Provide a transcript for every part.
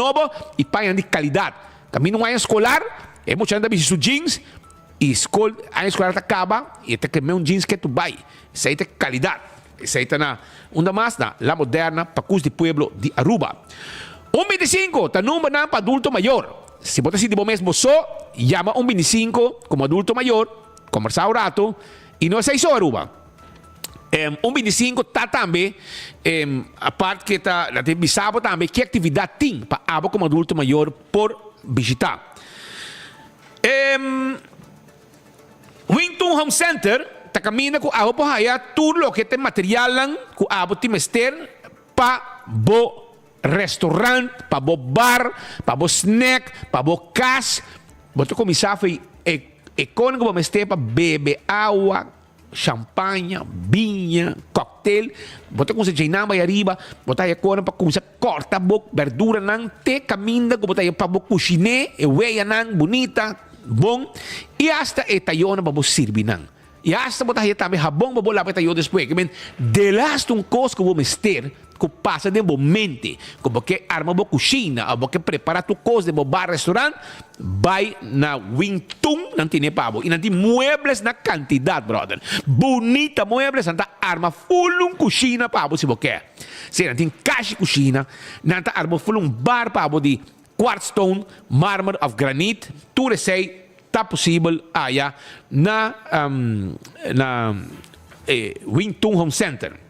nobo y pañanan di calidad. Caminda un aña escolar, e muchanan ta bisti su jeans y scol, aña escolar ta caba y e ta keme un jeans ketu bay. Esey ta calidad. Esey ta na unda mas? Na La Moderna, Pacus di Pueblo di Aruba. Un binticinco ta numbernan pa adulto mayor. Si bo ta sinti bo mes bo so, yama un binticinco como adulto mayor, combersa un rato y no esey so Aruba. Un binticinco ta tambe apart ke ta ta bisa bo tambe ki actividad tin pa abo como adulto mayor por bishita. Wington Home Center ta caminda cu abo por haya tur loke ta e materialnan cu abo tin mester pa bo restaurant, pa bo bar, pa bo snack, pa bo cas. Bo ta cuminsa for e con cu bo mester pa bebe awa, Champaña, biña, cocktail, bo ta cuminsa djeinan bay ariba, bo ta haya cona pa cuminsa corta bo berduranan te caminda cu bo ta haya pa bo cushine e weyanan bunita, bon, y hasta e tayonan pa bo sirbi nan. Y hasta bo ta haya tambe habon pa bo laba e tayo despues. Ke men, delaste un cos cu bo mester cu pasa den bo mente cu bo ke arma bo cushina of bo ke prepara tur cos den bo bar restaurant, bay na Wing Tun nan tene pa bo y nan tin muebles na cantidad brother, bunita muebles nan ta arma full un cushina pa bo si bo ke, si nan tin cashi cushina nan ta arma full un bar pa bo di quartz stone, marmer of granit, tur esey ta posibel aya na na Wing Tun Home Center.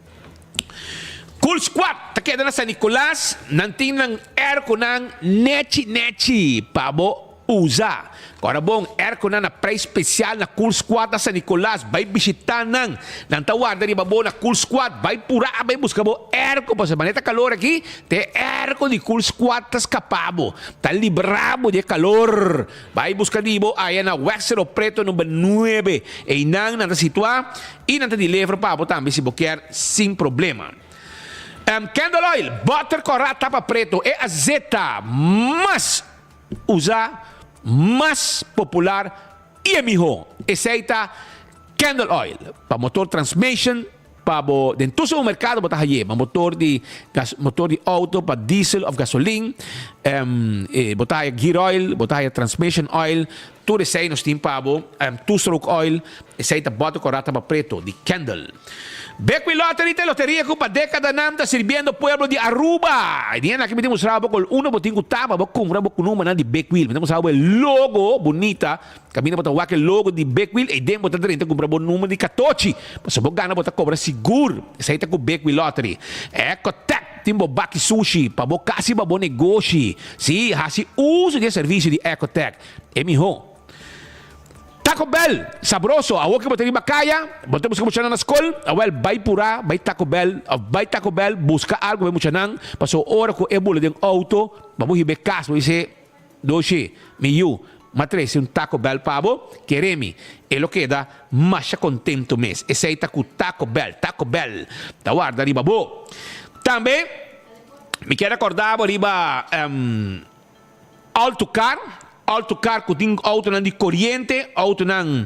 Cool Squad ta keda na San Nicolas, nan tin nan airconan nechi nechi pa bo usa. Ora bon, airconan na prijs special na Cool Squad na San Nicolas, bai bishita nan. Nan ta warda riba bo na Cool Squad, bai pura bai buska bo airco pasobra manera ta calor aki, te airco di Cool Squad ta scapa bo, ta libra bo di e calor. Bai buska di bo aya na Wexero Preto number nuebe. Einan nan ta situá i nan ta deliver pa bo tambe si bo kier sin problema. Candle oil, butter kòrá tapa preto, e azeta mas usá, mas popular i e mihó. Esei ta candle oil pa motor transmission. Pa bo den tur supermercado bo ta haye pa motor di gas motor di auto pa diesel of gasolin bo ta haya gear oil bo ta haya transmission oil tur esey nos tin pa bo two stroke oil esey ta bote cora taba preto di Kendall. Bekwin Lottery ta e loteria cu pa decadanan ta sirbiendo pueblo di Aruba. E dia aki mi tin mustra bo col uno bo tin cu taba bo cumpra bo cu numbernan di Bekwil mi ta mustra bo e logo bunita. Kaminda bo ta wak e logo di Big Wheel, eiden bo ta drenta kumpra bo number di katochi. Pasobra bo gana bo ta kobra sigur. Esei ta ku Big Wheel Lottery. Ecotech tin bo baki sushi pa bo kas i pa bo negoshi. Sí, hasi uso di e servisio di Ecotech. E mihó. Taco Bell, sabroso. Awor ku bo ta riba kaya, bo ta buska muchanan na skol, awel bai purá, bai Taco Bell òf bai Taco Bell buska algu pa e muchanan, pasobra ora ku e bula den outo, bo por hiba e kas, bo bis'é, Doshi, mi yu, m'a trese un Taco Bell pa bo, kere mi. E lo keda masha kontentu mes. Esei ta ku Taco Bell, Taco Bell ta warda riba bo. Tambe mi kier rekordá bo riba Alto Car, Alto Car ku tin outonan di koriente, outonan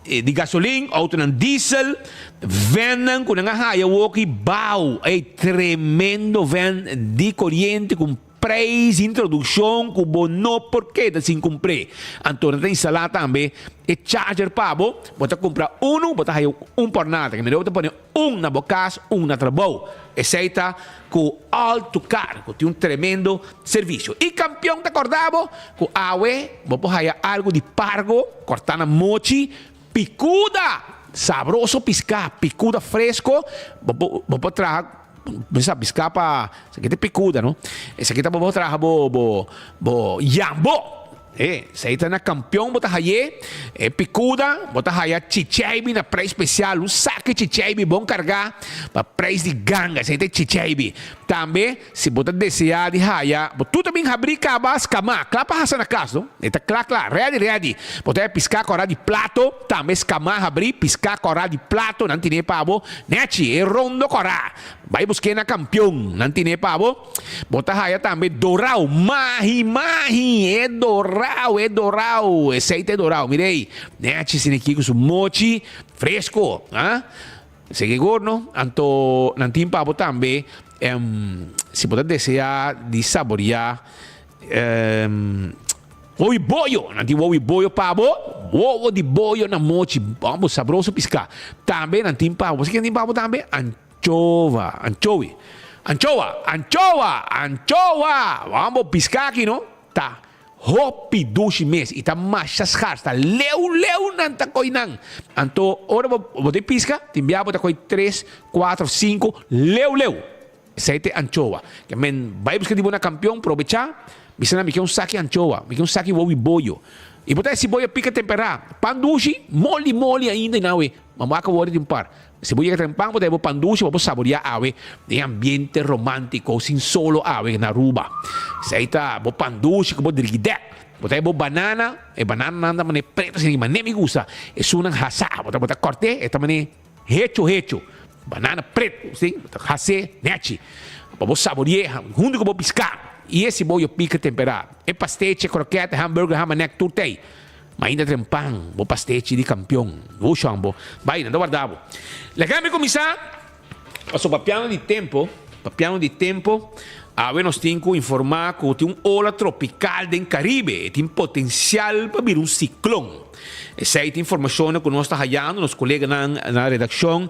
di gasolin, outonan diesel, vennan ku nan a haya woki bao, ey tremendo ven di koriente ku Prijs introduccion cu bo no por keda sin cumpr'é. Anto nan ta instala tambe e charger pa bo. Bo ta cumpra unu, bo ta haya un por nada. Ke mira bo ta pone un na bo cas, un na trabou. Esey ta cu All to Car, cu tin un tremendo servicio. Y Campeon ta corda bo cu awe bo por haya algo di pargo, corta na mochi, picuda! Sabroso pisca, picuda fresco, bo por, bo por traha. Bo sa piská pa esaki ta pikuda no. Esaki ta bo bo traha bo bo bo yambo. E esei ta na kampion bo ta haye e pikuda bo ta haya chicheibi na preis spesial un saki chicheibi bon kargá pa preis di ganga esei ta e chicheibi. Tambe si bo ta deseá di haya bo tur ta bin habrí kaba skamá kla pa hasa na kas no e ta kla kla ready ready bo ta haya piská kòrá di plato tambe skamá habrí piská kòrá di plato nan tine pa bo Nechi, e rondo kòrá. Bai busk'é na kampion. Nan tin'é pa bo. Bo ta haya tambe dorau. Mahi, mahi! E dorau, e dorau. Esei ta e dorau. Mira ei. Nechi sin'e ku su mochi fresko. Ha? Sigur no? Anto nan tin pa bo tambe. Si bo ta desea di saborea wowi boyo, nan tin wowi boyo pa bo, wowo di boyo na mochi, bo sabroso pisca. Tambe nan tin pa bo, bo sa kinan tin pa bo tambe? Anchova, anchowi, anchoa, anchoa, anchoa! Bo pisca aki no, ta Hopi dushi mes y ta masha schars, ta leu leu nan ta coy nan. Anto ora bo bo ta pisca, tin bia bo ta coy tres, cuatro, cinco, leu leu. Esey ta e anchoa. Ke men bay busca di bo na Campeon, probecha, bisa nan mi ke un saki anchoa, mi ke un saki wowi boyo. Y bo ta hasi boyo pica tempera, pan dushi, moli moli ainda y nan awe, ma bo a cabo di un par. Si bo yega trempan bo ta heba bo pan dushi pa bo saboria awe den ambiente romantico sin solo awe na Aruba. Esei ta bo pan dushi cu bo drigidek. Bo ta heba bo banana, e banananan ta mane preto asina mane mi gusta. Esunnan hasa, bo ta bo ta corte e ta mane hecho hecho. Banana preto si, bo ta hase nechi pa bo saborie hunto cu bo pisca. Y e siboyo pica tempera. E pastechi, croquet, hamburger, hamanek tur ta ey. Ma ainda trempan bo pastechi di kampion. Bo shon bo. Bai, nan ta warda bo. Laga mi kuminsá pasobra papiando di tempo, papiando di tempo, awe nos tin ku informá ku tin un ola tropikal den Karibe. E tin potensial pa bira un siklon. Esei ta informashonnan ku nos ta hayando. Nos koleganan na redakshon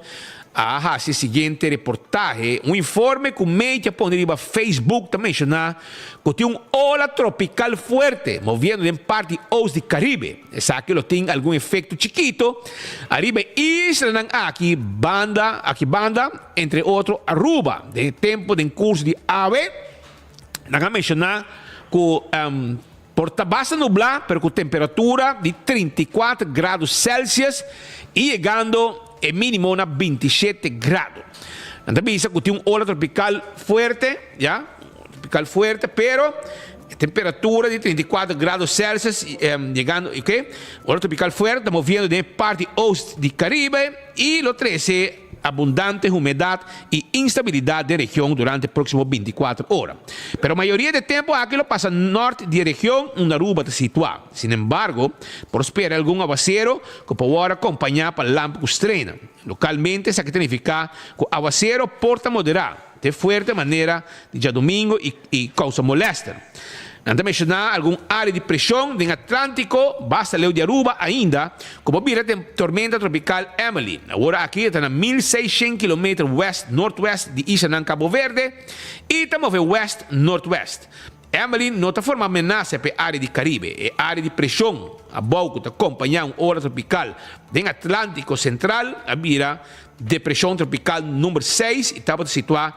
a hasi e siguiente reportahe. Un informe ku Meiti a pone riba Facebook ta menshoná ku tin un ola tropikal fuerte moviendo den parti oost di Karibe. Esaki lo tin algun efekto chikito ariba e islanan aki banda aki banda, entre otro Aruba. Den e tempu den kurso di awe nan a menshoná ku por ta basta nublá pero ku temperatura di 34 grado Celsius i yegando e mínimo na 27 grado. Nan ta bisa ku tin un ola tropikal fuerte, ya. Tropical fuerte, pero e temperatura di 34 grado Celsius yegando, ok, ola tropical fuerte ta moviendo den e parti oost di Caribe y lo trece abundante humedad y instabilidad den region durante e proximo 24 ora. Pero mayoria di e tempo aki lo pasa nort di e region unda Aruba ta situa. Sin embargo, por spera algun awacero cu por worde acompaña pa lamp cu strena. Localmente esaki ta nifica cu awacero por ta modera. Te fuerte manera di djadumingo i i kousa molèster. Nan ta menshoná algun área di preshon den Atlántiko basta leu di Aruba ainda ku por bira den tormenta tropikal Emily. Awor aki e ta na 1600 kilometer wèst nortwèst di islanan Cabo Verde i ta move wèst nortwèst. Emily no ta forma menasa pa e área di Karibe. E área di preshon abou ku ta kompañá un ola tropikal den Atlántiko Sentral a bira Depresion tropical number seis y tabata situa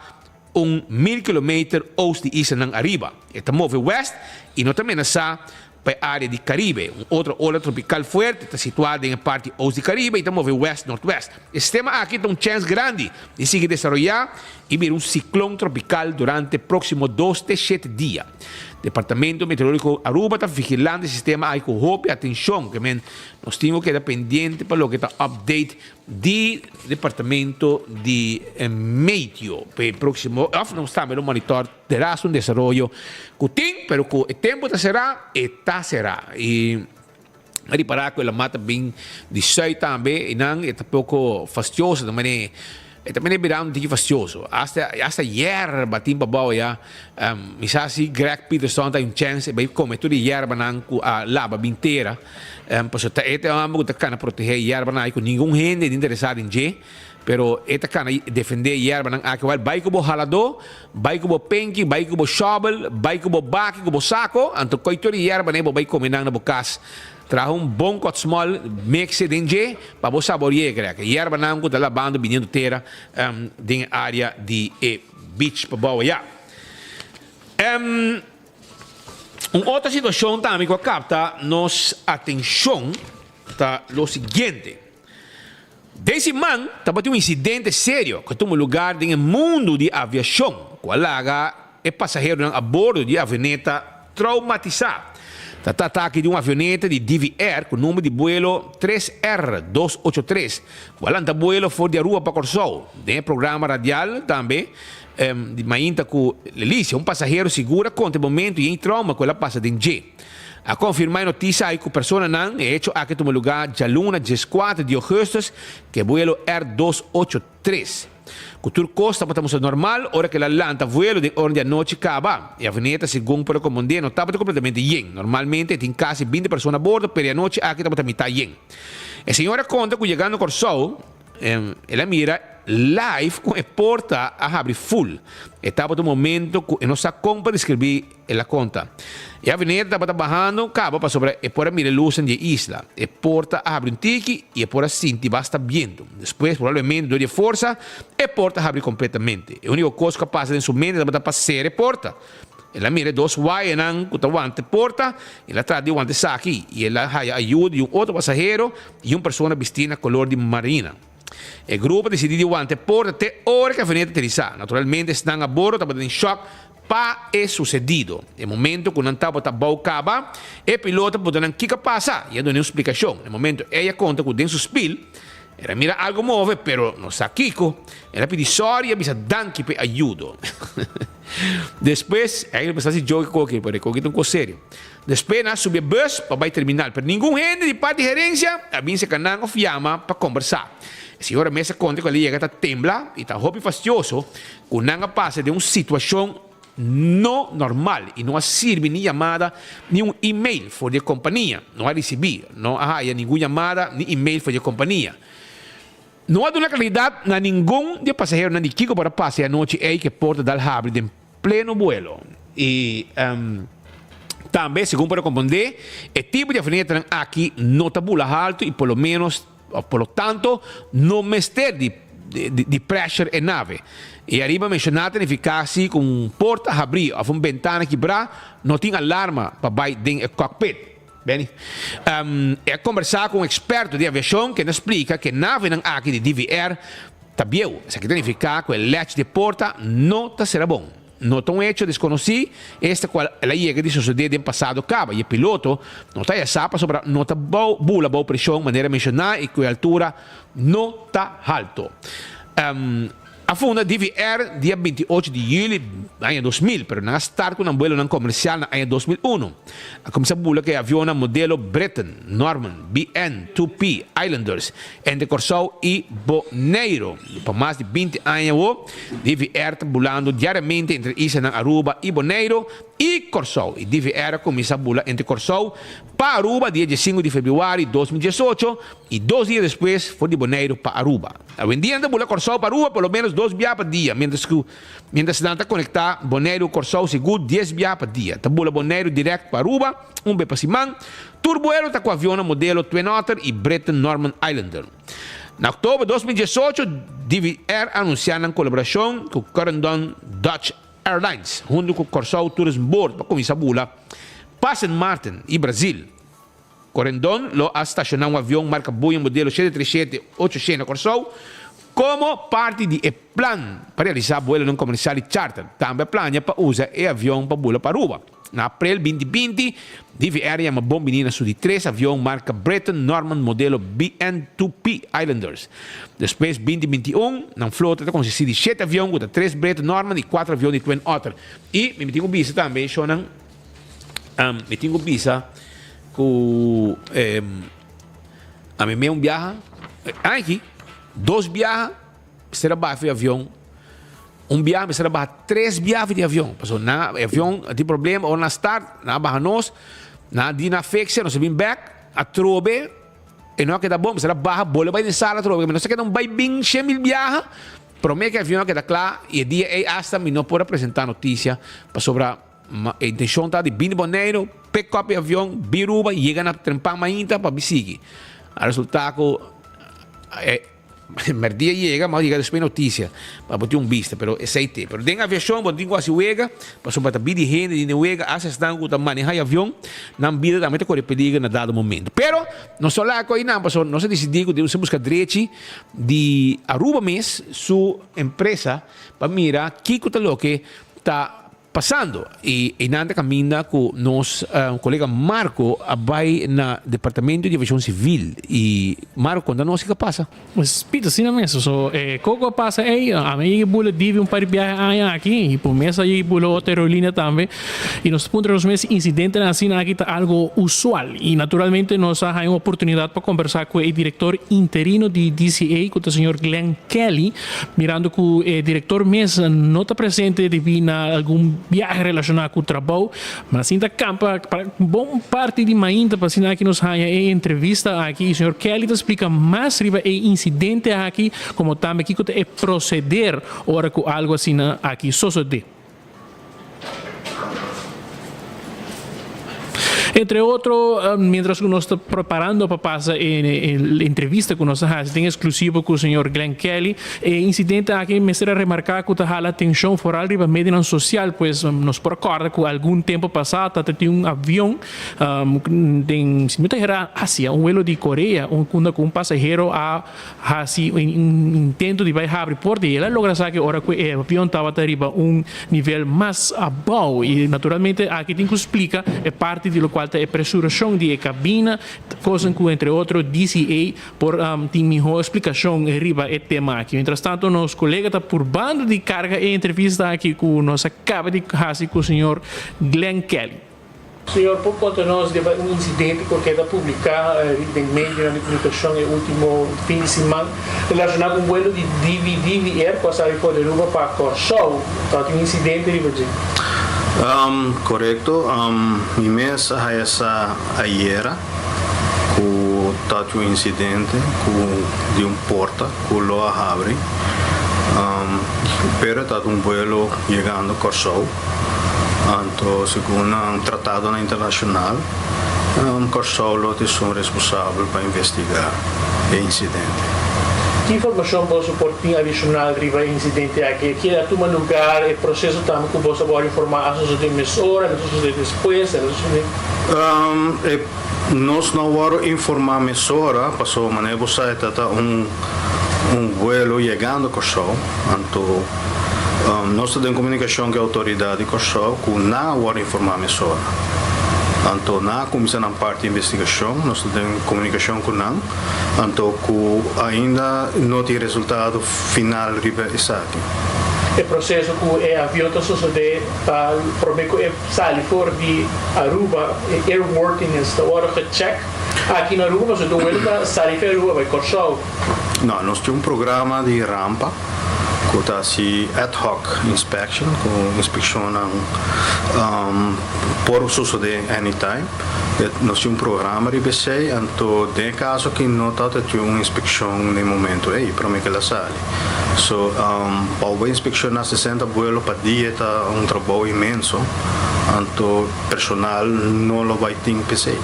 un mil kilometer oost di islanan ariba. E ta move west y no ta menasa pa e area di Caribe. Un otro ola tropical fuerte ta situa den e parti oost di Caribe y ta move west-noordwest. E sistema aki ta un chens grandi di sigui desaroya y bira un ciclon tropical durante proximo dos te shete dia. Departamento Meteorologico Aruba ta vigilando e sistema aki cu hopi atencion. Ke men nos tin cu keda pendiente pa loke ta update Di Departamento di Meteo pa e proximo of nos tambe lo monitor deras un desaroyo cu tin pero cu e tempo ta cera e ta cera y a ripara cu e la mata bin di zuid tambe y nan e ta poco fastioso ta mane e ta mane bira un tiki fastioso hasta hasta yerba tin pabao ya mi sa si Greg Peterson ta un chance e bay come tur e yerbanan cu a laba bin tera. Pasobra ta e ta e homber ku ta kana protegé e yerbanan aki ku ningun hende ta interesá den dje, pero e ta kana defendé e yerbanan aki. Wèl, bai ku bo haladó, bai ku bo penki, bai ku bo shòbel, bai ku bo baki, ku bo sako, anto koi tur e yerbanan ei bo bai kome nan na bo kas. Traha un bon kòtsmòl, mekse den dje pa bo sabori'é krek e yerbanan ku ta labando biniendo tera den e área di e beach pabou ayá. Un otro situacion tambe cu a capta nos atencion ta lo siguiente. Den siman tabatin un incidente serio cu a tuma lugar den e mundo di aviacion cu a laga e pasaheronan a bordo di e avioneta traumatisa. Ta trata aki di un avioneta di DV Air cu number di buelo tres R dos ocho tres cu a lanta buelo for di Aruba pa Corsou. Den e programa radial tambe Di mainta ku Lelicia, un pasahero sigur a konta e momento yen trauma ku el a pasa den dje. A konfirmá e notisia ai ku personanan, e hecho aki a tuma lugá djaluna 14 di ougùstùs ku e buelo R 283. Ku tur kos tabata mustra normal ora ku el a lanta vuelo den ora di anochi kaba. E avioneta, segun por a komprondé, no tabata kompletamente yen. Normalmente e tin kasi binti persona a bordo, pero e anochi aki tabata mitá yen. E señor a konta ku yegando Kòrsou, el a mira live kon e porta a habri ful. E tabata un momento ku e no sa kon pa deskribí. El a konta. E avioneta tabata bahando kaba pasobra e por a mira e lusnan di e isla. E porta a habri un tiki i e por a sinti basta bientu. Despues, probablemente dor di e forsa, e porta a habri kompletamente. E úniko kos ku a pasa den su mente tabata pa sera e porta. El a mira e dos wayanan ku ta wanta e porta, el a trata di wanta esaki i el a haya ayuda di un otro pasahero i un persona bistí na kolor di marina. E grupo a disidí di wanta e porta te ora ku e avioneta aterisá. Naturalmente esnan a bordo tabata den shòk Pa e susedido. E momento ku nan tabata bou kaba, e piloto a puntra nan kiko a pasa i a duna un splikashon. E momento ei a konta ku den su spil el a mira algu move pero no sa kiko. El a pidi sòri i a bisa danki pa e ayudo. Despues, ei a pensa si joke koki, pero e koki ta un kos serio. Despues nan a subi e bus pa bai terminal, pero ningun hende di parti gerensia a bin serka nan òf yama pa kombersá. E señora mes a konta ku el a yega ta tembla i ta hopi fastioso ku nan a pasa den un situashon no normal i no a sirbi ni yamada ni un email for di e kompania. No a risibí, no a haya ningun yamada ni email for di e kompania. No a duna klaridat na ningun di e pasaheronan di kiko por a pasa e anochi ei ku e porta dal habri den pleno buelo. I tambe, segun por a komprondé, e tipo di avionetanan aki no ta bula haltu i por lo ménos Of por lo tanto, no mester di di pressure e nave. E ariba menshoná ta nifiká si ku un porta habrí òf un bentana kibrá, no tin alarma pa bai den e cockpit. Benny e a kombersá ku un eksperto di aviashon kende a splika ku e navenan aki di DVR ta bieu. Esaki ta nifiká ku e lèch di e porta no ta sera bon. No ta un hecho deskonosí, esta kual el a yega di sosodé den pasado kaba i e piloto no ta haya sa pasobra no ta bula bou preshon manera menshoná i ku e altura no ta halto. A funda DVR dia 28 di yüli aña 2000, pero nan a start ku nan buelonan komersial na aña 2001. A kuminsá bula ku e avionnan modelo Britten Norman BN 2P Islanders entre Kòrsou i Boneiru. Pa mas di 20 aña awor, DVR ta bulando diariamente entre islanan Aruba i Boneiru i Kòrsou. I DVR a kuminsá bula entre Kòrsou pa Aruba dia diesinku di febrüari 2018 i dos dia despues for di Boneiru pa Aruba. Awendia nan ta bula Kòrsou pa Aruba por lo ménos dos bia pa dia, miéntras ku miéntras nan ta konektá Boneiru ku Kòrsou sigur dies bia pa dia. Ta bula Boneiru dirèkt pa Aruba un be pa siman. Tur buelo ta ku avionnan modelo Twin Otter i Britten Norman Islander. Na oktober 2018, DVR a anunsiá nan kolaborashon ku Corendon Dutch Airlines huntu ku Kòrsou Tourism Board pa kuminsá bula pa Sint Maarten i Brazil. Corendon lo a stashoná un avion marka Boeing modelo 737-800 na Kòrsou komo parti di e plan pa realisá buelonan komersial i charter. Tambe a plania pa usa e avion pa bula pa Aruba. Na aprel 2020, DVR yama bon bini na su di tres avion marka Britten Norman modelo BN-2P Islanders. Despues 2021, nan flota ta konsistí di shete avion ku ta tres Britten Norman i kuater avion di Twin Otter. I mi tin ku bisa tambe, shownan, mi tin ku bisa ku ami mei un biaha, aki, dos biaha mester a baha for di avion. Un biaha mester a baha tres biaha for di avion. Pasobra nan e avion a tin problema, ora nan start, nan a baha nos, nan a di nan fix'e, nos a bin bek, atrobe e no a keda bon, mester a baha bolbe bai den sala atrobe. Mi nos a keda un bai bin 100,000 biaha prome ku e avion a keda kla i e dia ei asta mi no por a presenta notisia pasobra e intencion ta di bin di Boneiru, pick up e avion, bin Aruba, yega na Trempan mainta pa bin sigui. A resulta ku e Merdia yega, ma yega despues noticia pa bo tin un bista, pero esey te. Pero den aviacion bo no tin cu haci wega, pasobra ta bida di hende den wega, hasta esnan cu ta maneha e avion, nan bida tambe ta core peligro na dado momento. Pero nos no laga cu aynan, pasobra nos a dicidi cu nos a busca drechi di Aruba mes su empresa pa mira kico ta loke ta. pasando. I einan ta kaminda ku nos kolega Marco a bai na Departamento di Aviashon Sivil. I Marco konta nos kiko a pasa. Pito, asina mes. So e koko a pasa ei, ami a yega bula Divi un par di biahe aña aki i por mes a yega bula otro aerolinea tambe. I nos ta puntra nos mes si insidentenan asina aki ta algo usual. I naturalmente nos a haña un oportunidat pa kombersá ku e direktor interino di DCA ku ta señor Glenn Kelly, mirando ku e direktor mes no ta presente debí na algun biahe relashoná ku trabou. Ma asin ta kampa pa bon parti di mainta pa asina aki nos haña e entrevista aki i señor Kelly ta splika mas riba e insidente aki komo tambe kiko ta e proseder ora ku algu asina aki sosodé. Entre otro, mientras ku nos ta preparando pa pasa e entrevista ku nos a hasi den eksklusivo ku señor Glenn Kelly, e insidente aki mester a remarká ku ta hala atenshon foral riba medionan sosial, pues nos por a kòrda ku algun tempu pasá ta tin un avion den, si mi ta hera, Asia, un vuelo di Korea, unda ku un pasahero a hasi un intento di bai habri porta y el a logra sa ki ora cu e avion tabata riba un nivel mas abao y naturalmente aki tin cu splica e parti di locual ta e presuracion di e cabina, cosnan cu entre otro DCA por tin miho splicacion riba e tema aki. Mientras tanto nos colega ta purbando di carga e entrevista aki cu nos a caba di hasi cu señor Glenn Kelly. Señor por konta nos riba un insidente ku a keda publiká den medionan di komunikashon e último fin di siman relashoná ku un vuelo di DVDV Air ku a sali for di Aruba pa Kòrsou. Tabatin un insidente riba dje. Korekto. Mi mes a haya sa ayera ku tabatin un insidente ku di un porta ku lo a habri, pero tabatin un vuelo yegando Kòrsou. Anto segun nan tratadonan internashonal, Kòrsou lo ta esun responsabel pa investigá e insidente. Ki informashon boso por tin adishonal riba e insidente aki? E keda tuma lugar? E proseso tambe ku boso a wòrdu informá a sosodé mesora, a sosodé despues, a sosodé? E nos no a wòrdu informá mesora pasobra manera bo sa e ta ta un un vuelo yegando Kòrsou, anto Nos ta den komunikashon ku e outoridat di Kòrsou ku nan a wòrdu informá mesora. Anto nan a kuminsá nan parti investigashon, nos ta den komunikashon ku nan, anto ku ainda no tin resultado final riba esaki. E proseso ku e avion ta sosodé ta promé ku e sali for di Aruba, e airworthiness ta wòrdu gechèk aki na Aruba pasobra e welo ta sali for di Aruba bai Kòrsou. No, nos tin un programa di rampa ku ta hasi ad hoc inspection, ku inspekshonnan por sosodé anytime. Nos tin un programa riba esei, anto den e kaso aki no tabata tin un inspekshon na e momento ei promé ku el a sali. So, pa bo inspekshoná sesenta buelo pa dia ta un trabou inmenso, anto personal no lo bai tin p'esei.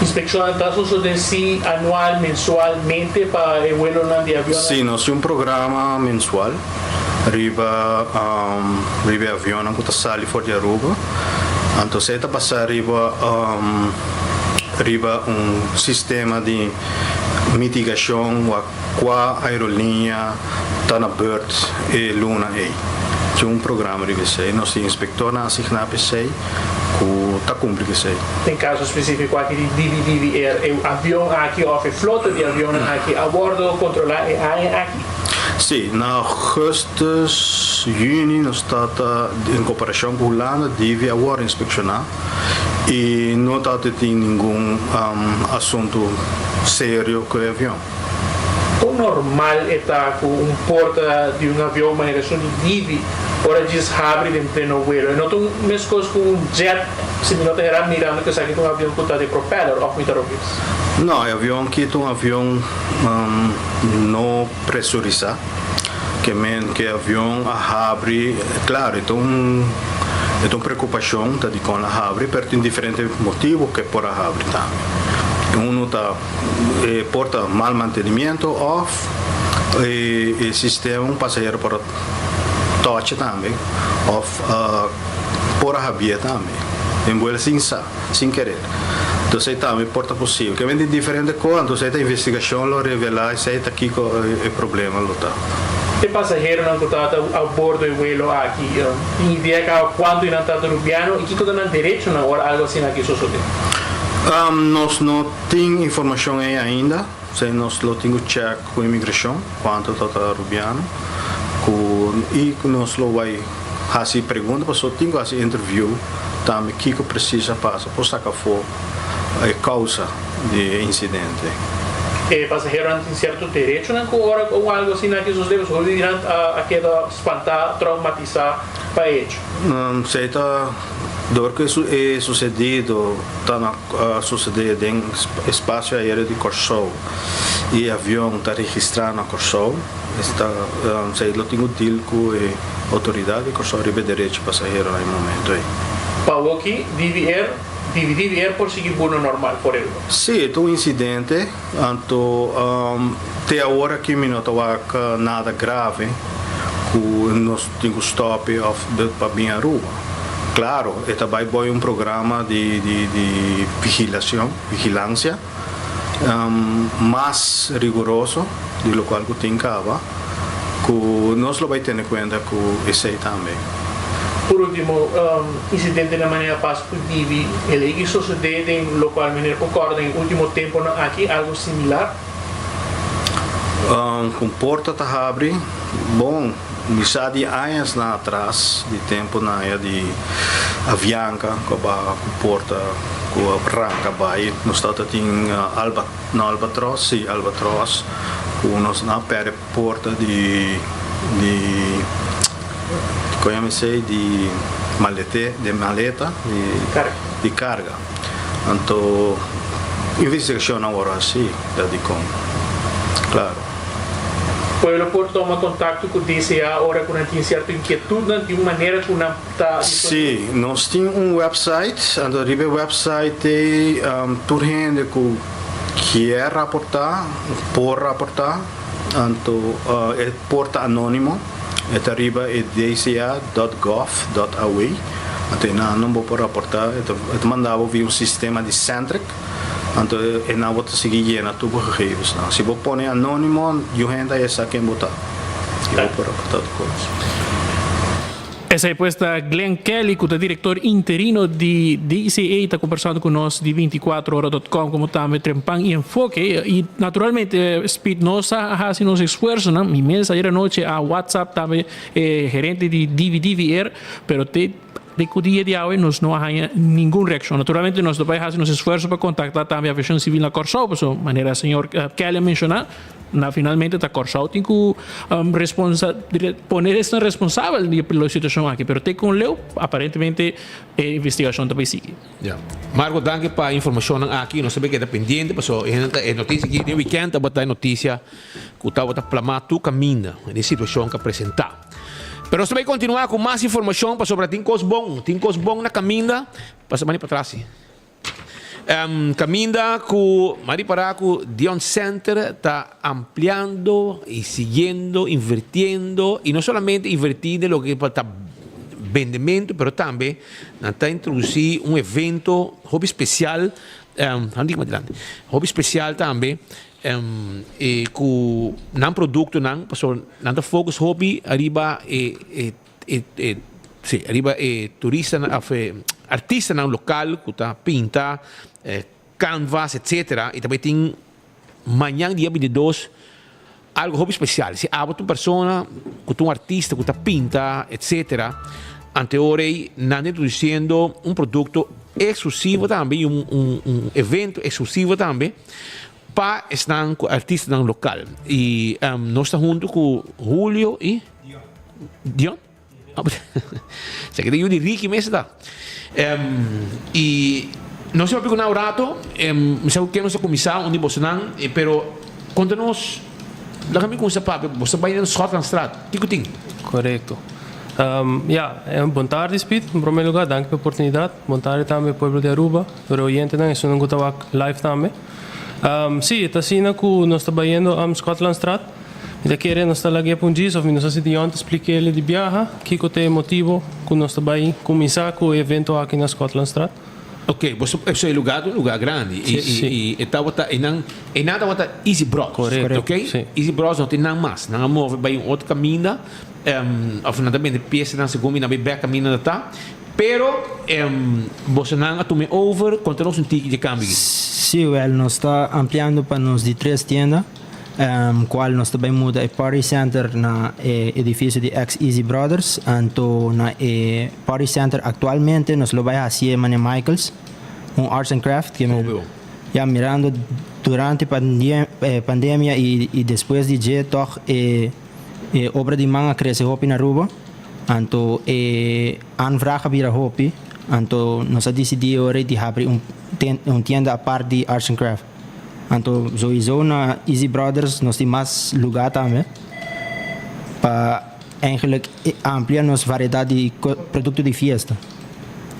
Inspekshonnan ta sosodé si anual, mensualmente pa e vuelonan di avionnan? Si, nos tin un programa mensual riba riba e avionnan ku ta sali for di Aruba. Anto esei ta basá riba riba un sistema di mitigashon wak kua aeroliña ta na beurt e luna ei. Tin un programa riba esei. Nos tin inspektornan asigná pa esei. Ku ta kumpli ku esei. Den kaso spesífiko aki di DVDV Air, e avion aki òf e flota di avionnan aki a wòrdu kontrolá e aña aki? Sí, na augustus, yüni nos ta ta en koperashon ku Hulanda, Divi a wòrdu inspekshoná i no tabata tin ningun asuntu serio ku e avion. Kon normal e ta ku un porta di un avion manera esun di Divi ora djis habri den pleno vuelo? E no ta un meskos ku un jet, si mi no ta hera mirando ku esaki ta un avion ku ta di propeller òf mi ta robes? No, e avion aki ta un avion no presurisá, ke men ku e avion a habri, klaro e ta un e ta un preokupashon ta dikon el a habri, pero tin diferente motibu ku e por a habri tambe. Unu ta. E por ta mal mantenimiento of e sistema un pasahero por a tocha tambe of por a habia tambe den buel sin sa, sin kerer. Entonces ei tambe por ta posibel. Ke men tin diferente cos, entonces ei ta investigacion lo revela esei ta kico e problema lo ta. E pasaheronan ku tabata a bordo e vuelo aki? Tin idea kaba kuantu di nan tabata Rubiano i kiko ta nan derechonan ora algu asina aki sosodé? Nos no tin informashon ei ainda. Esei nos lo tin ku chèk ku imigrashon kuantu tabata Rubiano ku i nos lo bai hasi pregunta pasobra tin ku hasi interview tambe kiko presis a pasa por saka afó e kousa di e insidente. E pasaheronan tin sierto derechonan ku ora ku algu asina aki sosodé pasobra hopi di nan a keda spantá, traumatisá pa e hecho. Esei ta dor ku e susedido ta na sosodé den espasio aéreo di Kòrsou i e avion ta registrá na Kòrsou. Esei lo tin ku deal ku e outoridat di Kòrsou riba e derecho pasahero na e momento ei. Pa awoki, DVR Dividí di er por sigui burno normal por el. Sí, e ta un insidente, anto te awor aki mi no ta wak nada grave ku nos tin ku stòp e òf pa bin Aruba. Klaro, e ta bai boi un programa di di vigilacion, vigilancia mas riguroso di lokual ku tin kaba. Ku nos lo bai tene kuenta ku esei tambe. Por ultimo, insidente na manera pas ku dibi e lei ki sosodé den lokual meneer por kòrda den ultimo temponan aki algu similar? Ku porta ta habri, bon, mi sa di añasnan atras, di temponan ya di Avianca ku a baha ku porta ku a ranka bai, nos tabata tin alba. Na Albatros, sí, Albatros, ku nos a pèrdè porta di, di, kon yama esei, di malete, di maleta, di Karga. di karga. Anto investigashon a wòrdu hasí ta dikon, klaro. Pueblo por tuma kontakto ku DCA ora ku nan tin sierto inkietudnan di un manera ku nan. ta Sí, nos tin un website, anto riba e website ei tur hende ku kier raportá por raportá, anto e por ta anónimo, e ta riba e dca dot gov dot aw, anto e nan bo por raportá, e ta manda bo via un sistema di Centric, anto e nan bo ta sigui yena tur bo gegevensnan. Si bo pone anónimo, yu hende a e sa ken bo ta i bo por raportá tur kos. Esei pues ta Glenn Kelly ku ta direktor interino di DCA ta kombersando ku nos di 24ora dot com komo tambe Trempan i Enfoke i naturalmente Speed nos a hasi nos esfuersonan mi mes ayer anochi a WhatsApp tambe e gerente di DVDVR pero te te ku dia di awe nos no a haña ningun reakshon naturalmente nos ta bai hasi nos esfuerso pa kontakta tambe Aviashon Sivil na Kòrsou pasobra manera señor Kelly a menshoná Na finalmente ta Kòrsou tin ku responsa pone esnan responsabel di e situashon aki, pero te kon leu aparentemente e investigashon ta bai sigui. Ya. Marco danki pa e informashonnan aki. Nos ta bai keda pendiente pasobra e hende ta e notisia aki den weekend tabata e notisia ku tabata plamá tur kaminda den e situashon ku a presentá. Pero nos ta bai kontinuá ku mas informashon pasobra tin kos bon, tin kos bon na kaminda. Pasa mani patras si. Caminda cu m'a ripara cu Dion Center ta ampliando y siguiendo invirtiendo y no solamente inverti den loke ta bendemento pero tambe nan ta introduci un evento hopi special, hopi special tambe cu nan productonan pasobra nan ta focus hopi ariba e E e si ariba e turistanan of e artistanan lokal ku ta pinta canvas etcetera i ta bai tin mañan dia 22 algo hopi spesial. Si abo ta un persona ku ta un artista ku ta pinta etcetera ante ora ei nan ta introdusiendo un produkto eksklusivo tambe i un un un evento eksklusivo tambe pa esnan ku artistanan lokal. I nos ta huntu ku Julio i. Dion? Esaki ta yu di Ricky mes ta. I nos a papia ku nan un rato, mi sa ku ken nos a kuminsá, un di bosonan, pero konta nos, laga mi kuminsá papia, bo ta bai na Schotlandstraat, kiko tin? Korekto. Ya, bon tardi Speed, en prome lugar danki pa e oportunidat. Bon tardi tambe pueblo di Aruba, tur e oyentenan, esunnan ku ta wak live tambe. Si, e ta asina ku nos ta bayendo Schotlandstraat. Mi ta kere nos ta lag'é pa un djis of mi no sa si Dion ta splik'é di biaha kiko ta e motibo ku nos ta bai kuminsá ku e evento aki na Scotlandstraat. Ok, boso so e lugar ta un lugar grandi y Sí. y e tabata eynan eynan tabata Easy Bros. Correcto, Ok? sí. Easy Bros no tin nan mas. Nan a move bay un otro caminda of nan ta bende piesanan segun mi nan bay bek caminda nan ta. Pero bosonan a tuma e over, conta nos un tiki dje cambio aki. Sí, wel nos ta ampliando pa nos di tres tienda. Cual nos ta bay muda e Party Center na e edificio di ex Easy Brothers. Anto na e Party Center actualmente nos lo bay haci'e mane Michaels, un Arts and Craft. Ke Obvio. Ya mirando durante pandemia y despues di dje toch e obra di man a crece hopi na Aruba. Anto e aanvraag a bira hopi. Anto nos a dicidi e ora di habri un tienda apart di Arts and Craft. Anto souiso na Easy Brothers nos tin mas luga tambe pa eigenlijk amplia nos variedad di producto di fiesta.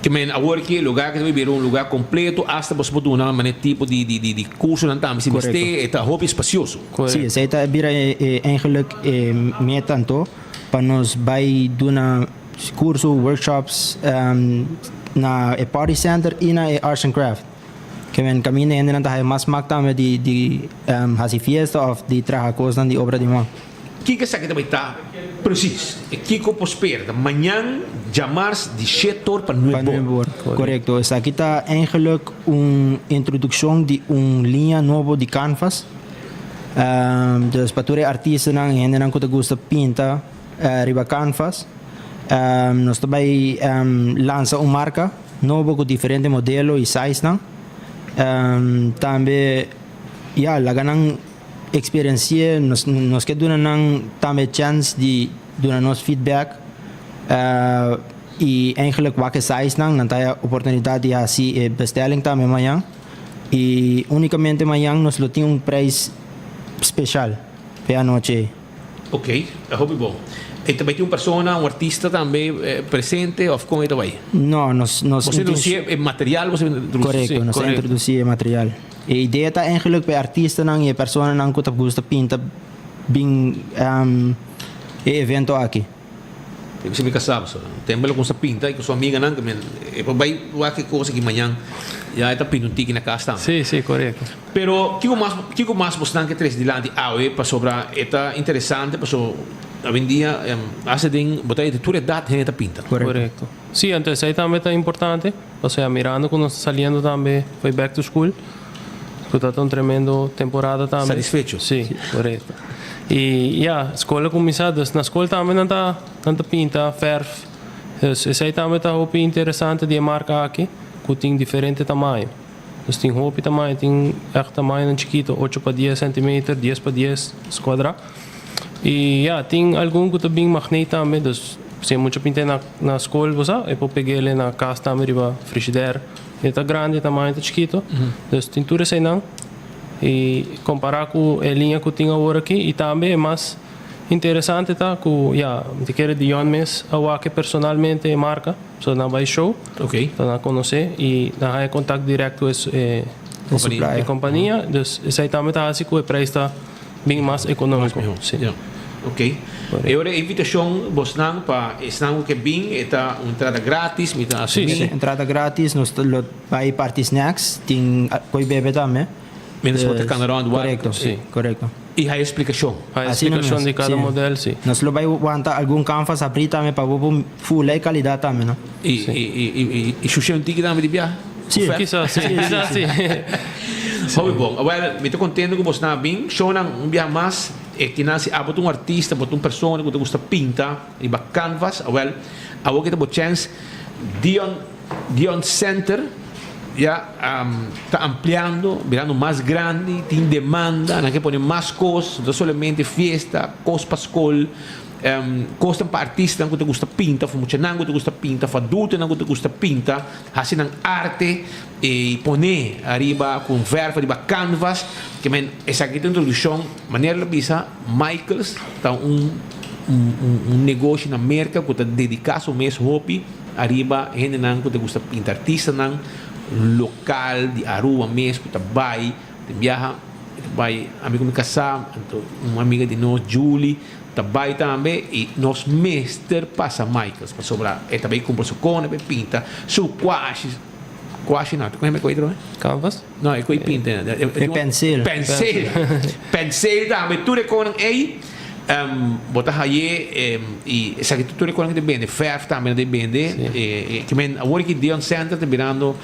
Ke men awor ki e lugar ki ta bira un lugar completo hasta boso por duna mane tipo di di cursonan tambe si mester e ta hopi espacioso. Si, esey ta bira eigenlijk e meta anto pa nos bay duna curso, workshops na e party center y na e arts and craft. Ke men kaminda hendenan ta haya mas smak tambe di di hasi fiesta òf di traha kosnan di obra di man. Kiko esaki ta bai ta presis? E kiko por spera ta mañan djamars di shet or pa Pa nuebe nuebe or. or. Korekto. Esaki ta eigenlik un introdukshon di un liña nobo di kanvas. Dus pa tur e artistanan i hendenan ku ta gusta pinta riba kanvas, nos ta bai lansa un marka. Nobo ku diferente modelo i sizenan. Tambe ya laga nan eksperensi'é, nos nos ke duna nan tambe chèns di duna nos feedback i eigenlik wak e sizenan, nan ta haya oportunidat di hasi e bestelling tambe mañan i únikamente mañan nos lo tin un prijs speshal p'e anochi ei. Ok, ta hopi bon. E ta bai tin un persona, un artista tambe presente of con e ta bai? No, nos nos Boso introduci e material, boso introduci? Correcto, nos a introduci e material. E idea ta eigenlijk pa e artistanan y e personanan cu ta gusta pinta bin e evento aki. E bisa mi casá pasobra tempo el a cuminsa pinta y cu su amiganan cu e por bay wak e cos aki mañan ya e ta pinta un tiki na cas tambe. Sí, sí, corecto. Pero kiko mas kiko mas bosnan ke trese dilanti awe pasobra e ta interesante paso awendia hasta den bo ta di tur edat hende ta pinta. Corecto. Sí, anto esey tambe ta importante pasobra mirando cu nos ta saliendo tambe fo'i back to school cu ta ta un tremendo temporada tambe. Satisfecho. Sí, corecto. Y ya, scol a cuminsa, dus na scol tambe nan ta nan ta pinta, verf. Dus esey tambe ta hopi interesante di e marca aki cu tin diferente tamaño. Dus tin hopi tamaño, tin echt tamañonan chikito, ocho pa dies centimeter, dies pa dies cuadra. Y ya, tin algun cu ta bin magneet tambe, dus si e mucha pinta na na scol bo sa, e por peg'ele na cas tambe riba frigidaire. E ta grandi, e tamaño ta chikito, dus tin tur eseinan. Y compara cu e liña cu tin awor aki y tambe e mas interesante ta cu ya, mi ta kere Dion mes a wak personalmente e marca. So nan bai show, so nan conoce y nan haya contact direct cu e e compania. Dus esey tambe ta haci cu e prijs ta bin mas economico. Mas miho. Si. Ya. Ok. E ora e invitacion bosnan pa esnan cu ke bin e ta un entrada gratis, mi ta asumi. Si, entrada gratis, nos ta lo bai parti snacks, tin coy bebe tambe. Mientras bo ta cana rond wak. Corecto, Si. corecto. Y haya explicacion. Haya Asina explicacion mes, di cada si. model, si. Nos lo bai wanta algun canvas abri tambe pa bo por fula e calidad tambe, no? Y, y, y, y, y shushia un tiki tambe di biaha? Si. Cu verf? Kisas si, kisas si. Hopi bon. Awel, mi ta contento cu bosnan a bin. Shownan un biaha mas. E kinan si abo ta un artista, bo ta un persona cu ta gusta pinta riba canvas, awel, awor ke ta bo chance. Dion, Dion Center ya ta ampliando, birando mas grandi, tin demanda, nan ke pone mas kos, no ta solamente fiesta, kos pa skol, kosnan pa artistanan ku ta gusta pinta, òf muchanan ku ta gusta pinta, òf adultonan ku ta gusta pinta, hasi nan arte i pone ariba ku un verf ariba canvas. Ke men esaki ta introdukshon, manera lo bisa Michaels ta un un negoshi na Merka ku ta dediká su mes hopi ariba hendenan ku ta gusta pinta, artistanan lokal di Aruba mes ku ta bai ta biaha, ta bai ami ku mi kasá anto un amiga di nos Julie ta bai tambe i nos mester pasa Michaels pasobra e ta bai kumpra su kone pa e pinta su kuashi. Kuashi no, kon hende koe troe? Canvas? No, e koe pinta. E penseel. Penseel. Penseel tambe, tur e konan ei bo ta haye y esaki tur e konan ta bende, verf tambe nan ta bende. Ke men awor ki Dion Center ta birando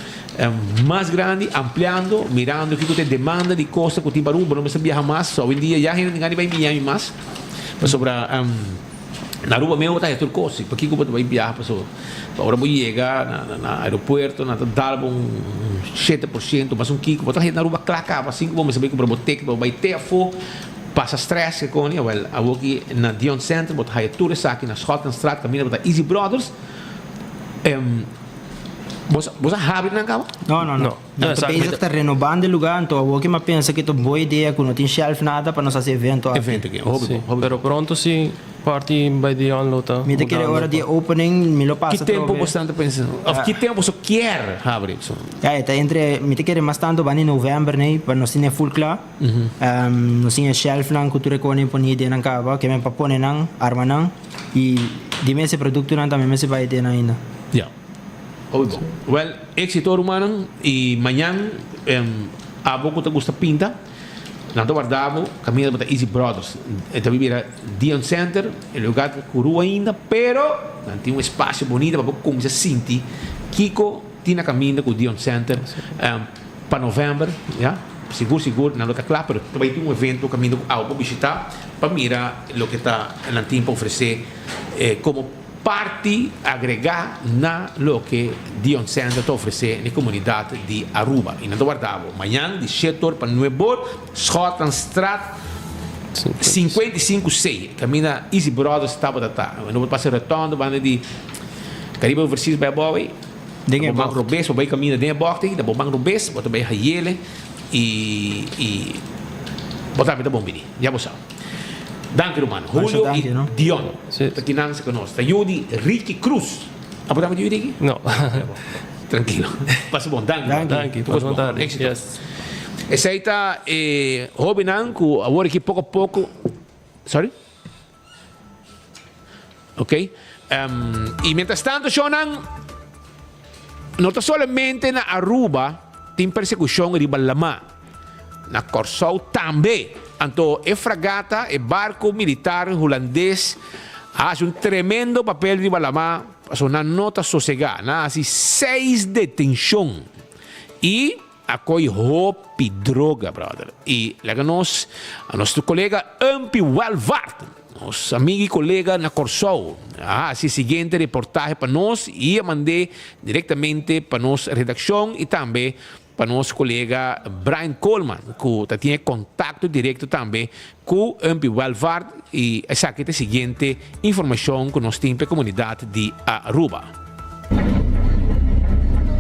mas grandi, ampliando, mirando kiko ta e demanda di kosta ku tin pa Aruba, no mester biaha mas. So awendia ya hende no tin gana di bai Miami mas pasobra Na Aruba mes bo ta haña tur kos, pakiko bo ta bai biaha pasobra pa ora bo yega na aeropuerto nan ta dal bo un 7% mas un kiko, bo ta haña na Aruba kla kaba sin ku bo mester bai kumpra bo ticket pa bo bai te afó pasa stress ke koni, awel awoki na Dion Center bo ta haña tur esaki na Schotlandstraat kaminda bo ta Easy Brothers. Bo sa habri nan kaba? No, no, no. Nan ta bezig ta renobando e lugar, anto awor ki mi a pensa ki ta un bon idea ku no tin shelf nada pa nos hasi evento aki. Evento aki, hopi bon, hopi bon. Pero pronto si parti bai di on lo ta Mi ta kere mudando ora di e pa. opening mi lo Ki pasa tempo trobe. boso ta pensa of ki tempo boso kier habri? Ya, e ta entre, mi ta kere mas tanto banda di november nei pa nos tin e full kla. Nos tin e shelfnan ku tur e konen poni den nan kaba, ke men pa pone nan, arma nan i di mes e produktonan tambe mester bai den ainda. Ya. Hopi bon. Wel, éxito rumannan i mañan abo ku ta gusta pinta, nan ta warda bo kaminda bo ta Easy Brothers. E ta bira Dion Center, e lugar ta kuru ainda, pero nan tin un espasio bonito pa bo kuminsá sinti kiko tin na kaminda ku Dion Center pa novèmber, ya. Sigur sigur nan lo ta kla, pero ta bai tin un evento kaminda ku abo por bishitá pa mira loke ta nan tin pa ofresé komo Parti agregá na loke Dion Center ta ofresé na e komunidat di Aruba. I nan ta warda bo mañan di shete or pa nuebe or, Schotlandstraat 55 C, kaminda Easy Brothers tabata ta. No por pasa rotonde banda di Caribe Overseas bai abou ei. Den e Bo ban bocht. robes, bo bai kaminda den e bocht ei, bo ban robes, bo ta bai Hayele i i bo tambe ta bon bini. Ya bo sa. Danki ruman. Masha Julio danki, i no? Dion Sí. ta kinan sa ku nos. Ta yu di Ricky Cruz. Abo tambe ta yu Ricky? No. Trankilo. Pasa bon. Danki. Danki. Danki. Tur kos Pasa bon bon. tardi. Éxito. Yes. Esei ta e hóbennan ku awor aki poko a poko. Sorry? Ok. I mientras tanto shownan no ta solamente na Aruba tin persekushon riba lamá. Na Kòrsou tambe. Anto e fragata, e barko militar hulandes a hasi un tremendo papel riba lamá pasobra nan no ta sosegá. Nan a hasi seis detenshon i A koy hopi droga brother y laga nos a nos colega Umpy Welvaart nos amigo y colega na Corsou a haci e siguiente reportahe pa nos y a mand'e directamente pa nos redaccion y tambe pa nos colega Brian Coleman cu ta tin e contacto directo tambe cu Umpy Welvaart y esaki ta e siguiente informacion cu nos tin pa e comunidad di Aruba.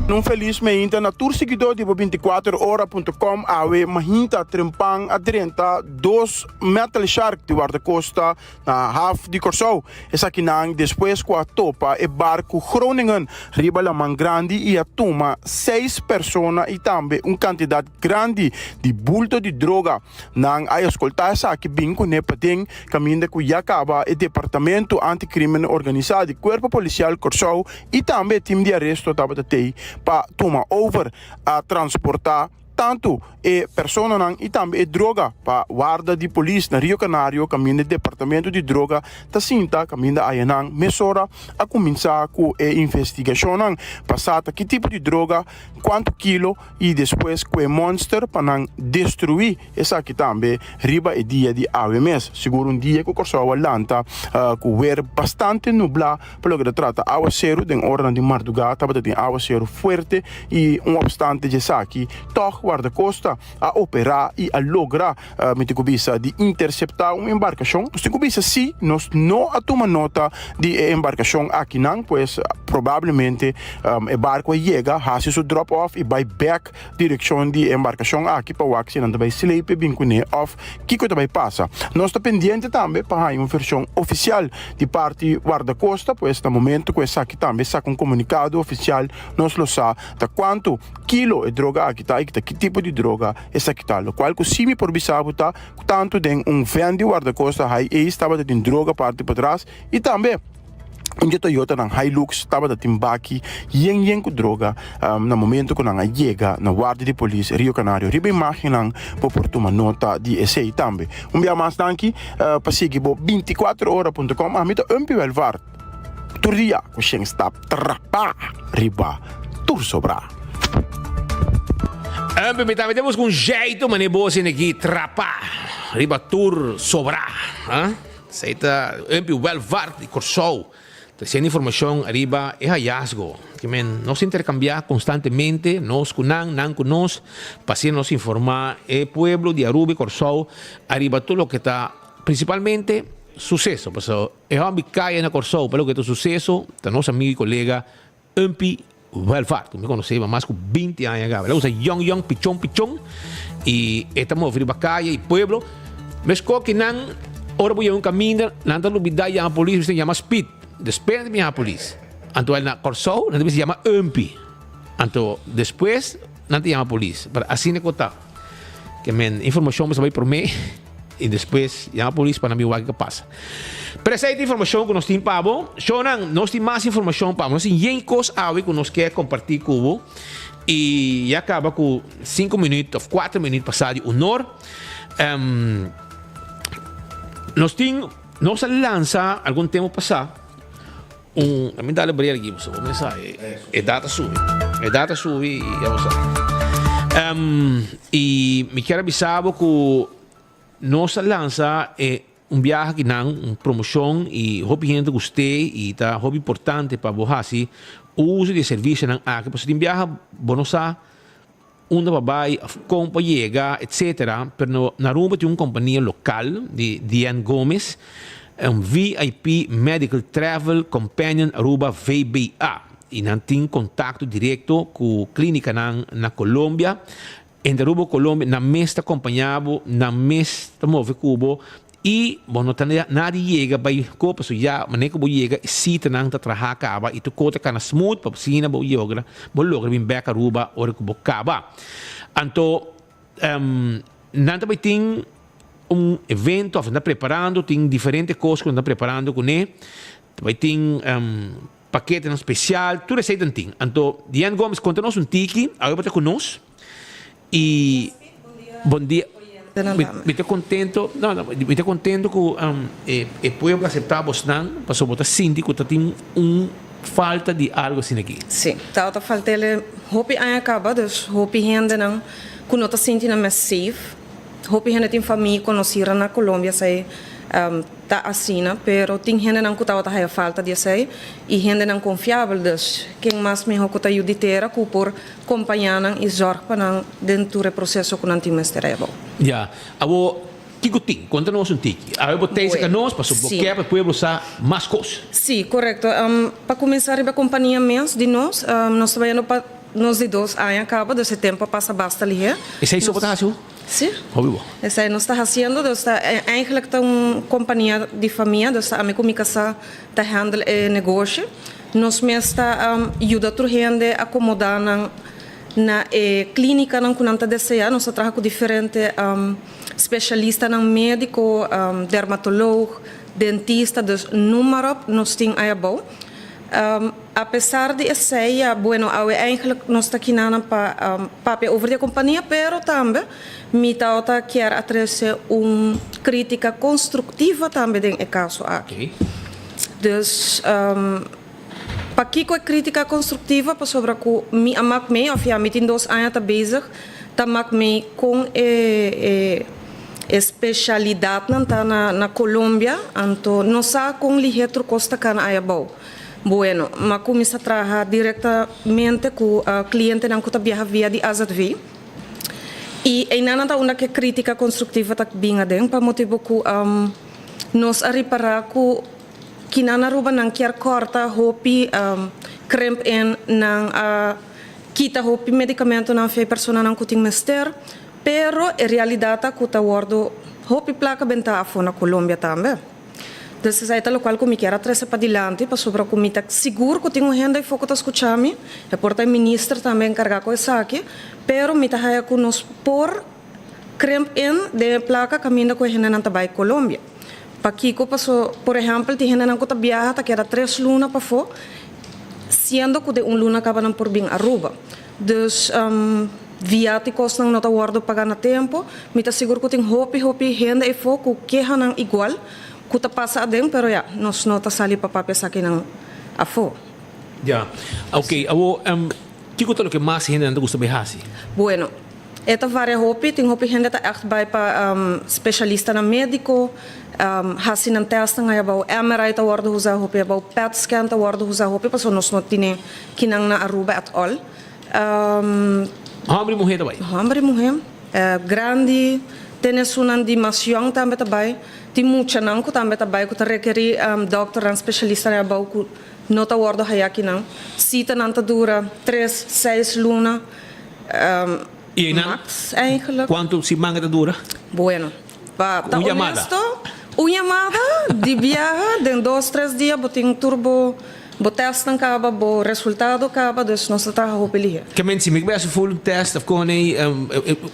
Un felis meinta na tur siguidó di bo 24 ora punto com awe mahinta trempan a drenta dos metal shark di Wardakosta na haf di Kòrsou. Esakinan despues ku a topa e barku Groningen riba laman grandi i a tuma seis persona i tambe un kantidat grandi di bulto di droga. Nan a escolta esaki bin cune paden caminda cu ya caba e Departamento Anti-Crimen Organisa di Cuerpo Policial Corsou y tambe e team di aresto tabata tey pa tuma over. A transporta tanto e personanan y tambe e droga pa warda di polis na Rio Canario caminda e Departamento di Droga ta sinta caminda ayanan mesora a cuminsa cu e investigacionnan pa sa ta ki tipo di droga, cuanto kilo i despues ku e monster pa nan destruí esaki tambe riba e dia di awe mes. Sigur un dia ku Kòrsou a lanta ku wer bastante nublá pa loke ta trata awaseru. Den oranan di mardugá tabata tin awaseru fuerte i un opstante djesaki tòg Wardakosta a operá i a logra, mi tin ku bisa, di interseptá un embarkashon. Nos tin ku bisa si nos no a tuma nota di e embarkashon akinan, pues probablemente e barku a yega, hasi su drop off i bai bèk direkshon di e embarkashon aki pa wak si nan ta bai slepe bin kuné òf kiko ta bai pasa. Nos ta pendiente tambe pa haña un vershon ofisial di parti Wardakosta, pues na momento ku esaki tambe saka un komunikado ofisial nos lo sa ta kuantu kilo e droga aki ta i ta ki tipo di droga esaki ta. Lokual ku si mi por bisa bo ta ku tantu den un vèn di wardakosta High Ace tabata tin droga parti patras i tambe. Un dje Toyotanan Hilux tabata tin baki yen yen ku droga na momento ku nan a yega na warda di polis Rio Canario. Riba imagennan bo por tuma nota di esei tambe. Un bia mas danki pa sigui bo 24 ora punto com. Ami ta Umpy Welvaart. Tur dia ku shen stap trapa riba tur sobrá. Umpy mi tambe ta buska un jeito manera bo asina aki trapa riba tur sobrá. Esei ta Umpy Welvaart di Kòrsou tresiendo informashon ariba e hayasgo. Ke men nos interkambiá konstantemente, nos ku nan, nan ku nos, pa asina nos informá e pueblo di Aruba i Kòrsou ariba tur loke ta prinsipalmente suseso. Pasobra e hòmber kaya na Kòrsou pa loke ta suseso ta nos amigu i kolega Umpy Welvaart, ku mi konosé pa mas ku 20 aña kaba. El a usa yòn yòn, pichon pichon i e ta move riba kaya i pueblo. Meskó ki nan ora bo yega un kaminda nan ta lubidá yama polis, mester yama spit. Despues nan ta bin yama polis. Anto el na Kòrsou nan ta bisa yama Umpy. Anto despues nan ta yama polis. Pero asina ku ta. Ke men informashon mester bai promé i despues yama polis pa nan bin wak kiko pasa. Pero esei ta informashon ku nos tin pa bo. Shownan, nos tin mas informashon pa bo. Nos tin yen kos awe ku nos ke kompartí ku bo. I ya kaba ku sinku minüt òf kuater minüt pasá di unor. Nos tin, nos a lansa algun tempu pasá. Un, a mi dale bril aki, pasobra bo mester sa, e edat a subi. E edat a subi i ya bo sa. I mi kier a bisa bo ku nos a lansa e un biaha akinan, un promoshon i hopi hende gust'é i ta hopi importante pa bo hasi uso di e servisionan aki, pasobra tin biaha bo no sa unda pa bai of kon pa yega etcetera pero no na Aruba tin un compania local di Diane Gomez un VIP Medical Travel Companion Aruba VBA y nan tin contacto directo cu clinicanan na Colombia entre Aruba y Colombia nan mes ta compaña bo nan mes ta move cu bo I bo no ta na di yega bai ko pasobra ya manera ku bo yega e sitanan ta traha kaba i tur ko ta kana smooth pa asina bo yogra bo logra bin bek Aruba ora ku bo kaba. Anto nan ta bai tin un evento of nan ta preparando tin diferente kos ku nan ta preparando kuné ta bai tin paketenan spesial tur esei nan tin. Anto Diane Gomez konta nos un tiki awe bo ta ku nos. Y bon dia. Mi ta contento, no, no, mi ta contento cu e, e pueblo acepta bosnan, pasobra bo ta sinti cu ta tin un falta di algo asina aki. Sí, tabata falt'el hopi aña caba, dus hopi hendenan cu no ta sinti nan mes safe, hopi hende tin famia y conocirnan na Colombia, esey Ta asina, pero tin hendenan ku tabata haya falta di esei i hendenan konfiabel, dus ken mas mihó ku ta yu di tera ku por kompañá nan i zòrg pa nan den tur e proseso ku nan tin mester abou. Ya. Awor, kiko tin? Konta nos un tiki. Awe bo ta esaka nos pasobra bo ke pa e pueblo sa mas kos. Sí, korekto. Pa kuminsá riba e kompania mes di nos, nos ta bayendo pa nos di dos aña kaba, dus e tempu a pasa basta lihé. Esei so bo ta hasi ho? Sí. Hopi bo. Esei nos ta hasiendo, dus ta eigenlijk ta un kompania di famia, dus ta ami ku mi kasá ta handle e negoshi. Nos mes ta yuda tur hende akomodá nan na e klínikanan ku nan ta deseá. Nos ta traha ku diferente spesialistanan médiko, dermatoloog, dentista, dus noem maar op, nos tin ei abou. Apesar di esei, ya, bueno, awe eigenlijk nos ta kinanan pa papia over di e kompania, pero tambe mi tabata kier a trese un kritika konstruktivo tambe den e kaso aki. Dus, pakiko e kritika konstruktivo? Pasobra ku mi a mak mei, òf ya, mi tin dos aña ta bezig ta mak mei kon e e spesialidatnan ta na Colombia, anto no sa kon lihé tur kos ta kana aya abou. Bueno, m'a kuminsá traha direktamente ku klientenan ku ta biaha via di AZV. I einan nan ta unda ku e krítika konstruktivo ta bin aden, pa motibu ku nos a ripará ku kinan na Aruba nan kier kòrta hopi krimp in, nan a kita hopi medikamentonan for e personanan ku tin mester, pero e realidat ta ku ta wòrdu hopi plaka bentá afó na Colombia tambe. Dus esei ta lokual ku mi kier a trese padilanti pasobra ku mi ta sigur ku tin un hende afó ku ta skucha mi, e por ta e minister tambe enkargá ku esaki, pero mi ta haya ku nos por krimp in den e plaka kaminda ku e hendenan ta bai Colombia. Pakiko? Paso, por ehèmpel, tin hendenan ku ta biaha ta keda tres luna pafó, siendo ku den un luna kaba nan por bin Aruba. Dus, viátikosnan no ta wòrdu pagá na tempu. Mi ta sigur ku tin hopi, hopi hende eifó ku kehanan igual ku ta pasa aden, pero ya, nos no ta sali pa papia esakinan afó. Ya, oké. Awor, kiko ta loke mas hendenan ta gusta bai hasi? Bueno, e ta varia hopi. Tin hopi hende ta ègt bai pa spesialistanan médiko, hasi nan tèstnan ai abou. MRI ta wòrdu usá hopi abou, PET scan ta wòrdu usá hopi pasobra nos no tine kinan na Aruba at all. Hòmber i muhé ta bai? Hòmber i muhé. Grandi, tene esunnan di mas yòn tambe ta bai. Tin muchanan ku tambe ta bai ku ta rekerí dòkternan spesialistanan abou ku no ta wòrdu hayá akinan. Sitanan ta dura tres, seis luna I einan max eigenlijk. kuantu siman e ta dura? Bueno, pa ta Un yamada. honesto, un yamada di biaha den dos, tres dia bo tin tur bo bo tèstnan kaba, bo resultado kaba, dus nos ta traha hopi lihé. Ke men si mi bai hasi full un tèst of kon ei,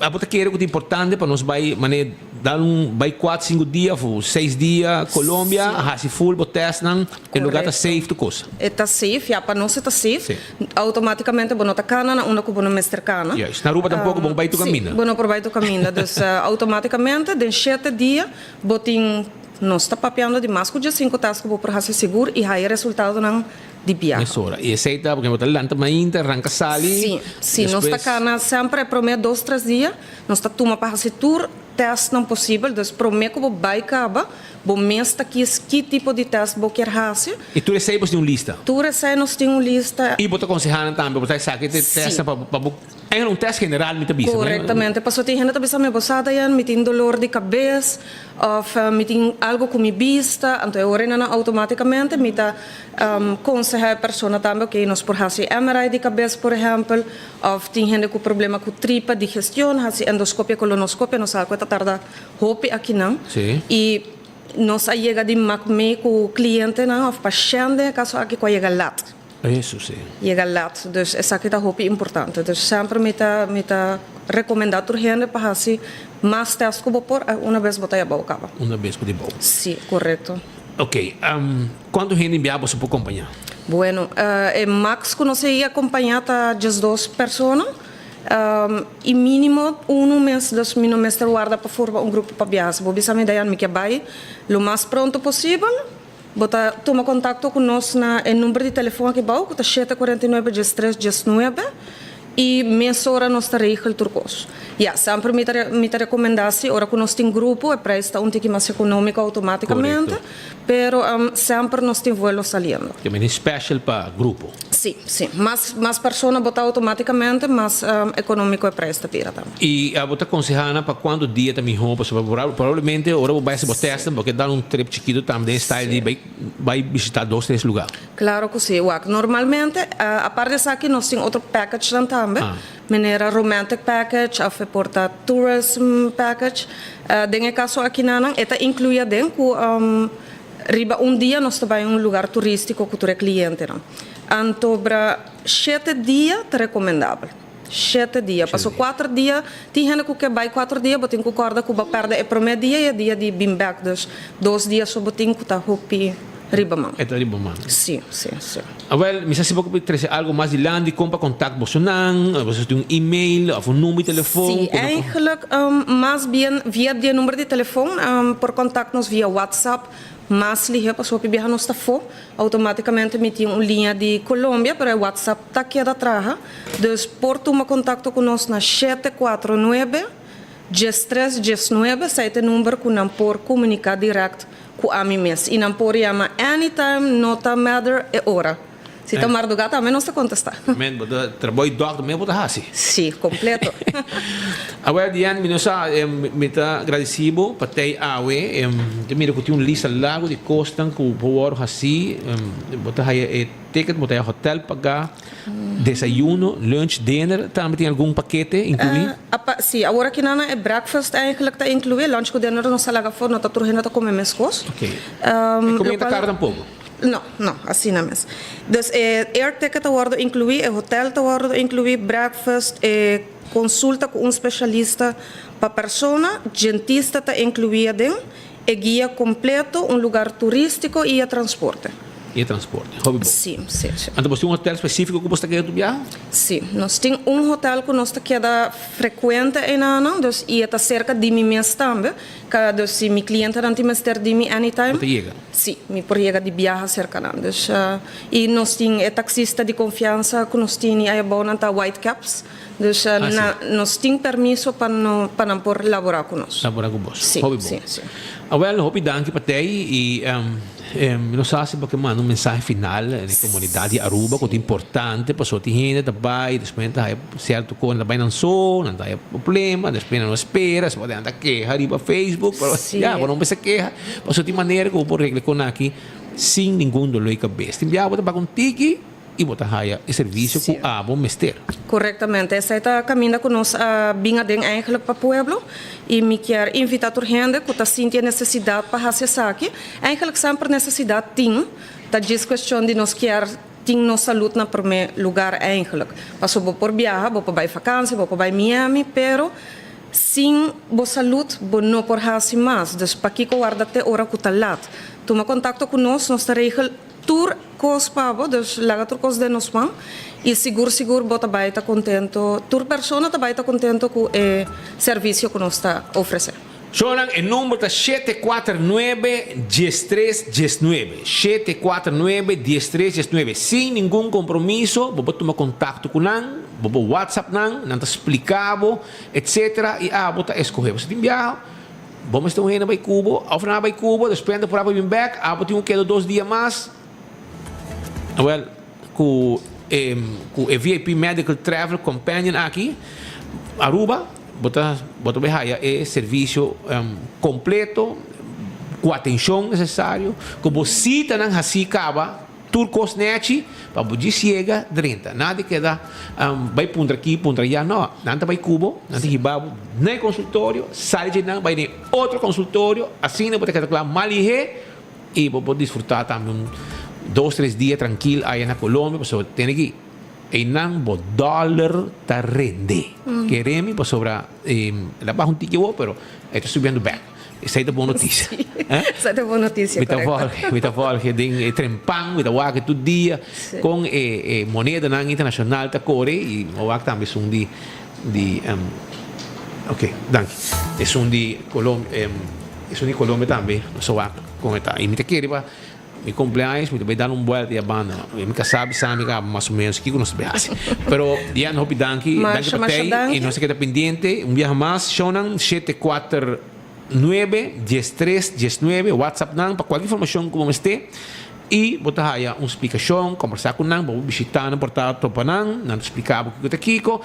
abo ta kere ku ta importante pa nos bai manera Dal un bai kuat sinku dia of seis dia Colombia hasi full bo testnan e lugar ta safe tur kos. E ta safe ya pa nos e ta safe automaticamente bo no ta kana na unda ku bo no mester kana. Juist na Aruba tampoco bo no bai tur kaminda. Si bo no por bai tur kaminda dus automaticamente den shete dia bo tin nos ta papiando di mas ku diesinku test ku bo por hasi sigur i haya resultadonan di biaha. Mesora i esei ta porque bo ta lanta mainta ranka sali Si si nos ta kana semper e prome dos tres dia. Nos ta tuma pa hasi tur tèstnan posibel, dus promé ku bo bai kaba, bo mes ta kis ki tipo di tèst bo kier hasi. I tur esei bo tin un lista? Tur esei nos tin un lista. I bo ta konsehá nan tambe, bo ta esaki te tèstnan pa pa bo, eigenlijk un tèst general mi ta bisa, no? Korektamente, pasobra tin hende ta bisa mi, bo sa Dayan, mi tin dolor di kabes òf mi tin algu ku mi bista, anto e ora nan outomátikamente mi ta konsehá e persona tambe, oke, nos por hasi MRI di kabes por ehèmpel, Of tin hende ku problema ku tripa, digestion, hasi endoscopia, colonoscopia, nos sa ku e ta tarda hopi akinan. I nos a yega di mak mee ku klientenan of pashènt den e kaso aki ku a yega lat. Eso si. Yega lat. Dus esaki ta hopi importante. Dus semper mi ta mi ta rekomendá tur hende pa hasi mas tèst ku bo por una bes bo ta ya bou kaba. Una bes bo ta bou. Si, korekto. Ok, kuantu hende bia boso por kompañá? Bueno, e max ku nos a i akompañá ta diesdos persona i mínimo unu mes, dus mi no mester warda pa forma un grupo pa biaha. Si bo bisa mi, Dayan, mi ke bai lo mas pronto posibel, bo ta tuma kontakto ku nos na e number di telefon aki bou ku ta shete kuarenta i nuebe diestres diesnuebe. I mesora nos ta regel tur kos. Ya, semper mi ta mi ta rekomendá si ora ku nos tin grupo e preis ta un tiki mas ekonómiko outomátikamente, pero semper nos tin vuelo saliendo. Te meni special pa grupo. Sí, sí. Mas mas persona bo ta outomátikamente, mas ekonómiko e preis ta bira tambe. I abo ta konsehá nan pa kuantu dia ta mihó? Pasobra probablemente ora bo bai hasi bo tèstnan bo ke dal un trip chikitu tambe den e style di bai bai bishitá dos tres lugá. Claro cu si. Wak, normalmente, apart di esaki nos tin otro packagenan tambe, manera romantic package of e por ta tourism package. Den e caso akinanan e ta inclui aden cu riba un dia nos ta bay un lugar turistico cu tur e clientenan. Anto bra shete dia ta recomendabel. Shete dia. Paso cuater dia, tin hende cu ke bay cuater dia, bo tin cu corda cu bo perde e prome dia y e dia di bin bek. Dus dos dia so bo tin cu ta hopi riba man. E ta riba man. Si, si, si. Awel, mi sa si bo por trece algo mas dilanti con pa contact bosonan, boso tin un email of un number di telefon. Si, eigenlijk mas bien via di e number di telefon, por contact nos via WhatsApp mas lihe pasobra hopi biaha nos ta fo. Automaticamente mi tin un liña di Colombia, pero e WhatsApp ta keda traha. Dus por tuma contacto cu nos na shete cuatro nuebe, diestres diesnuebe, esai ta e number cu nan por comunica direct cu ami mes. Y nan por yama anytime, no ta matter e ora. Si ta marduga tambe nos ta contesta. Men, bo ta trabou y dokter mes bo ta haci. Si, completo. Awel Diane, mi no sa, mi ta gradeci bo pa tei awe. Mi ta mira cu tin un lista largo di cosnan cu bo worde haci. Bo ta haya e ticket, bo ta haya hotel paga, desayuno, lunch, dinner. Tambe tin algun pakete inclui? Si, awor aki nan e breakfast eigenlijk ta inclui, lunch cu dinner nos ta laga for, no ta tur hende ta come mescos. Ok. E comida ta caro tampoco? No, no, asina mes. Dus e air ticket ta wordo inclui, e hotel ta wordo inclui, breakfast, e consulta cu un specialista pa persona, dentista ta inclui aden. E guia completo, un lugar turistico y e transporte. Y e transporte. Hopi bon. Sí, sí, sí. Anto bos tin un hotel specifico cu bos ta keda tur biaha? Sí, nos tin un hotel cu nos ta keda frecuente enanan, dus y e ta cerca di mi mes tambe, ca dus si mi clientenan tin mester di mi anytime. Bo ta yega? Sí, mi por yega di biaha cerca nan. Dus y nos tin e taxista di confiansa cu nos tini ay abou, nan ta white caps. Dus na nos tin permiso pa no pa nan por labora cu nos. Labora cu bos. Sí, Hopi bon. sí, sí. Awel, hopi danki pa tei y mi no sa si bo ke manda un mensahe final na e comunidad di Aruba cu ta importante pasobra tin hende ta bay despues nan ta haya cierto cos nan ta bay nan so, nan ta haya problema, despues nan no spera, despues nan ta keha riba Facebook, pero ya bo no mester keha pasobra tin manera cu bo por regla e con aki sin ningun dolor di cabes. Tin bia bo ta paga un tiki. i bo ta haya e servisio ku abo mester. Korektamente. Esei ta kaminda ku nos a bin aden eigenlijk pa pueblo i mi kier invita tur hende ku ta sinti e nesesidat pa hasi esaki. Eigenlijk semper nesesidat tin, ta djis kuestion di nos kier tin nos salud na prome lugar eigenlijk. Pasobra bo por biaha, bo por bai vakansi, bo por bai Miami, pero sin bo salud bo no por hasi mas. Dus pakiko warda te ora ku ta lat? Tuma kontakto ku nos, nos ta regel. Tur kos pa bo, dus laga tur kos den nos man i sigur sigur bo ta bai ta kontento, tur persona ta bai ta kontento ku e servisio ku nos ta ofresé. Shownan, e number ta 749 13 19, 749 13 19. Sin ningun kompromiso, bo por tuma kontakto ku nan, bo por whatsapp nan, nan ta splika bo, etsetera, i abo ta eskohé. Bo sa tin biaha? Bo mester un hende bai ku bo, of nan a bai ku bo, despues nan ta purá pa bin bèk, abo tin ku keda dos dia mas. Awèl, ku e ku e VIP Medical Travel Companion aki, Aruba, bo ta bo ta bai haya e servisio kompleto, ku atenshon nesesario, ku bo sitanan hasí kaba. Tur kos nechi pa bo djis yega drenta. Nada di keda bai puntra aki, puntra allá. No, nan ta bai ku bo, nan ta hiba bo na e konsultorio, sali dje nan bai den otro konsultorio, asina bo ta keda kla mal lihé i bo por disfrutá tambe un dos, tres dia trankil aya na Colombia pasobra tene ki einan bo dòler ta rende. Kere mi pasobra el a baha un tiki awor pero e ta subiendo bèk. Esei ta bon notisia. Sí, esei ta bon notisia, Mi ta korekto. volge, mi ta volge den e trempan, mi ta wak tur dia Sí. kon e e monedanan internashonal ta kore i mi wak tambe esun di di ok, danki. Esun di Colom esun di Colombia tambe nos a wak kon e ta. I mi ta kere pa Mi cumpleaños mi ta bay dal un buelta y a banda. Mi ka sabi sa mi ka mas o menos kico nos ta bay haci. Pero Diana hopi danki, danki Masha, pa masha tey danki. y nos ta keda pendiente un biaha mas. Shownan 749 13 19 WhatsApp nan pa cualkier informacion cu bo mester y bo ta haya un splicacion, combersa cu nan, bo por bishita nan por ta topa nan, nan ta splica bo kico ta kico.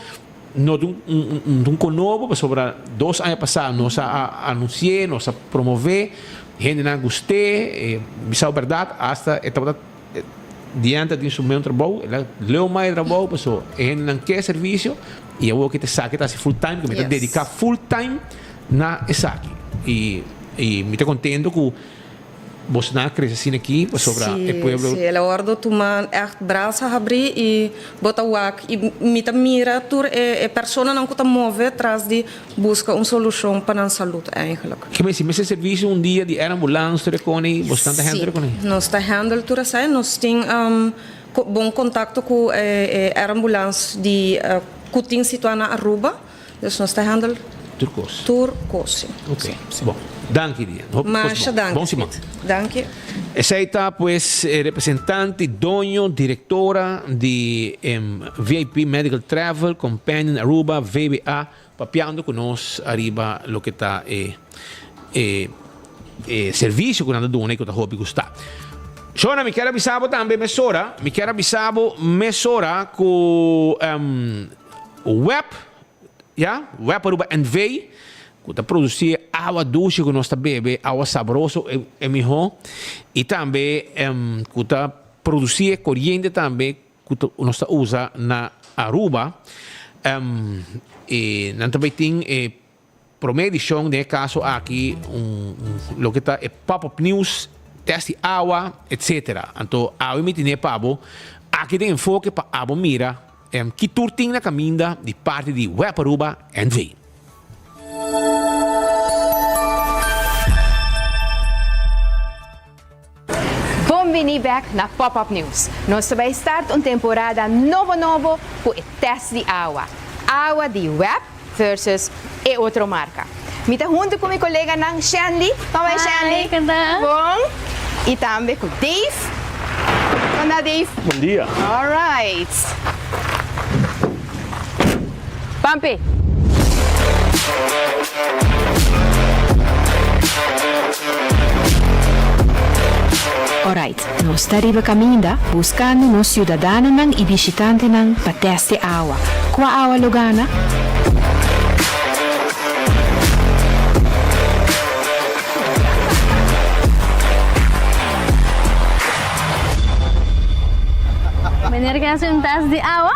No ta un un konobo pasobra dos aña pasá nos a anunsi'é, nos a promové, hendenan a gust'é, bisa bo bèrdat asta e tabata diante tin su meun trabou, el a leu mai e trabou pasobra e hendenan ke e servisio i awor ke ta esaki ta hasi full time, ku mi ta dediká full time na esaki i mi ta kontento ku. Bosnan a crece asina aki pasobra e pueblo. Sí, sí, el a wordo tuma echt brasa habri y bo ta wak y mi ta mira tur e personanan cu ta move tras di busca un solucion pa nan salud eigenlijk. Ke mester mester servicio un dia di air ambulance tur e coni, bosnan ta handle coni? Sí, nos ta handle tur esai, nos tin bon contacto cu e air ambulance di cu tin situa na Aruba. Dus nos ta handel Tur kos. tur kos, si. Ok, Si, si. bon. Danki Dian. Hopi kos Masha bon. danki, Bon siman. Piet. Danki. Esei ta pues e representante, doño, directora di VIP Medical Travel Companion Aruba, VBA, papiando cu nos ariba loke ta e e e servicio cu nan ta duna y cu ta hopi gusta. Shona, mi kier a bisa bo tambe mesora, mi kier a bisa bo mesora cu Web, ya, Web Aruba NV, ku ta produsí awa dushi ku nos ta bebe, awa sabroso e mihó, i tambe ku ta produsí e koriente tambe ku nos ta usa na Aruba. I nan ta bai tin e Prome edicion den e caso aki un loke ta e pop up news, test di awa, etc. Anto awe mi tine pa bo aki den enfoke pa abo mira ki tur tin na caminda di parti di Web Aruba NV. Bon bini bek na Pop Up News. Nos ta bay start un temporada nobo nobo cu e test di awa. Awa di web versus e otro marca. Mi ta hunto cu mi coleganan Shanley. Con bay Shanley? Hi, con ta? Bon. Y tambe cu Dave. Con ta Dave? Bon dia. Alright. Pampi. Alright, nos ta riba caminda buscando nos ciudadanonan y bishitantenan pa test e awa. Cua awa lo gana? Meneer ke haci un test di awa?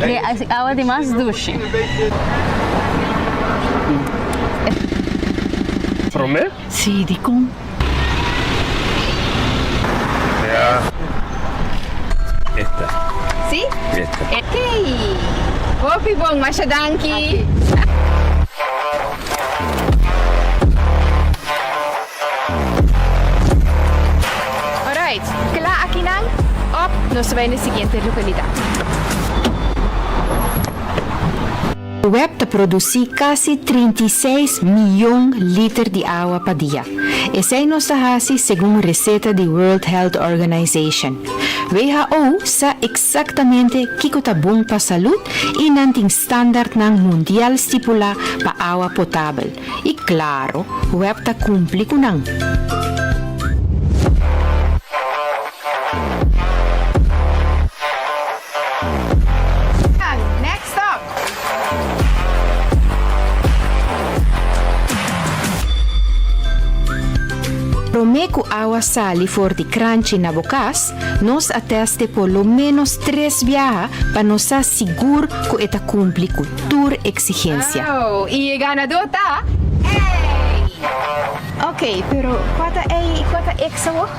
Di awa di mas dushi. Prome? Si, dikon? Ya. Esta. Si? Esta. Ok. Hopi bon, masha danki. Alright, kla akinan, op nos ta bai na e siguiente lokalidat. Web ta produsí kasi 36 miyon liter di awa pa dia. Esei nos ta hasi segun reseta di World Health Organization. WHO sa eksaktamente kiko ta bon pa salud i nan tin standardnan mundial stipulá pa awa potabel. I klaro, web ta kumpli ku nan. Next stop! Promé ku awa sali for di kranchi na bo kas, nos a tèst'e por lo ménos tres biaha pa nos sa sigur ku e ta kumpli ku tur eksigensia. Oh, i e ganadó ta Ey! Ok, pero kua ta Ey i kua ta X awor?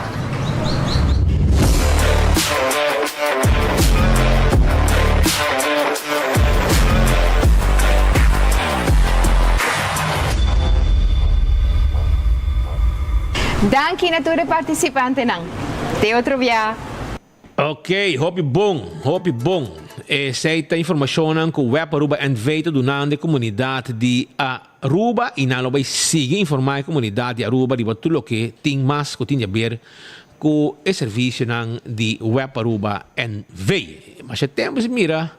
Danki na tur e partisipantenan. Te otro bia! Ok, hopi bon, hopi bon. Esei ta informashonnan ku Web Aruba NV ta dunando e komunidat di Aruba i nan lo bai sigui informá e komunidat di Aruba riba tur loke tin mas ku tin di aber ku e servisionan di Web Aruba NV. Masha tempu si mira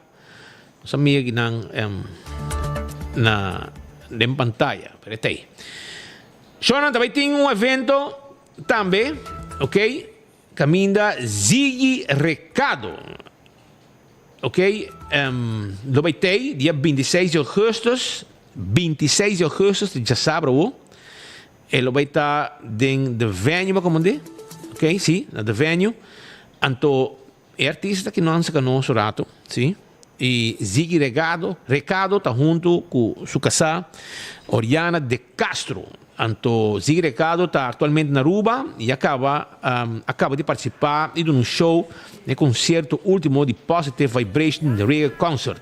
nos amiginan na den pantaya, pero e ta ei. Shonnan ta bai tin un evento tambe, ok. Caminda Ziggy Recado. Ok, lo bay tey dia 26 di augustus, 26 di augustus, di djasabra awo. E lo bay ta den The Venue, bo komandé? Ok, si, na The Venue. Anto e artista ki no a saka nos un rato, si. I Ziggy Regado, Recado ta huntu ku su kasá Oriana de Castro. Anto Ziggy Recado ta aktualmente na Aruba i a kaba a kaba di partisipá i duna un show na e konsierto último di Positive Vibration Reggae Concert.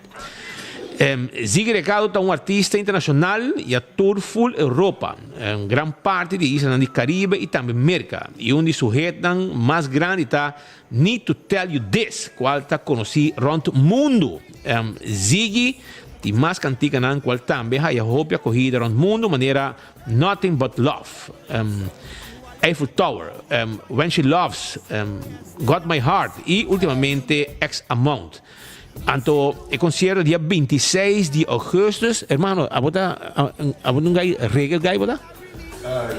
Ziggy Recado ta un artista internashonal i a tour full Europa, gran parti di e islanan di Karibe i tambe Merka. I un di su hitnan mas grandi ta Need to tell you this, cual ta conoci rond mundo. Ziggy tin mas canticanan cual tambe haya hopi acogida rond mundo manera Nothing But Love, Eiffel Tower, When She Loves, Got My Heart y ultimamente X Amount. Anto e concierto dia 26 di augustus. Hermano, abo ta abo ta un guy reggae guy bo ta?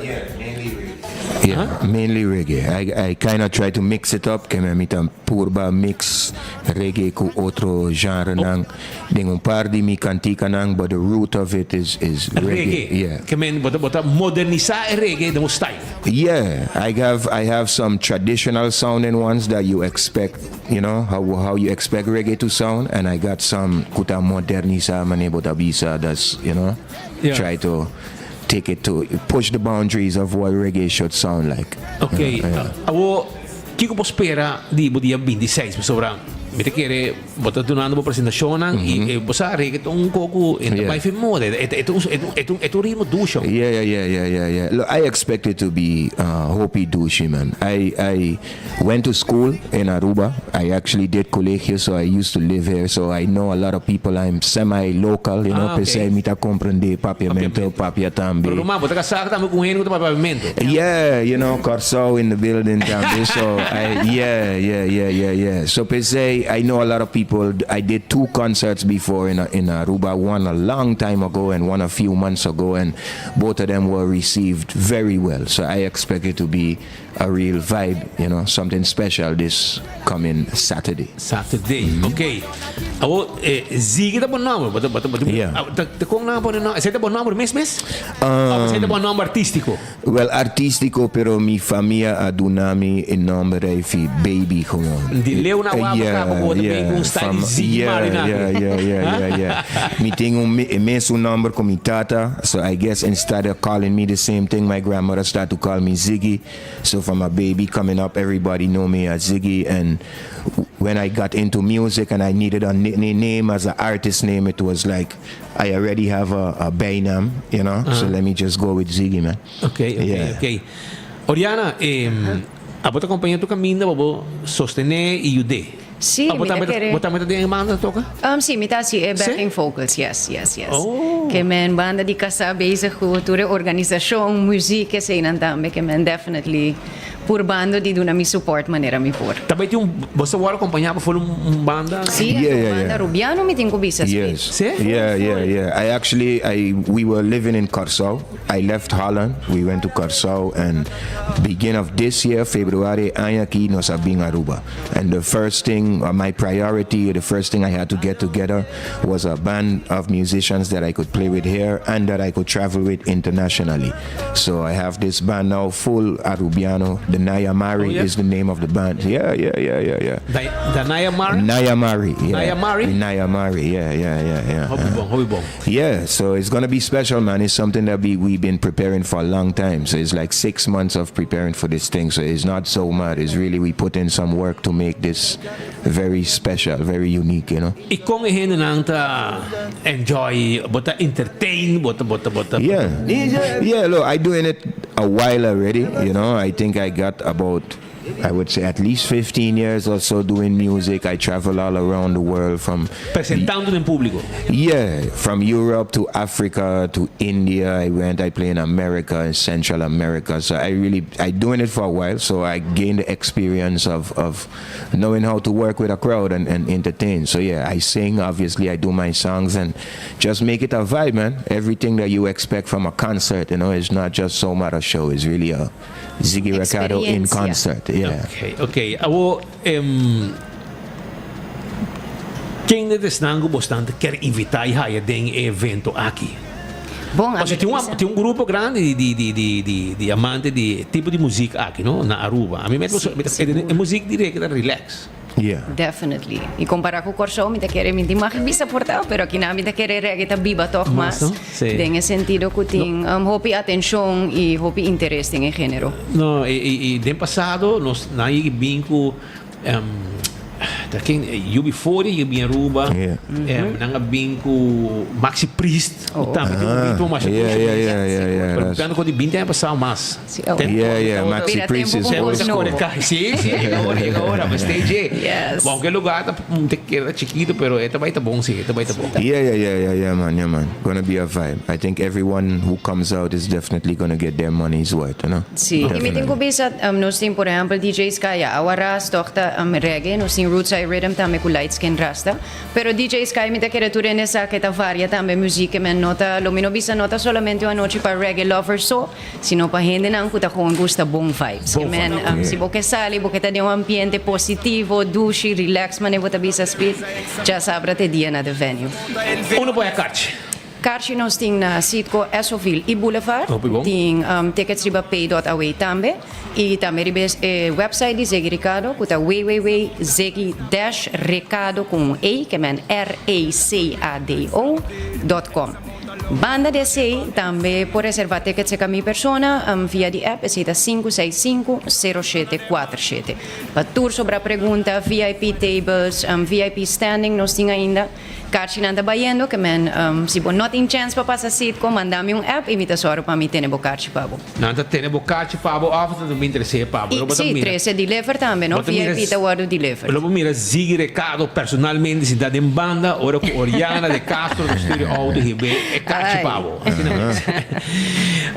Yeah, mainly reggae. Yeah, mainly reggae. I I kinda try to mix it up, ke mi ta purba mix reggae ku otro genrenan den un par di mi kantikanan, but the root of it is is reggae. Reggae. Yeah. Ke men bo ta bo ta modernisa e reggae den bo style. Yeah, I have I have some traditional sounding ones that you expect You know how how you expect reggae to sound and I got some ku ta modernisa mane bo ta bisa that's you know Yeah. try to take it to push the boundaries of what reggae should sound like. Ok, Yeah. awo kiko por spera di bo dia 26 pasobra? mi ta kere bo ta dunando bo presentacionnan y bo sa reggaeton un poco e ta bai fin moda, e ta un e ta un ritmo dusho. Yeah, yeah, yeah, yeah, yeah, yeah. Look, I expect it to be hopi dushi, man. I I went to school in Aruba. I actually did colegio, so I used to live here, so I know a lot of people. I'm semi-local, you know, p'esei mi ta comprende papiamento, papia tambe. Pero ruman, bo ta casá tambe cu un hende cu ta papia papiamento. Yeah, you know, Kòrsou in the building tambe, so I, yeah, yeah, yeah, yeah, yeah. So p'esei I know a lot of people. I did two concerts before in in Aruba, one a long time ago and one a few months ago, and both of them were received very well. So I expect it to be a real vibe, you know, something special this coming Saturday. Saturday, ok. Awor, eh, Ziggy ta bo nomber, bo ta, bo ta, bo ta, Yeah. ah, ta, ta kon nan a pone nomber? Esei ta bo nomber mes mes? Of esei ta bo nomber artístico? Well, artístico, pero mi famia a duna mi e nomber ei fi baby gewoon. Di leu na waba kaba bo ta bin ku un style di Ziggy Marley na. Yeah, yeah, yeah, yeah, yeah. Mi tin un e mesun nomber ku mi tata, so I guess instead of calling me the same thing, my grandmother start to call me Ziggy. So from a baby coming up, everybody know me as Ziggy and when I got into music and I needed a name as an artist name, it was like I already have a, a bijnaam, you know, so let me just go with Ziggy, man. Ok, ok, Yeah. ok. Oriana, eh, abo ta acompaña tur caminda pa bo sostené y yud'é. Sí, Abo mi ta tambe ta, kere. bo tambe ta den e banda ta toca? Sí, mi ta hasi e Sí? backing vocals, yes, yes, yes. Oh. Ke men banda di kasá bezig ku tur e organisashon, muziek, eseinan tambe, ke men definitely purbando di duna mi support manera mi por. Ta bay tin un, bo sa wòrdu acompañá pa for un un banda? Sí, Yeah, anto yeah, banda yeah. Rubiano mi tin ku bisa speed. Yes. Sí? Yeah, yeah, yeah. I actually, I, we were living in Kòrsou. I left Holland, we went to Kòrsou and begin of this year, Februari aña aki nos a bin Aruba. And the first thing, my priority, the first thing I had to get together was a band of musicians that I could play with here and that I could travel with internationally. So I have this band now, full Arubiano. The Naya Mari Oh, yeah? is the name of the band. Yeah, yeah, yeah, yeah, yeah. Da, da Naya Mari? Naya Mari, yeah. Naya Mari? Naya Mari, yeah, yeah, yeah, yeah. Hopi bon, hopi bon. Yeah, so it's gonna be special, man. It's something that we, we've been preparing for a long time. So it's like six months of preparing for this thing. So it's not so mad. It's really, we put in some work to make this very special, very unique, you know. Y con e hendenan ta enjoy, bo ta entertain, bo ta, bo ta, bo ta. Yeah. Yeah, look, I doing it a while already, you know. I think I got about I would say at least 15 years or so doing music. I travel all around the world from Presentando den publico. Yeah, from Europe to Africa to India. I went, I play in America, in Central America. So I really, I doing it for a while. So I gained the experience of, of knowing how to work with a crowd and, and entertain. So yeah, I sing, obviously, I do my songs and just make it a vibe, man. Everything that you expect from a concert, you know, it's not just so much a show. It's really a Ziggy Recado in Experiencia. concert. Yeah. Ok, ok. Awo, em, ken di esnan cu bosnan ta kier invita y haya den e evento aki? Bon, a Pasobra tin un, tin un grupo grandi di, di, di, di, di amante di e tipo di muziek aki, no? Na Aruba. A mi mester Sí, mi ta, sigur. e muziek di reggae ta relax. Yeah. Definitely. Y compara cu Corsou mi ta kere mi tin mag bisa por ta, pero aki nan mi ta kere reggae ta biba toch Mas, mas. no? Sí. Den e sentido cu tin um, hopi atencion y hopi interes den e genero. No, y, y, y den pasado nos nan yegi bin cu em, ta ken UB40 yegi bin Aruba. Yeah. Em, nan a bin cu Maxi Priest, cu tambe tin un ritmo masha Yeah, dushi. yeah, yeah, yeah, yeah. Pero That's- pensando cu di 20 aña pasado mas. Sí, oh. Ten- Yeah, yeah, Maxi Mira, Priest tempo is con old cos school. nobo. Sí, sí, llega ahora, llega ahora, maar stage. Yes. Bon, aunque lugar ta, te queda chiquito, pero esta vai ta bon, sí, esta vai ta bon. Yeah, yeah, yeah, yeah, yeah, man, yeah, man. Gonna be a vibe. I think everyone who comes out is definitely gonna get their money's worth, you know? Sí, y mi tin cu bisa, nos tin por ehempel DJ Sky, ya Awa Ras toch ta reggae, nos tin Rootside Rhythm tambe cu Light Skin Rasta. Pero DJ Sky mi ta kere tur hende sa ke ta varia tambe muziek, men no ta, lo mi no bisa no ta solamente un anochi pa reggae lovers so, sino pa hendenan cu ta gewoon gusta bon vibes. Ke men, si bo ke sali, bo ke ta den un ambiente positivo, dushi, relax, mane bo ta bisa Speed, djasabra t'e dia na The Venue. Uno por e karchi. Karchi nos tin na Citgo, Essoville y Boulevard. Hopi bon. Tin tickets riba pay.aw tambe. Y tambe riba e website di Ziggy Recado cu ta www.ziggy-recado cu un e, ke men R-E-C-A-D-O, dot com. Banda di esei tambe por reserva ticket serka mi persona via di app, esei ta 565 0747. Pa tur sobra pregunta, VIP tables, VIP standing nos tin ainda. Karchinan ta bayendo ke men si bo no tin chèns pa pasa Citgo manda mi un app i mi ta sòru pa mi tene bo karchi pa bo. Nan ta tene bo karchi pa bo òf nan ta bin trese pa bo? I si, trese deliver tambe no, VIP ta wòrdu delivered. Lo bo mira Ziggy Recado personalmente sinta den banda ora ku Oriana de Castro ta stuur e outo hib'é e karchi pa bo. Asina mes.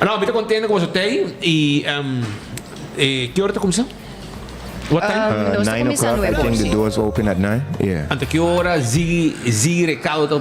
No, mi ta kontento ku boso t'ei i ki ora ta kuminsá? What time? Nos ta 9 kuminsá o'clock, I nuebe think the or si. doors open at 9. Yeah. Anto ki ora Ziggy Ziggy Recado ta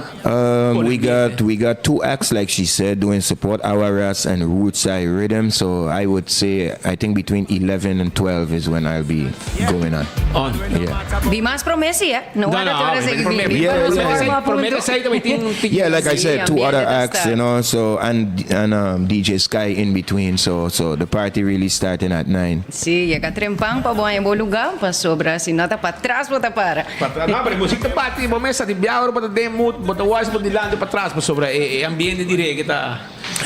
We pone got we got two acts like she said doing support Awaras and Rootside Rhythm so I would say I think between 11 and 12 is when I'll be going on. On. Yeah. Bi mas promé si eh. No No, wada no, tur mi esei promé bi Yeah, pa nos yeah. warm up Promé huntu. esei tambe tin tin Yeah, like I Sí, said, two ambiente other ta acts, you start. know, so and and DJ Sky in between, so so the party really starting at 9. Sí, yega trempan pa bo haña bo lugá, pasobra si no ta patras bo ta para. Patras, no, pero e muzik ta bati, bo mes sa di biaha ora bo ta den mood, bo ta wise bo dilanti o patras, pasobra e ambiente di reggae ta.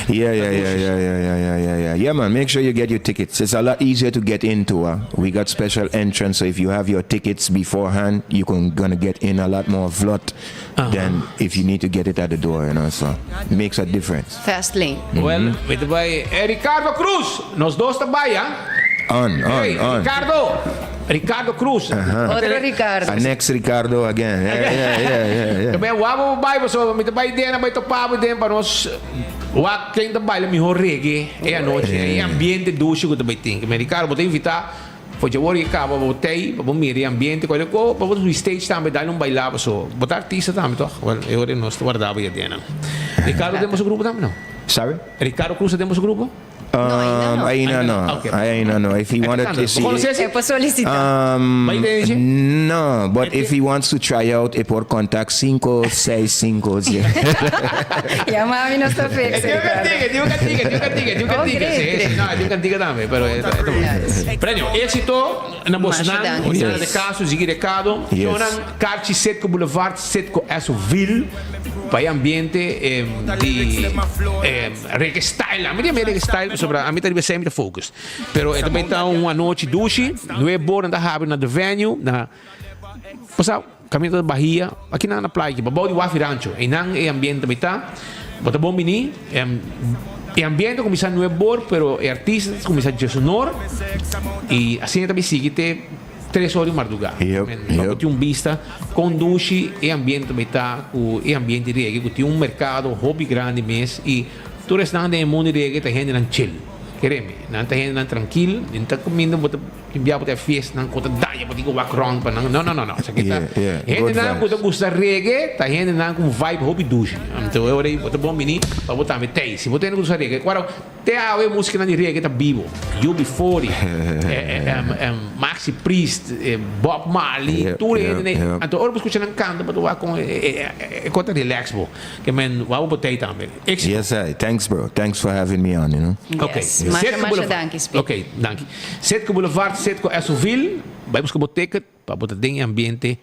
Yeah, yeah, yeah, yeah, yeah, yeah, yeah, yeah, yeah. Yeah, man, make sure you get your tickets. It's a lot easier to get into. Uh. We got special entrance, so if you have your tickets beforehand, you can gonna get in a lot more vlot than if you need to get it at the door, you know. So it makes a difference. Fast lane. Well, mi ta bai. Eh, Ricardo Cruz! Nos dos ta bai, ah. On, on, Hey, on. Ricardo! Ricardo Cruz. Otro Ricardo. A next Ricardo again. Yeah, yeah, yeah, yeah, yeah. Ta bai wak bo bai pasobra mi ta bai den, a bai topa bo den pa nos wak ken ta baila mihor reggae e anochi. E ambiente dushi ku ta bai tin. Ricardo, bo ta invita. For dje ora ke kaba bo tei pa bo mira e ambiente cual o pa bo subi stage tambe dal un baila paso bo ta artista tambe toch? Well e ora nos ta warda bo ya den nan. Ricardo den boso grupo tambe no? Sorry? Ricardo Cruz ta den boso grupo? No, ainda no. Ainda no. Okay. Ainda no. If he wanted to Bo conoce ese? E por solicita. Bai den ese? No, but if he wants to try out e por contact 565 Ya mami nos ta fix E tin un cantica, e tin un cantica, e tin un cantica, e tin un cantica. Sí, sí, no, e tin un cantica tambe, pero e ta bon. Premio, éxito na boso Masha nan, danki. Oriana de Yes. Caso, Ziggy Recado, Yes. Jonan Carchi Citgo Boulevard, Citgo Esso-ville, pa e ambiente em, di em, reggae style. Ami di reggae style, pasobra ami ta riba esei mi ta focus. Pero e tambe ta un anochi dushi, nuebe ora nan ta habri na The Venue, na Pasá kaminda ta Bahia, aki nan na playa aki, pabou di Wafi Rancho. Einan e ambiente tambe ta. Bo ta bon bini. E ambiente a kuminsá nuebor, pero e artista ta kuminsá djesonor i asina ta bin sigui te tres or di mardugá. Bo tin un bista kon dushi e ambiente tambe ta ku e ambiente di reggae ku tin un merkado hopi grandi mes i tur esnan den e mundu di reggae ta hendenan chill. Kere mi, nan ta hendenan trankil, nan ta kuminda bo ta. Tin bia bo ta e fiestanan ku ta daña bo tin ku wak rònt pa nan. No, no, no, no. Esaki ta hendenan ku ta gusta reggae, ta hendenan ku un vibe hopi dushi. Anto e ora ei bo ta bon bini pa bo tambe tei. Si bo ta hende ku gusta reggae, awor te awe musikanan di reggae ta bibo. UB40, Maxi Priest, Bob Marley, tur e hendenan ei. Anto ora bo skucha nan kanta bo ta wak kon e kos ta relax bo. Ke men wou bo tei tambe. Éxito. Yes, I. Thanks, bro. Thanks for having me on, you know. Okay. Yes. Masha, masha danki, Speed. Okay, danki. Citgo Boulevard, Citgo Esso-ville, bai buska bo ticket pa bo ta den e ambiente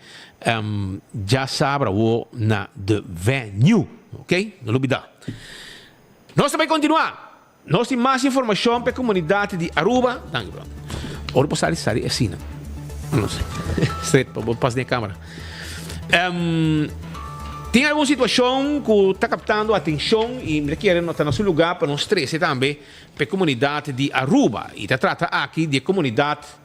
djasabra awo na The Venue. Ok, no lubida. Nos ta bai kontinua. Nos tin mas informashon pa e komunidat di Aruba. Danki bro. Ora bo sali, sali asina. No sé. Straight pa bo pas den e kamera. Tin algun situashon ku ta kaptando atenshon i mi ta kere no ta na su lugá pa nos trese tambe pa e komunidat di Aruba i ta trata aki di e komunidat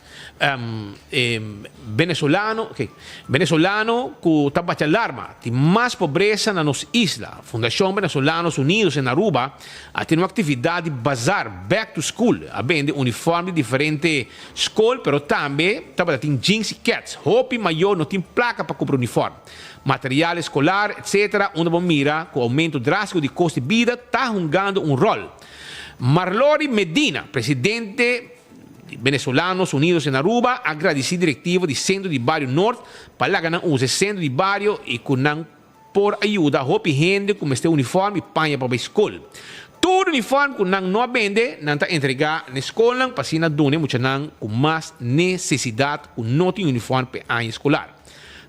Venezolano, ok, Venezolano ku ta bacha alarma tin mas pobresa na nos isla. Fundashon Venezolanos Unidos en Aruba a tene un aktividat di bazar Back to School. A bende uniform di diferente skol pero tambe tabata tin jeans i kets. Hopi mayor no tin plaka pa kumpra uniform, material eskolar etc. Unda bo mira ku oumento drástiko di kost di bida ta hungando un ròl. Marlori Medina, presidente di Venezolanos Unidos en Aruba, a gradisí direktiva di Sentro di Bario Noord pa laga nan usa e sentro di bario i ku nan por a yuda hopi hende ku mester uniform i paña pa bai skol. Tur uniform ku nan no a bende, nan ta entregá na e skolnan pa asina duna e muchanan ku mas nesesidat ku no tin uniform pa e aña eskolar.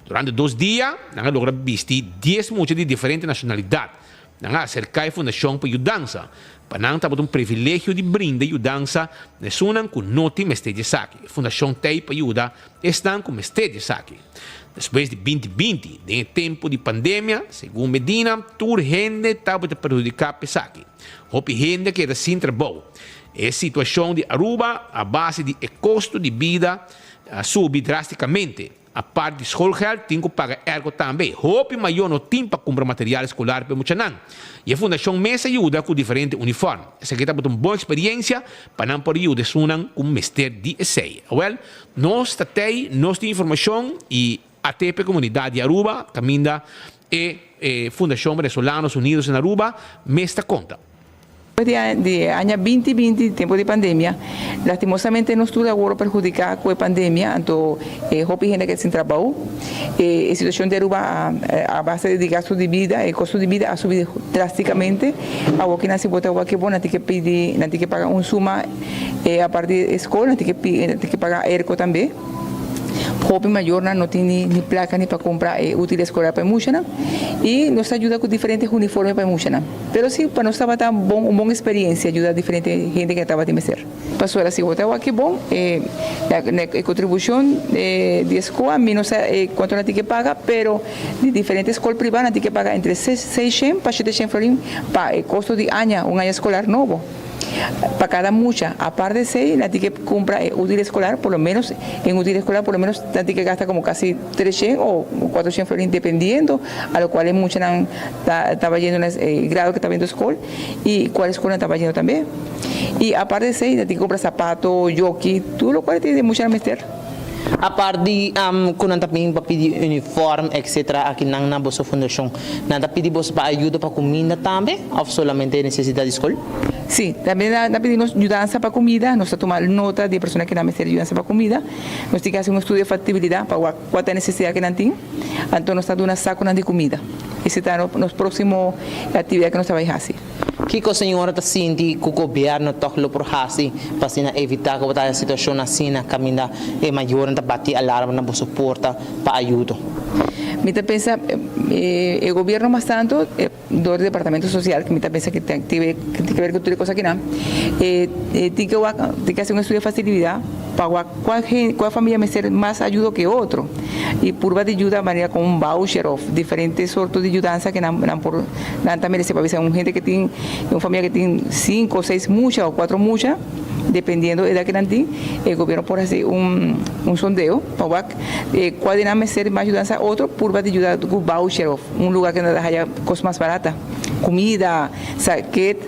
Durante dos dia, nan a logra bisti dies mucha di diferente nashonalidat. Nan a aserká e fundashon pa yudansa. Pa nan tabata un privilegio di brinda yudansa na esunnan ku no tin mester di esaki. E fundashon t'ei pa yuda esnan ku mester di esaki. Despues di 2020, den e tempu di pandemia, segun Medina, tur hende tabata perhudiká pa esaki. Hopi hende a keda sin trabou. E situashon di Aruba a base di e kosto di bida a subi drástikamente. Apart di schoolgeld tin ku paga ergo tambe. Hopi mayor no tin pa kumpra material eskolar pa e muchanan. I e fundashon mes a yuda ku diferente uniform. Esaki tabata un bon eksperiensia pa nan por yuda esunnan ku mester di esei. Awel, nos ta tei, nos tin informashon i ATP Komunidat di Aruba kaminda e Fundashon Venezolanos Unidos en Aruba mes ta konta. Despues di e aña binti binti, tempo di pandemia, lastimosamente nos tur a wòrdu perhudiká ku e pandemia, anto e hopi hende a keda sin trabou. E situashon di Aruba a base di gastu di bida, e kosto di bida a subi drástikamente. Awor ki nan si bo ta wak bo, nan tin ke pidi, nan tin ke paga un suma aparte di e skol, nan tin ke pidi, nan tin ke paga airco tambe. Hopi mayornan no tin ni plaka ni pa kumpra e útil eskolar pa e muchanan i nos ta yuda ku diferente uniforme pa e muchanan. Pero si pa nos tabata bon un bon experiencia yuda diferente hende ke tabatin mester. Pasobra si bo ta wak bon e e contribucion di e school a mi no sa cuanto nan tin ke paga pero di diferente school priva nan tin ke paga entre seishen pa sheteshen florin pa e costo di aña un aña escolar nobo. Pa cada mucha. Aparte esey nan tin ke cumpra e útil escolar por lo menos en útil escolar por lo menos nan tin ke gasta como casi treshen o cuatroshen florin dependiendo a lo cual e muchanan ta taba yendo na e grado ke taba yendo scol y cual scol nan taba yendo tambe. Y aparte esey nan tin ke cumpra zapato, yoki, tur lo cual e muchanan mester. Apart di ku nan ta bin pa pidi uniform etc. Aki nan na boso fundashon, nan ta pidi boso pa ayuda pa kuminda tambe òf solamente nesesidat di skol? Sí, tambe nan ta pidi nos yudansa pa kumida. Nos ta tuma nota di e persona ku nan mester yudansa pa kumida. Nos tin ke hasi un estudio di faktibilidat pa wak kua ta e nesesidat ku nan tin. Anto nos ta duna sakunan di kumida. Esei ta nos próksimo aktividat ku nos ta bai hasi. Kiko señora ta sinti ku gobièrnu tòg lo por hasi pa asina evitá ku bo ta haya situashon asina kaminda e mayornan ta bati alarma na boso porta pa ayudo? Mi ta pensa e gobièrnu mas tantu dor di departamento sosial ku mi ta pensa ku tin ke ber ku tur e kos akinan tin ke wak tin ke hasi un estudio di fasilidat pa wak kua kua familia mester mas ayudo ke otro i purba di yuda manera kon un voucher òf diferente sorto di yudansa ke nan nan por Nan ta merece pa bisa un hende ke tin un familia ke tin cinco o seis mucha o cuatro mucha dependiendo edad ke nan tin e gobierno por haci un un sondeo pa wak cual di nan mester mas yudansa otro purba di yuda cu voucher of un lugar ke nan ta haya cos mas barata comida saket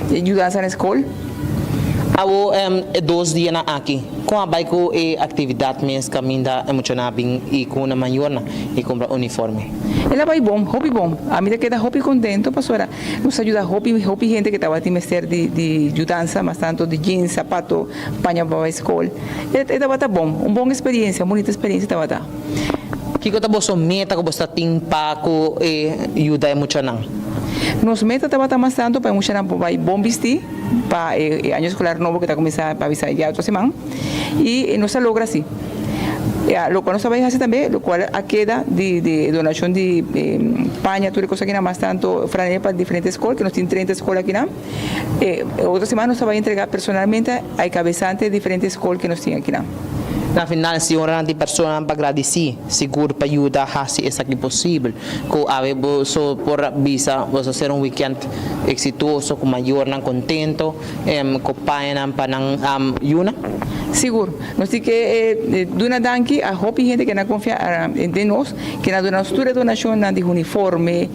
yudansa na escol. Awo e dos dianan aki con a bay cu e actividad mes caminda e muchanan a bin y cu nan mayornan y cumpra uniforme? El a bai bon, hopi bon. Ami ta keda hopi kontento pasobra nos a yuda hopi hopi hende ke tabatin mester di di yudansa, mas tanto di jeans, sapato, paña pa bai skol. E e tabata bon, un bon eksperiensia, un bunita eksperiensia tabata. Kiko ta boso meta ku boso ta tin pa ku e yuda e muchanan? Nos meta tabata mas tanto pa e muchanan por bai bon bistí pa e e año eskolar nobo ke ta kuminsá pa bisa ya otro siman i nos a logra así. Ya, lokual nos ta bai hasi tambe, lokual a keda di di donashon di paña, tur e kos akinan, mas tanto franela pa diferente skol, ke nos tin 30 skol akinan. E otro siman nos ta bai entrega personalmente a e kabesante di diferente skol ke nos tin akinan. Na final, señoranan tin personanan pa gradisí, sigur pa yuda hasi esaki posibel. Ku awe boso por bisa boso ser un weekend eksitoso ku mayornan kontento. Ku pañanan pa nan yuna? Sigur. Nos tin ke duna danki a hopi hende ke nan konfia den nos, ke nan duna nos tur e donashonnan di uniforme,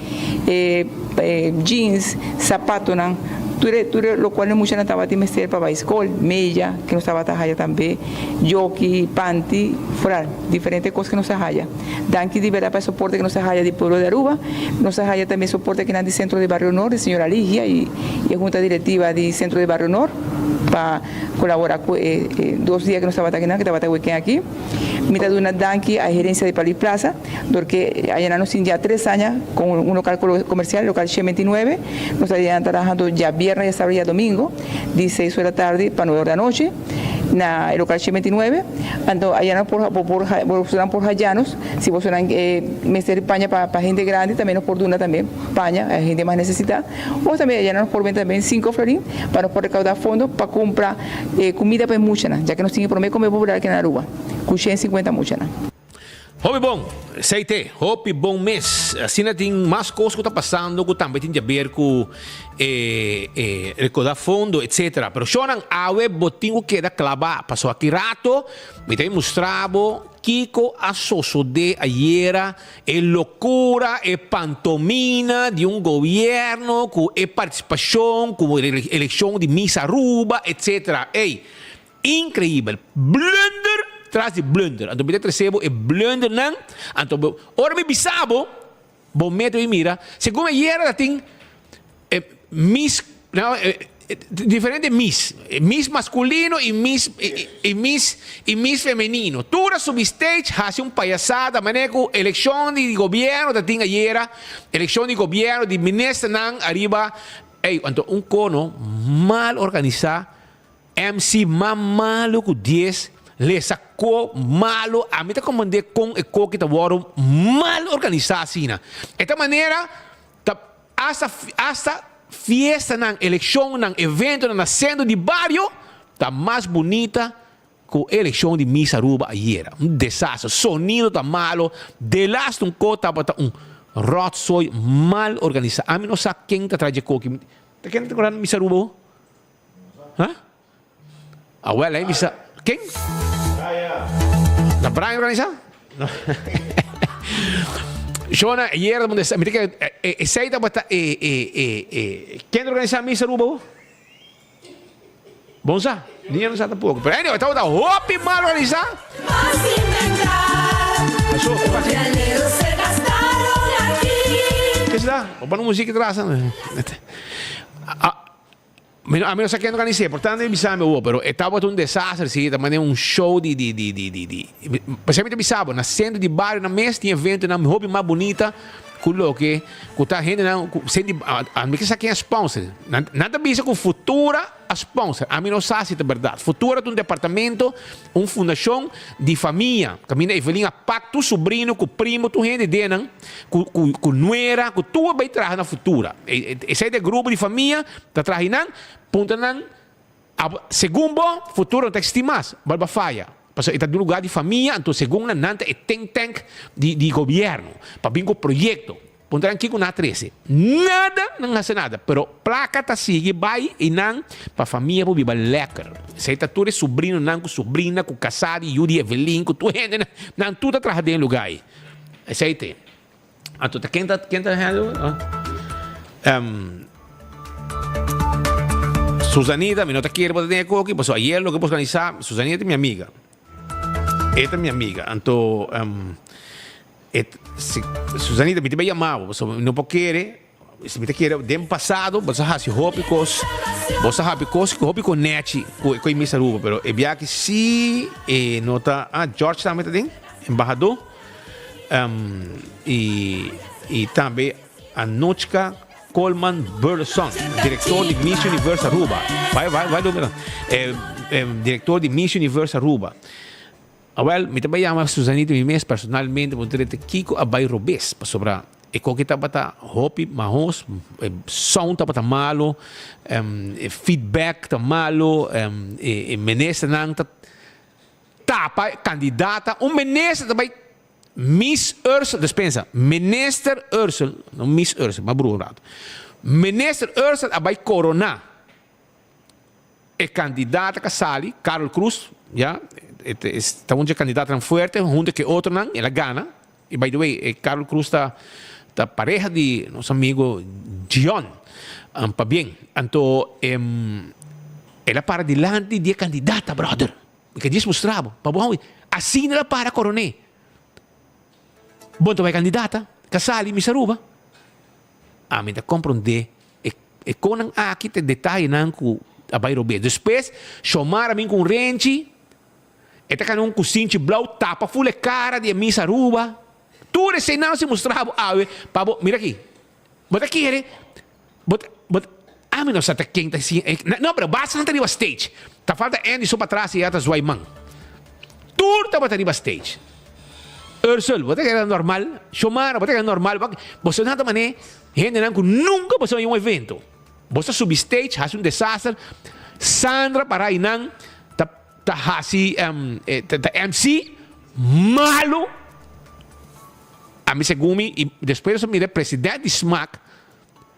jeans, sapatonan, tur e tur e lokual e muchanan tabatin mester pa bai skol, meya ke nos tabata haya tambe, joki, panty, foral diferente kos ke nos a haya. Danki di berdad pa e soporte ke nos a haya di pueblo di Aruba. Nos a haya tambe soporte akinan di Centro di Barrio Noord, di señora Ligia y e junta directiva di Centro di Barrio Noord pa colabora cu e dos dia ke nos tabata akinan, ke tabata weekend aki. Mi ta duna danki a e gerencia di Palip Plaza, dor ke ayanan nos tin ya tres aña con un local comercial, local 129. Nos ta trahando djabierne, djasabra y djadomingo di seis ora tardi pa nueve ora di anochi. na e lokal 129, anto aya nan por bo por bosonan por haja nos, si bosonan mester paña pa pa hende grandi tambe nos por duna tambe paña a hende mas nesesita, o tambe aya nos por benta tambe sinku florin pa nos por rekauda fondo pa kumpra kumida pa e muchanan, ya ke nos tin e prome kome popular aki na Aruba ku 150 muchanan. Hopi bon, esei te, hopi bon mes. Asina tin mas kos ku ta pasando ku tambe tin di aber ku e e rekoda fondo etcetera. Pero shownan awe bo tin ku keda klabá pasobra aki rato mi ta bin mustra bo kiko a sosodé ayera, e lokura, e pantomina di un gobièrnu ku e partisipashon ku elekshon di Miss Aruba etcetera. Ey, Increibel. Blunder tras di blunder. Anto mi ta trece bo e blundernan. Anto bo, ora mi bisa bo, bo mete mi mira, segun ayera ta tin e miss, no, e, diferente miss. Miss masculino y miss, y miss, y miss femenino. Tur a subi stage haci un payasada manera cu eleccion di gobierno ta tin ayera, eleccion di gobierno di ministernan ariba, ey, anto un cono mal organisa. MC ma malo ku dies lesa ko malo ami ta komprende kon e koki ta wòrdu mal organisá asina e ta manera ta asta asta fiestanan elekshonnan eventonan na sentro di bario ta mas bunita ku e elekshon di Miss Aruba ayera un desastre sonido ta malo delaste un ko tabata un ròtzooi mal organisá ami no sa ken ta traha dje koki ta ken ta traha Miss Aruba ho. Huh? Awel ahí bisa. Ken? Na Brian organisa? No. Shona, ayer donde mi te esei tabata e e e e ken organisa misa Aruba bo? Bon sa? Ni yo no sa tampoco. Pero anyway, tabata hopi mal organisa. Aso, ke pasa? Ke sa? Bo pone muziek atrás. Ah, Mi no, ami no sa ken organis'é, por tanto mi bisa mi awor, pero e tabata un desaster si, ta manera un show di di di di di di, p'esei mi ta bisa bo, na sentro di barionan mes tin eventonan hopi mas bunita ku loke ku ta hendenan ku senti, ami ke sa ken a sponsor, nan nan ta bisa ku Futura a sponsor, ami no sa si ta bèrdat, Futura ta un departamento, un fundashon di famia, kaminda Evelyn a pak tur subrino ku primo tur hende den nan. Ku ku ku nuera ku tur a bai traha na futura. Esei ta e grupo di famia ta traha einan, puntra nan abo segun bo futuro no ta existi mas, bo a faya. Pasobra e ta di un lugar di famia, anto segun nan nan ta e think tank di di gobierno pa bin ku proyekto. Puntra nan kiko nan a trese. Nada nan hasi nada, pero plaka ta sigui bai einan pa famia por biba lekker. Esei ta tur e subrinonan ku subrina ku kasá di yu di Evelyn ku tur hende nan nan tur ta traha den e lugar ei. Esei te. Anto ta ken ta ken ta handle? Um, Susanita, mi no ta kere bo ta den e koki, pasobra ayer loke bo organisa, Susanita ta mi amiga. E ta mi amiga. Anto um, et, si, Susanita, mi ta bai yama bo, pasobra mi no por kere, si mi ta kere den pasado bo sa hasi hopi kos, bo sa hapi kos hopi konechi ku e Miss Aruba, pero e biaha si e no ta, ah, George tambe ta den, embahador. Y y tambe Anochka Coleman Burleson, director di Miss Universe Aruba. Bai bai bai dónde eh, eh, director di Miss Universe Aruba. Awel, mi ta bai yama Susanita mi mes personalmente pa trete kiko a bai robes pasobra e koki tabata hopi mahos, e sound tabata malo, e feedback ta malo, e e ministernan ta Tapa e kandidata un minister ta bai Miss Ursel, despensa, Minister Ursel, no Miss Ursel, m'a brua un rato. Minister Ursel a bai korona e kandidata ku a sali, Carol Cruz, ya, e ta un dje kandidatanan fuerte hunto ku e otronan, el a gana. Y by the way, e Carol Cruz ta ta pareha di nos amigo Gion. Pabien. Anto el a para dilanti di e kandidata, brother. Mi ke djis mustra bo, pa bo hawi. Asina el a para koroné. Bo no ta bai kandidata, ka sali Miss Aruba. Ami ta komprondé e e konan aki ta e detayenan ku a bai robes. Despues Xiomara bin ku un renchi, e ta kana un kusinchi blou tapa ful e kara di e Miss Aruba. Tur eseinan si mustra bo awe pa bo, mira aki, bo ta kere, bo ta, bo ta. Ami no sa ta ken ta si no pero basta nan ta riba stage. Ta falta Andy so patras y ya ta zwaai man. Tur tabata riba stage. Ursel, bo ta keda normal? Xiomara, bo ta keda normal? Boso nan ta mane hendenan ku nunka boso a un evento. Boso ta subi stage, hasi un desaster. Sandra para einan ta ta hasi ta MC malo. Ami segun mi y despues boso mira e president di smaak.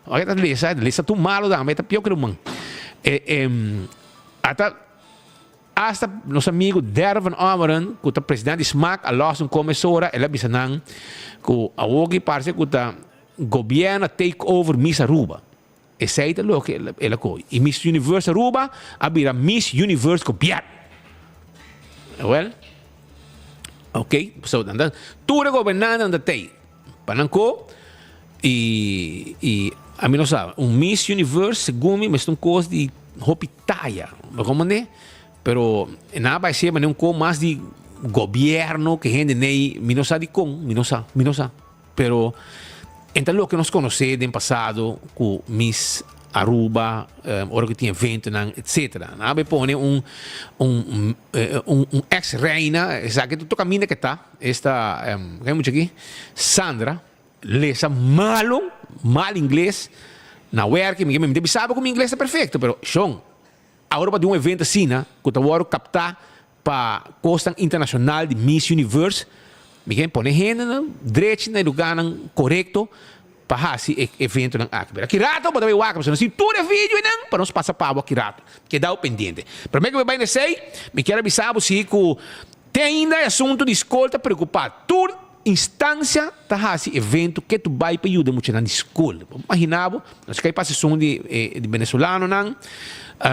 Ora ta lesa, lesa tur malo tambe, ta pio ku ruman. Ata hasta nos amigo Dervin Ommeren, ku ta president di smaak, a los un kome sora, el a bisa nan ku awoki parse ku ta gobierno a take over Miss Aruba. Esei ta loke el a kohe. I Miss Universe Aruba a bira Miss Universe gobierno. Well, ok, so nan ta tur e gobernantenan ta tei. Pa nan ko y y ami no sa un Miss Universe segun mi mester un kos di hopi taya bo komprende pero e nan a bai ser manera un ko mas di gobierno ke hende nei mi no sa dikon mi no sa mi no sa pero e ta loke nos konosé den pasado ku Miss Aruba ora ku tin eventonan etcetera nan a bai pone un un un ex reina esaki ta tur kaminda ke ta. Esta, ken mucha aki? Sandra, lesa malo, mal ingles, na werk, mi mi ta bisa bo ku mi ingles ta perfecto, pero shon, awor pa di un evento asina, ku ta wòrdu kaptá pa kosnan internashonal di Miss Universe, mi ken pone hendenan drechi na e lugánan korekto pa hasi e eventonan aki. Pero aki rato bo ta bai wak, pasobra nos tin tur e videonan pa nos pasa pa bo aki rato. Keda bo pendiente. Promé ku mi bai na esei, mi kier a bisa bo si ku Te ainda e asuntu di skol ta preokupá. Tur instansia ta hasi evento ke tu bai pa yuda muchanan di skol. Bo imaginá bo, nos kai pasa esun di di benesolanonan.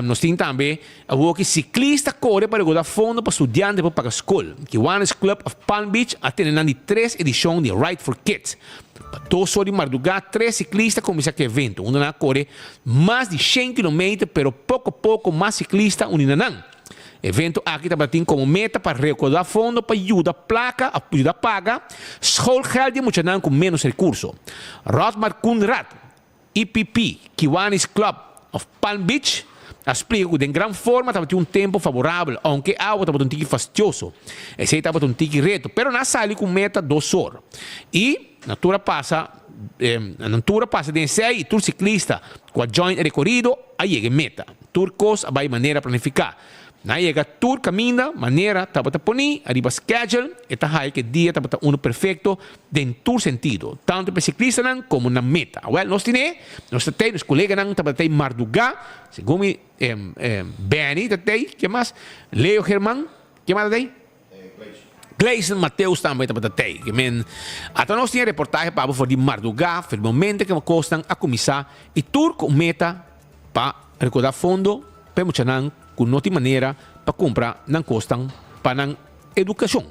Nos tin tambe awor ki siklista kore pa rekoudá fondo pa studiante por paga skol. Kiwanis Club of Palm Beach a tene nan di tres edishon di Ride for Kids. Pa dos or di mardugá tres siklista kuminsá ku e evento. Unda nan a kore mas di shen kilometer pero poko poko mas siklista uni na nan. Evento aki tabatin komo meta pa rekoudá fondo pa yuda plaka òf yuda paga schoolgeld di muchanan ku ménos rekurso. Rodmar Koenraad, EPP, Kiwanis Club of Palm Beach, a splika ku den gran forma tabatin un tempu favorabel, ounke e awa tabata un tiki fastioso. Esei tabata un tiki reto, pero nan a sali ku meta dos or. I nan tur a pasa nan tur a pasa den esei i tur siklista ku a join e rekorido a yega e meta. Tur kos a bai manera planifiká. Nan a yega tur kaminda manera tabata poní ariba schedule, e ta haya ku e dia tabata unu perfekto den tur sentido, tantu pa e siklistanan komo nan meta. Awèl, nos tine, nos ta tei, nos koleganan tabata tei mardugá, segun mi Benny ta tei, ken mas? Leo German, ken mas ta tei? Gleison Mateus tambe tabata tei. Ke men, ata nos tin e reportahe pa bo for di mardugá, for di momento ke kosnan a kuminsá i tur ku meta pa rekoudá fondo pa e muchanan ku no tin manera pa kumpra nan kosnan pa nan edukashon.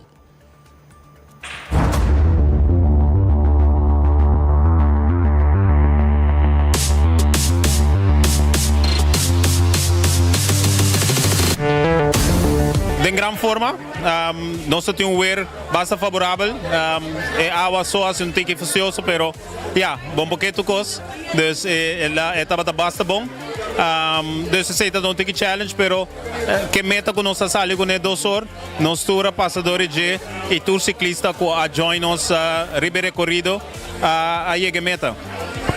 Den gran forma, nos ta tin un weer basta favorabel. E awa so a hasi un tiki fastioso, pero ya, bon poketu kos. Dus e tabata basta bon. Dus esei ta un tiki challenge, pero ke meta ku nos a sali kuné dos or, nos tur a pasa dor e dje i tur siklista ku a join nos riba e rekorido a yega e meta.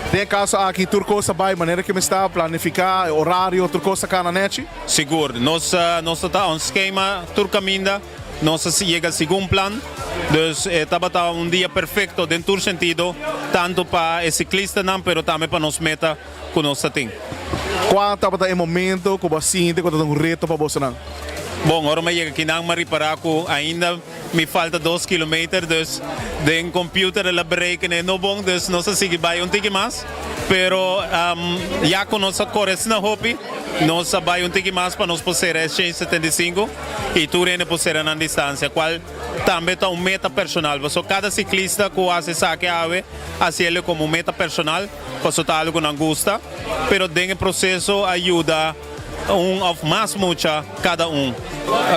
Den e kaso aki tur kos a bai manera ke mester a planifiká, e orario, tur kos a kana nèchi? Sigur. Nos nos ta ta on skema tur kaminda. Nos a yega segun plan. Dus e tabata un dia perfekto den tur sentido, tantu pa e siklistanan pero tambe pa nos meta ku nos ta tin. Kua tabata e momento ku bo a sinti ku tabata un reto pa bosonan? Bon, ora mi a yega kinan mi a ripará ku ainda mi falta dos kilometer, dus den computer el a berekenen no bon, dus nos a sigui bai un tiki mas. Pero ya ku nos a kore asina hopi, nos a bai un tiki mas pa nos por sera e 175 i tur hende por sera nan distansia, kual tambe ta un meta personal. Pasobra kada siklista ku hasi esaki awe, hasi el komo un meta personal, pasobra ta algu ku nan gusta, pero den e proseso a yuda. un òf mas mucha kada un.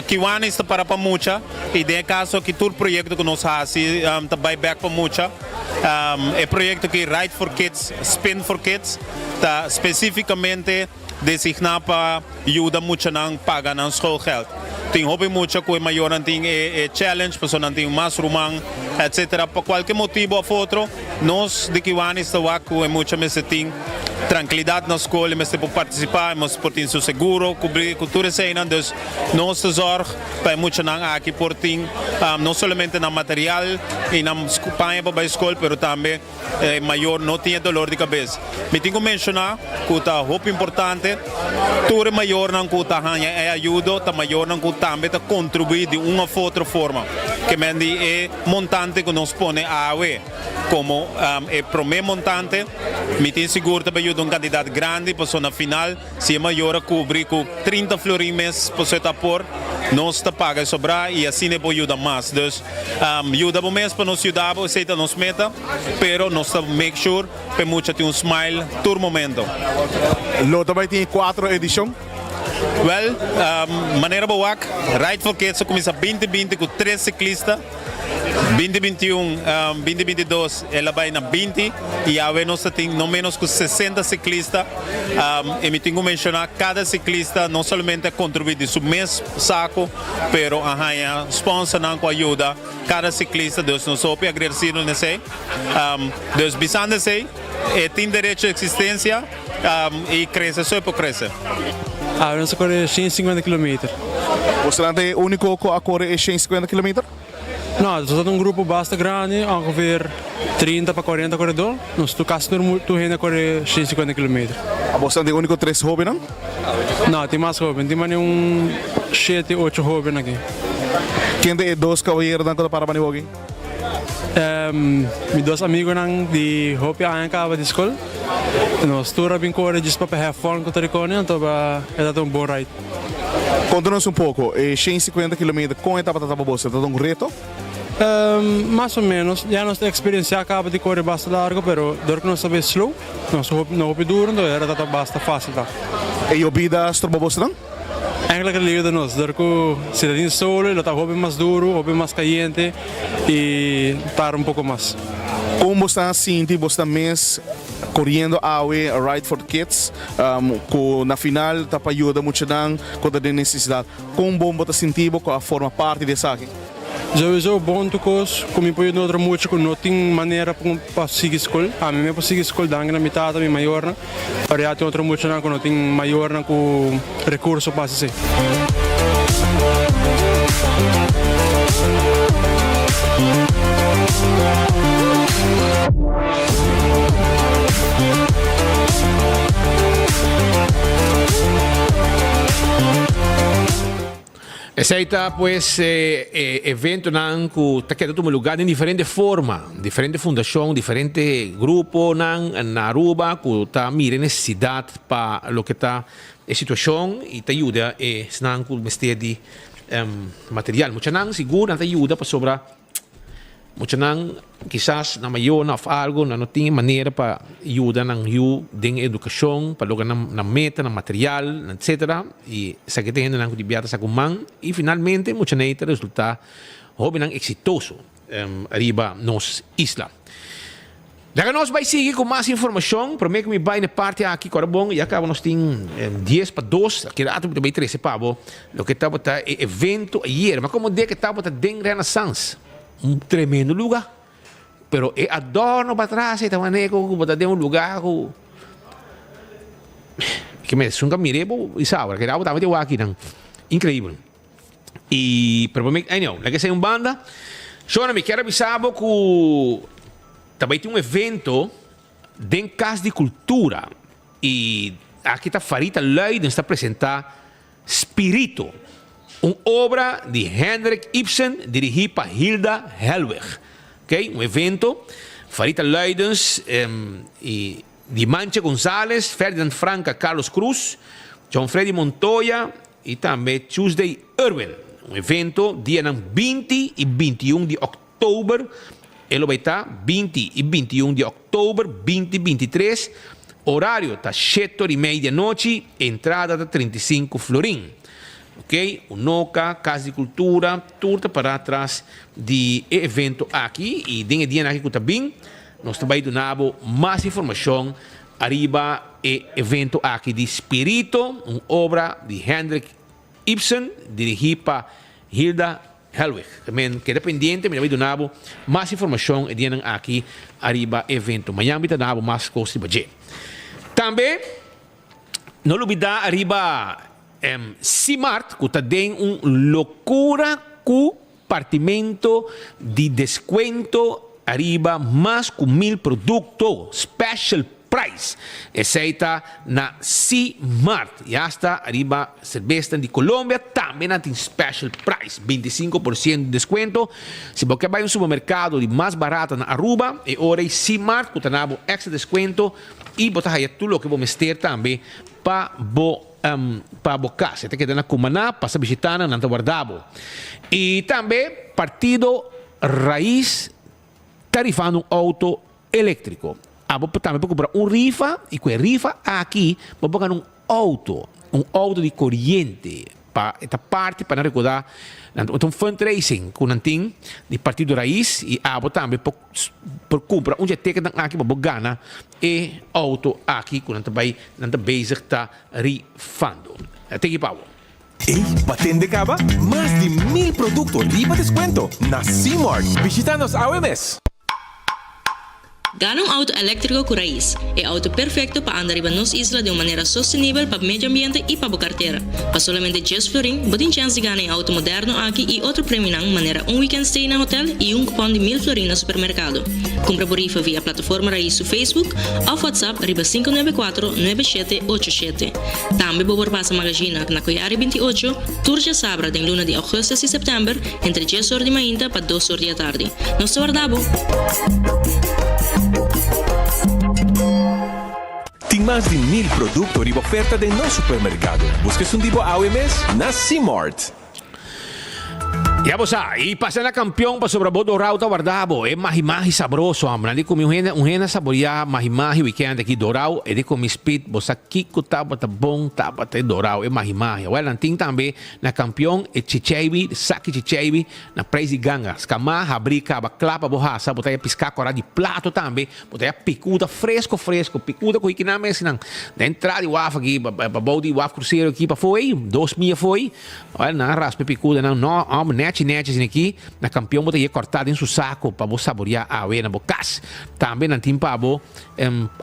Kiwanis ta para pa mucha i den e kaso aki tur proyekto ku nos hasi ta bai bèk pa mucha. E proyekto aki Ride for Kids, Spin for Kids ta spesífikamente designá pa yuda muchanan paga nan schoolgeld. Tin hopi mucha ku e mayornan tin e challenge pasobra nan tin mas ruman etcetera. Pa kualke motibu òf otro nos di Kiwanis ta wak ku e mucha mester tin trankilidat na skol, e mester por partisipá, e mester por tin su seguro kubrí ku tur eseinan. Dus nos ta zòrg pa e muchanan aki por tin no solamente nan material i nan paña pa bai skol pero tambe E mayor no tin e dolor di kabes. Mi tin ku menshoná ku ta hopi importante tur e mayornan ku ta haña e ayudo ta mayornan ku tambe ta kontribuí di un òf otro forma. Ke men di e montante ku nos pone awe komo e promé montante, mi tin sigur ta bai yuda un kantidat grandi pasobra na final Si e mayor a kubri ku 30 florin mes pa su ta por, nos ta paga e sobrá i asina e por yuda mas. Dus, yuda bo mes pa nos yuda bo, esei ta nos meta, pero nos ta make sure pa e mucha tin un smile tur momento. Lo ta bai tin e cuatro edicion? Wel, manera bo wak, Ride for Kids a cuminsa binti binti cu tres ciclista. Binti bintiun, binti bintidos el a bai na binti i awe nos ta tin no menos ku sesenta siklista. I mi tin ku menshoná kada siklista no solamente a kontribuí di su mes saku pero a haña sponsornan ku a yuda kada siklista dus nos hopi agradesido na esei. Dus bisando esei e tin derecho di eksistensia i krese so e por krese. Awe nos a kore 150 kilometer. Boso ta e úniko ku a kore e 150 kilometer? No, nos ta un grupo basta grandi, ongeveer 30 pa 40 koredó. Nos tur kasi tur tur hende a kore 150 kilometer. Boso ta e úniko tres hóbennan? No, tin mas hóben. Tin mane un shete, ocho hóben aki. Ken ta e dos kabayeronan ku ta para bani hoki? Mi dos amigonan di hopi aña kaba di skol. Nos tur a bin kore djis pa have fun ku ta rikoni, anto e tabata un bon ride. Konta nos un poko, e 150 kilometer kon e tabata ta pa bo? Tabata un reto? Mas o menos, ya nos ta eksperensiá kaba di kore basta largo, pero dor ku nos ta bai slow, nos no hopi duro, anto e tabata basta fásil ta. E yobida stroba bosonan? Eigenlijk a yuda nos dor ku si ta tin solo lo ta hopi mas duru, hopi mas kayente i tarda un poko mas. Kon bo sta sinti bo sta mes koriendo awe Ride for Kids ku na final ta pa yuda muchanan ku ta den nesesidat? Kon bon bo ta sinti bo ku a forma parti di esaki? Souiso bon tur kos ku mi por yuda otro mucha ku no tin manera pa sigui skol. Ami mi por sigui skol danki na mi tata, mi mayornan. Pero ya tin otro muchanan ku no tin mayornan ku rekurso pa hasi esei. Esei ta pues e eventonan ku ta keda tuma lugá den diferente forma, diferente fundashon, diferente gruponan na Aruba ku ta mira e nesesidat pa loke ta e situashon i ta yuda esnan ku mester di material. Muchanan sigur nan ta yuda pasobra. Muchanan kisas nan mayornan of algo nan no tin e manera pa yuda nan yu den edukashon pa logra nan nan meta, nan material, nan etsetera i esaki ta hendenan ku di bia ta saka un man i finalmente muchanan ei ta resulta hobennan eksitoso riba nos isla. Laga nos bai sigui ku mas informashon. Promé ku mi bai na e parti aki, kòrda bon, ya kaba nos tin dies pa dos, aki rato mi ta bai trese pa bo loke tabata e evento ayer. Ma komo de ke tabata den Renaissance, un tremendo luga, pero e adorno pa tras ei ta manera ku bo ta den un luga ku ke mes nunka mir'é bo i sa, ora ke tabata tambe ta wak akinan, inkreibel. I pero pa mi, anyhow, laga esei un banda. Shona, mi kier a bisa bo ku ta bai tin un evento den Kas di Kultura i aki ta Farita Luidens ta presentá Spirito, un obra di Hendrik Ibsen dirigí pa Hilda Hellwig. Oké, un evento, Farita Luidens i Dimanche Gonzales, Ferdinand Franca, Carlos Cruz, John Freddy Montoya, I tambe Tuesday Irwin, un evento dianan 20 i 21 di òktober. E lo bai ta 20 i 21 di òktober 2023. Orario ta shetor i mei di anochi, entrada ta 35 florin. Ok, Unoca, Cas di Cultura, tur ta pará tras di e evento aki i den e dianan aki ku ta bin nos ta bai duna bo mas informashon ariba e evento aki di Spirito, un obra di Hendrik Ibsen dirigí pa Hilda Hellwig. Men keda pendiente, mi ta bai duna bo mas informashon e dianan aki ariba e evento. Mañan mi ta duna bo mas kos riba dje. Tambe no lubidá ariba Simart ku ta den un lokura ku partimento di deskuento ariba mas ku mil produkto special price. Esei ta na Simart i asta ariba serbesnan di Colombia tambe nan tin special price, 25% di deskuento. Si bo ke bai un supermerkado di mas barata na Aruba e ora ei Simart ku ta na bo extra deskuento i bo ta haya tur loke bo mester tambe pa bo pa bo kas. E ta keda na Cumaná, pasa bishitá nan, nan ta warda bo. I tambe Partido Raiz ta rifando un outo eléktriko. Abo tambe por kumpra un rifa i ku e rifa aki bo por gana un outo, un outo di koriente pa e ta parti pa nan rekordá nan ta un fundraising ku nan tin di Partido Raiz i abo tambe por por kumpra un dje ticketnan aki pa bo gana e auto aki ku nan ta bai nan ta bezig ta rifando. Thank you Pawo. Ey, pa tende caba? Mas di mil producto riba descuento na C-Mart. Bishita nos awe mes! Gana un auto eléktriko ku Raiz, e auto perfekto pa anda riba nos isla den un manera sostenibel pa medio ambiente i pa bo kartera. Pa solamente djes florin, bo tin chèns di gana e auto moderno aki i otro premionan manera un weekend stay na hotel i un kupòn di mil florin na supermerkado. Kumpra bo rifa via plataforma Raiz su Facebook òf WhatsApp riba 594 9787. Tambe bo por pasa Magazina na Koyari 28 tur djasabra den luna di augustus i sèptèmber entre djes or di mainta pa dos or di atardi. Nos ta warda bo! Tin mas di mil producto riba oferta den nos supermercado. Busca esun di bo awe mes na C-Mart. Ya bo sa, i pasa na kampion pasobra bo dorau ta warda bo. E mahi mahi sabroso amo. Nan di kumi un hende, un hende a saboria mahi mahi weekend aki dorau, e di kumi spit, bo sa kiko tabata bon tabata e dorau, e mahi mahi. Awel nan tin tambe na kampion e chicheibi, saki chicheibi na prijs di ganga. Skamá, habrí, kaba, kla pa bo hasa, bo ta haya piská kòrá di plato tambe, bo ta haya pikuta fresko fresko, pikuta ku hikinan mes nan. Den entrada di waf aki, pabou di waf krusero aki pafó ei, dos mia afó ei. Ora nan a raspa e picudanan, no, homber, nechi nechi asina aki, na campeon bo ta ye corta den su saco pa bo saborea awe na bo cas. Tambe nan tin pa bo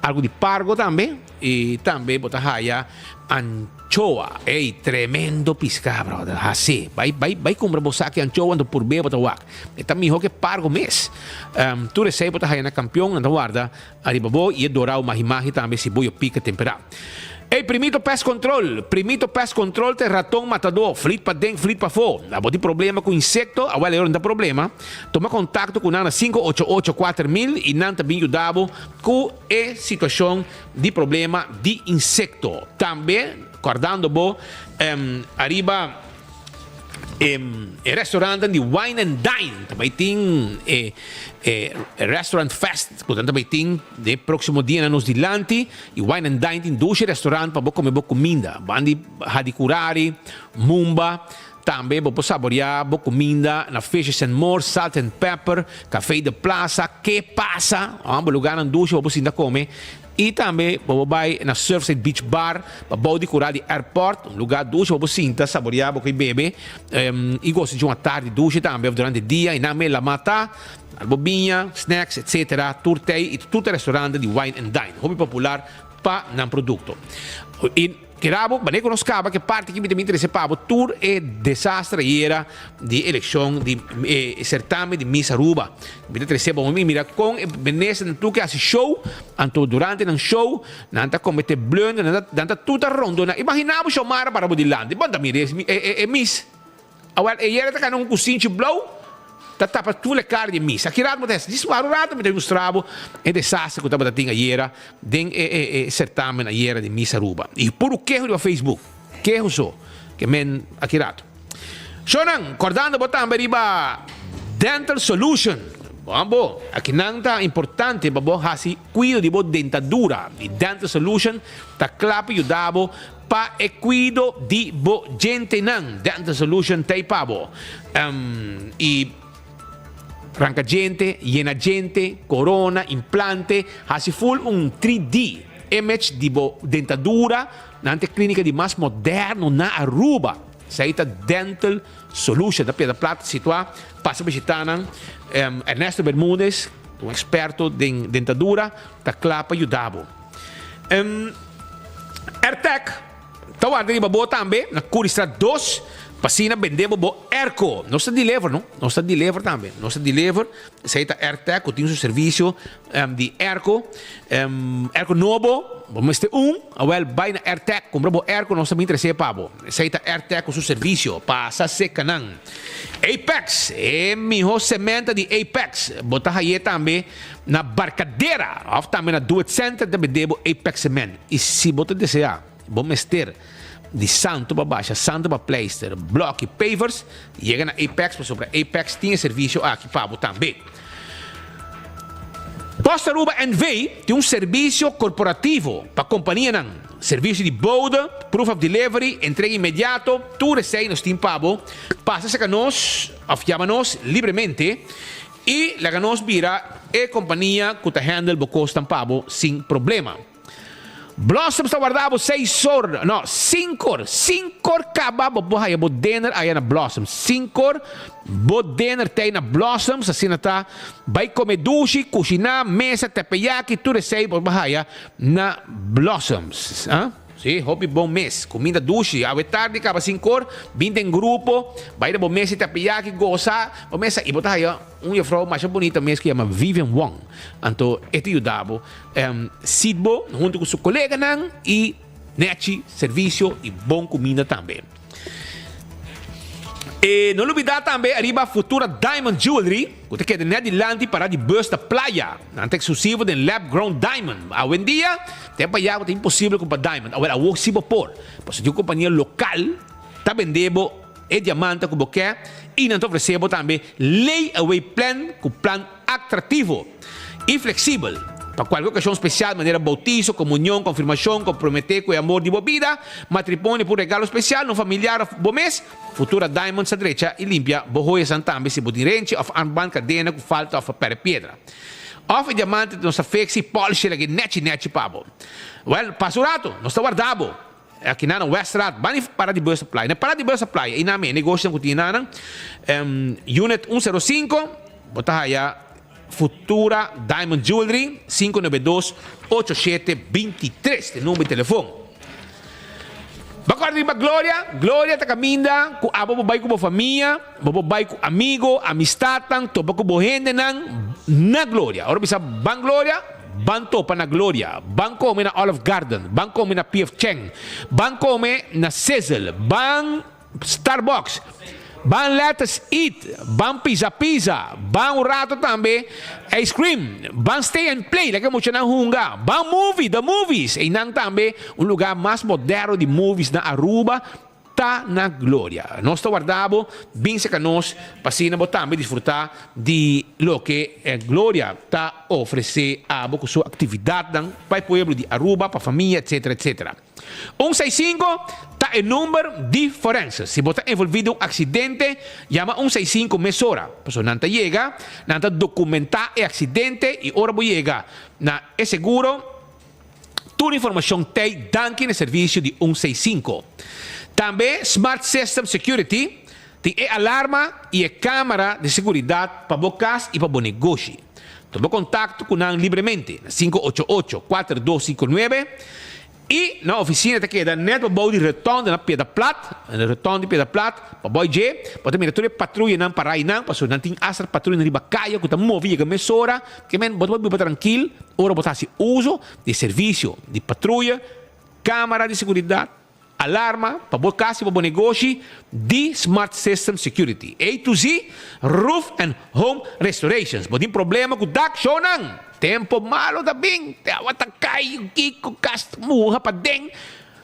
algo di pargo tambe, y tambe bo ta haya anchoa. Ey, tremendo pisca, brother, hace. Bay, bay, bay cumpra bo saki anchoa, anto purbe bo ta wak. E ta miho ke pargo mes. Tur esey bo ta haya na campeon, nan ta warda Ariba bo y e dorao mahi mahi tambe si bo yo pica tempera. Ey Primito Pest Control! Primito Pest Control ta e raton matador, flit paden flit pafo. Abo tin problema cu insecto, awel e ora no ta problema. Tuma contacto cu nan na 588 4000 y nan ta bin yuda bo cu e situacion di problema di insecto. Tambe cordando bo ariba. E restaurantnan di Wine and Dine ta bai tin e e Restaurant Fest ku nan ta bai tin den e próksimo dianan nos dilanti. I Wine and Dine tin dushi restaurant pa bo kome bo kuminda. Ban di Hadicurari, Mumba. Tambe bo por saboreá bo kuminda na Fishes and More, Salt and Pepper, Café de Plaza, Ke Pasa. Bo lugarnan dushi pa bo sinta kome. I tambe bo por bai na Surfside Beach Bar pa bou di kura di airport, un lugá dushi pa bo sinta, saboreá bo koi bebe i gosa di un atardi dushi tambe òf durante dia. I nan mei lamá ta, algo biña, snacks etc. Tur tei i tur ta restaurante di Wine and Dine, hopi popular pa nan produkto. I. Keda bo, manera ku nos kaba ku e parti ki mi ta bin trese pa bo tur e desastre ayera di elekshon di e sertamen di Miss Aruba. Mi ta trese bo mi mira kon e ministernan tur ke hasi show, anto durante nan show nan ta komete blunder, nan ta nan ta tur ta rondona. Imagina bo Xiomara para bo dilanti, bo no ta mira e e Miss. Awel e yera ta kana un kusinchi blou ta tapa tur e kara di e misa. Aki rato bo ta hasi djis un rato mi ta mustra bo e desastre ku tabata tin ayera den e e sertamen ayera di Miss Aruba. I puru keho riba Facebook. Keho so ke men aki rato. Shownan, kordando bo tambe riba Dental Solution. Bon bo, akinan ta importante pa bo hasi kuido di bo dentadura i Dental Solution ta kla pa yuda bo pa e kuido di bo djentenan. Dental Solution t'ei pa bo. I ranka djente, yena djente, korona, implante, hasi full un 3D image di bo dentadura. Nan ta e klinika di mas moderno na Aruba. Esei ta Dental Solution ta Piedra Plat situá pasa bishitá nan. Ernesto Bermudez, un eksperto den dentadura, ta kla pa yuda bo. Airtec ta warda riba bo tambe na Curiestraat dos pa asina bende bo bo airco. Nos ta deliver no, nos ta deliver tambe. Nos ta deliver, esei ta Airtec ku tin su servisio di airco. Airco nobo, bo mester un, awel bai na Airtec kumpra bo airco, nos ta bin trese pa bo. Esei ta Airtec ku su servisio, pasa seka nan. Apex, e miho sementa di Apex, bo ta haye tambe na Barcadera of tambe na Do It Center ta bende bo Apex cement. I si bo ta desea, bo mester di santo pa basha, santo pa pleister, blok i pavers, yega na Apex pasobra Apex tin e servisio aki pa bo tambe. Post Aruba NV tin un servisio korporativo pa kompanianan, servisio di bode, proof of delivery, entrega inmediato, tur esei nos tin pa bo. Pasa serka nos of yama nos libremente i laga nos bira e kompania ku ta handle bo kosnan pa bo sin problema. Blossoms ta warda bo seis or, no, sinkor, sinkor kaba bo por haya bo dinner aya na Blossoms. Sinkor bo dinner t'ei na Blossoms, asina ta bai kome dushi, kushiná, mesa, teppeyaki, tur esei bo por haya na Blossoms. Ah, si, hopi bon mes, kuminda dushi. Awe tardi kaba sinkor, bin den grupo, bai na bo mesa i teppeyaki, gosa bo mesa i bo ta haya un jefrou masha bunita mes ku yama Vivian Wong. Anto e ta yuda bo. Sit bo hunto cu su coleganan y nechi servicio y bon cuminda tambe. E no lubida tambe ariba Futura Diamond Jewelry cu ta keda net dilanti para di bus na Playa. Nan ta exclusivo den lab grown diamond. Awendia tempo aya bo ta imposible cumpra diamond. Awor awor si bo por. Pasobra tin un compania local ta bende bo e diamante cu bo ke y nan ta ofrece bo tambe lay away plan cu plan atractivo y flexibel pa cualke ocasion special manera bautizo, comunion, confirmacion, compromete cu e amor di bo bida, matrimonio pa un regalo special na un familiar of bo mes. Futura Diamonds ta drecha y limpia bo joyasan tambe si bo tin renchi of armband, cadena cu falta of a perde piedra. Of e diamante nos ta fix y polish el aki nechi nechi pa bo. Well, pasa un rato, nos ta warda bo. Aki nan na Weststraat, ban di para di bus Playa. Na para di bus Playa, einan mi e negoshonan ku tin einan, Unit 105, bo ta haya Futura Diamond Jewelry, 592 8723, ta e number di telefon. Bo a kòrda riba Gloria? Gloria ta kaminda ku abo bo bai ku bo famia, bo por bai ku amigo, amistatnan, topa ku bo hendenan na Gloria. Ora bisa ban Gloria, Ban topa na Gloria, ban come na Olive Garden, ban come na PF Chang, ban come na Sizzle, ban Starbucks, ban Let Us Eat, ban Pizza Pizza, ban un rato tambe Ice Cream, ban Stay and Play, laga e muchanan hunga, ban Movie, The Movies, einan tambe un lugar mas moderno di movies na Aruba, Ta na gloria. Nos ta warda bo, bin serka nos, pa asina bo tambe disfrutá di loke Gloria ta ofresé abo ku su aktividatnan pa e pueblo di Aruba, pa famia, etcetera, etcetera. Un seis sinku ta e number di forense. Si bo ta envolví den un aksidente, yama un seis sinku mesora. Pasobra nan ta yega, nan ta dokumentá e aksidente i ora bo yega na e seguro, Tur informacion t'ey danki na servicio di un seis cinco. Tambe Smart System Security tin e alarma y e camera di seguridad pa bo cas y pa bo negoshi. Tuma contacto cu nan libremente na cinco ocho ocho, cuater dos cinco nuebe y nan oficina ta keda net pabou di rotonde na Piedra Plat, na rotonde di Piedra Plat, pabou dje bo ta mira tur e patruyanan para eynan pasobra nan tin hasta patruyanan riba caya cu ta move yega mesora. Ke men bo ta por biba trankil ora bo ta hasi uso di servisio di patruya, kamera di seguridat, alarma pa bo kas i pa bo negoshi di Smart System Security. A to Z Roof and Home Restorations. Bo tin problema ku dak? Shownan! Tempo malo ta bin, te awa ta kai, kiko, kas ta muha paden.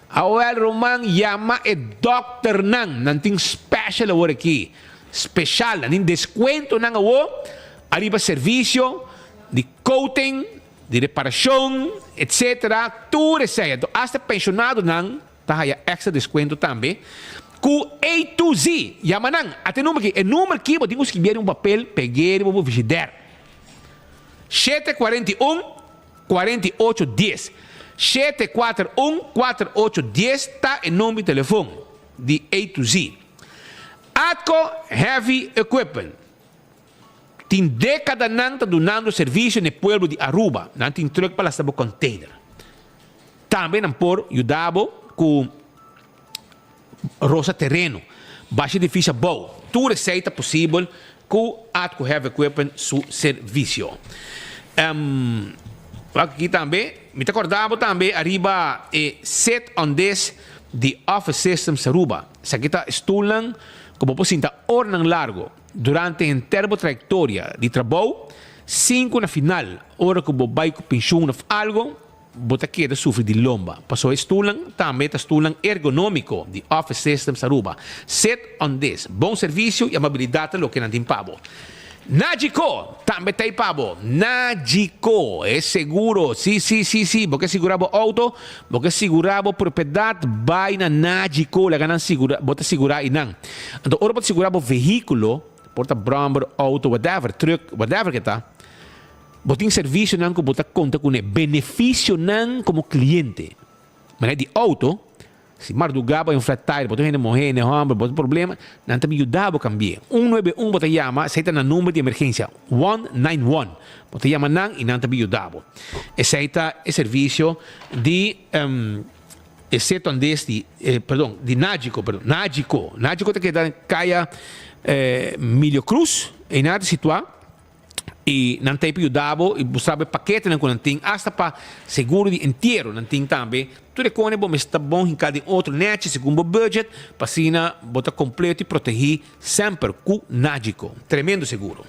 Awel ruman yama e dokternan, nan tin special awor aki, special, nan tin descuentonan awor. Ariba servisio di coating, di reparacion, etc. Tur esei. Anto hasta pensionadonan ta haya extra descuento tambe. Cu A to Z. Yama nan. Ata e number aki. E number aki bo tin cu skibi riba un papel, peg'e riba bo frigider. 741 48 dies. 741 48 dies ta e number di telefon di A to Z. Atco Heavy Equipment. Tin dékadanan ta dunando servisio na e pueblo di Aruba. Nan tin trùk pa lasta bo kònteiner. Tambe nan por yuda bo ku rosa tereno, basha edifisio abou. Tur esei ta posibel ku Atco Heavy Equipment su servisio. Wak aki tambe, mi ta kòrda bo tambe ariba e Sit on This di Office Systems Aruba. Esaki ta stulnan ku bo por sinta oranan largo. Durante henter bo trayektoria di trabou, sin ku na final, ora ku bo bai ku penshun òf algu, bo ta keda sufri di lomba. Pasobra e stulnan tambe ta stulnan ergonómiko di Office Systems Aruba. Sit on this. Bon servisio i amabilidat ta loke nan tin pa bo. Nagico tambe ta ei pa bo. Nagico, e seguro. Si, si, si, si. Bo ke sigurá bo outo, bo ke sigurá bo propiedat, bai na Nagico. Laga nan sigurá, bo ta sigurá einan. Anto ora bo ta sigurá bo vehíkulo, por ta bròmber, outo, whatever, trùk, whatever ke ta, bo tin servisionan ku bo ta konta kuné, benefisionan komo kliente. Manera di outo, si mardugá bo hay un flat tire, bo ta un hende muhé, hende hòmber, bo tin problema, nan ta bin yuda bo kambi'é. Un nuebe un bo ta yama, esei ta nan number di emergensia, one nine one. Bo ta yama nan i nan ta bin yuda bo. Esei ta e servisio di. E seto andes di, perdon, di Nagico, perdon, Nagico. Nagico ta keda na kaya Milio Cruz, einan ta situá i nan ta ei pa yuda bo i mustra bo e paketenan ku nan tin, asta pa seguro di entiero nan tin tambe. Tur e kone bo mester ta bon hinká den otro nèchi segun bo budget pa asina bo ta kompleto i protegí semper ku Nagico. Tremendo seguro.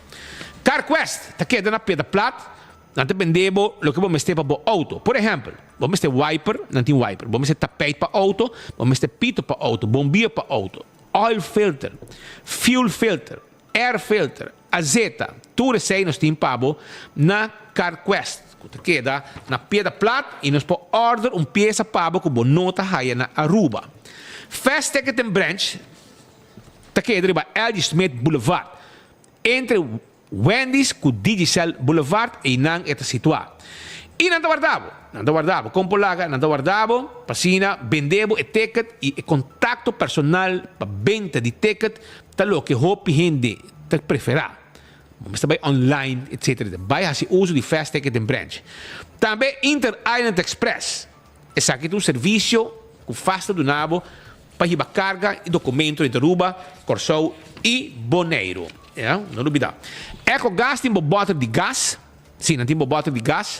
CarQuest ta keda na Piedra Plat. Nan ta bende bo loke bo mester pa bo auto. Por ehèmpel, bo mester wiper, nan tin wiper. Bo mester tapijt pa auto, bo mester pito pa auto, bombia pa auto, oil filter, fuel filter, air filter, azeta. Tur esei nos tin pa bo na CarQuest, ku ta keda na Piedra Plat i nos por order un piesa pa bo ku bo no ta haya na Aruba. Fast Ticketing Branch ta keda riba LG Smith Boulevard, entre Wendy's ku Digicel Boulevard einan e ta situá. I nan ta warda bo. Nan ta warda bo. Kon por laga? Nan ta warda bo pa asina bende bo e ticket i e kontakto personal pa benta di ticket ta loke hopi hende ta preferá. Bo mester bai online etcetera. Bai hasi uso di Fast Ticket den branch. Tambe Inter Island Express. Esaki ta un servisio ku fas ta duna bo pa hiba karga i dokumento entre Aruba, Kòrsou i Boneiru. Ya, no lubidá. Ecogas tin bo bòter di gas. Sí, nan tin bo bòter di gas.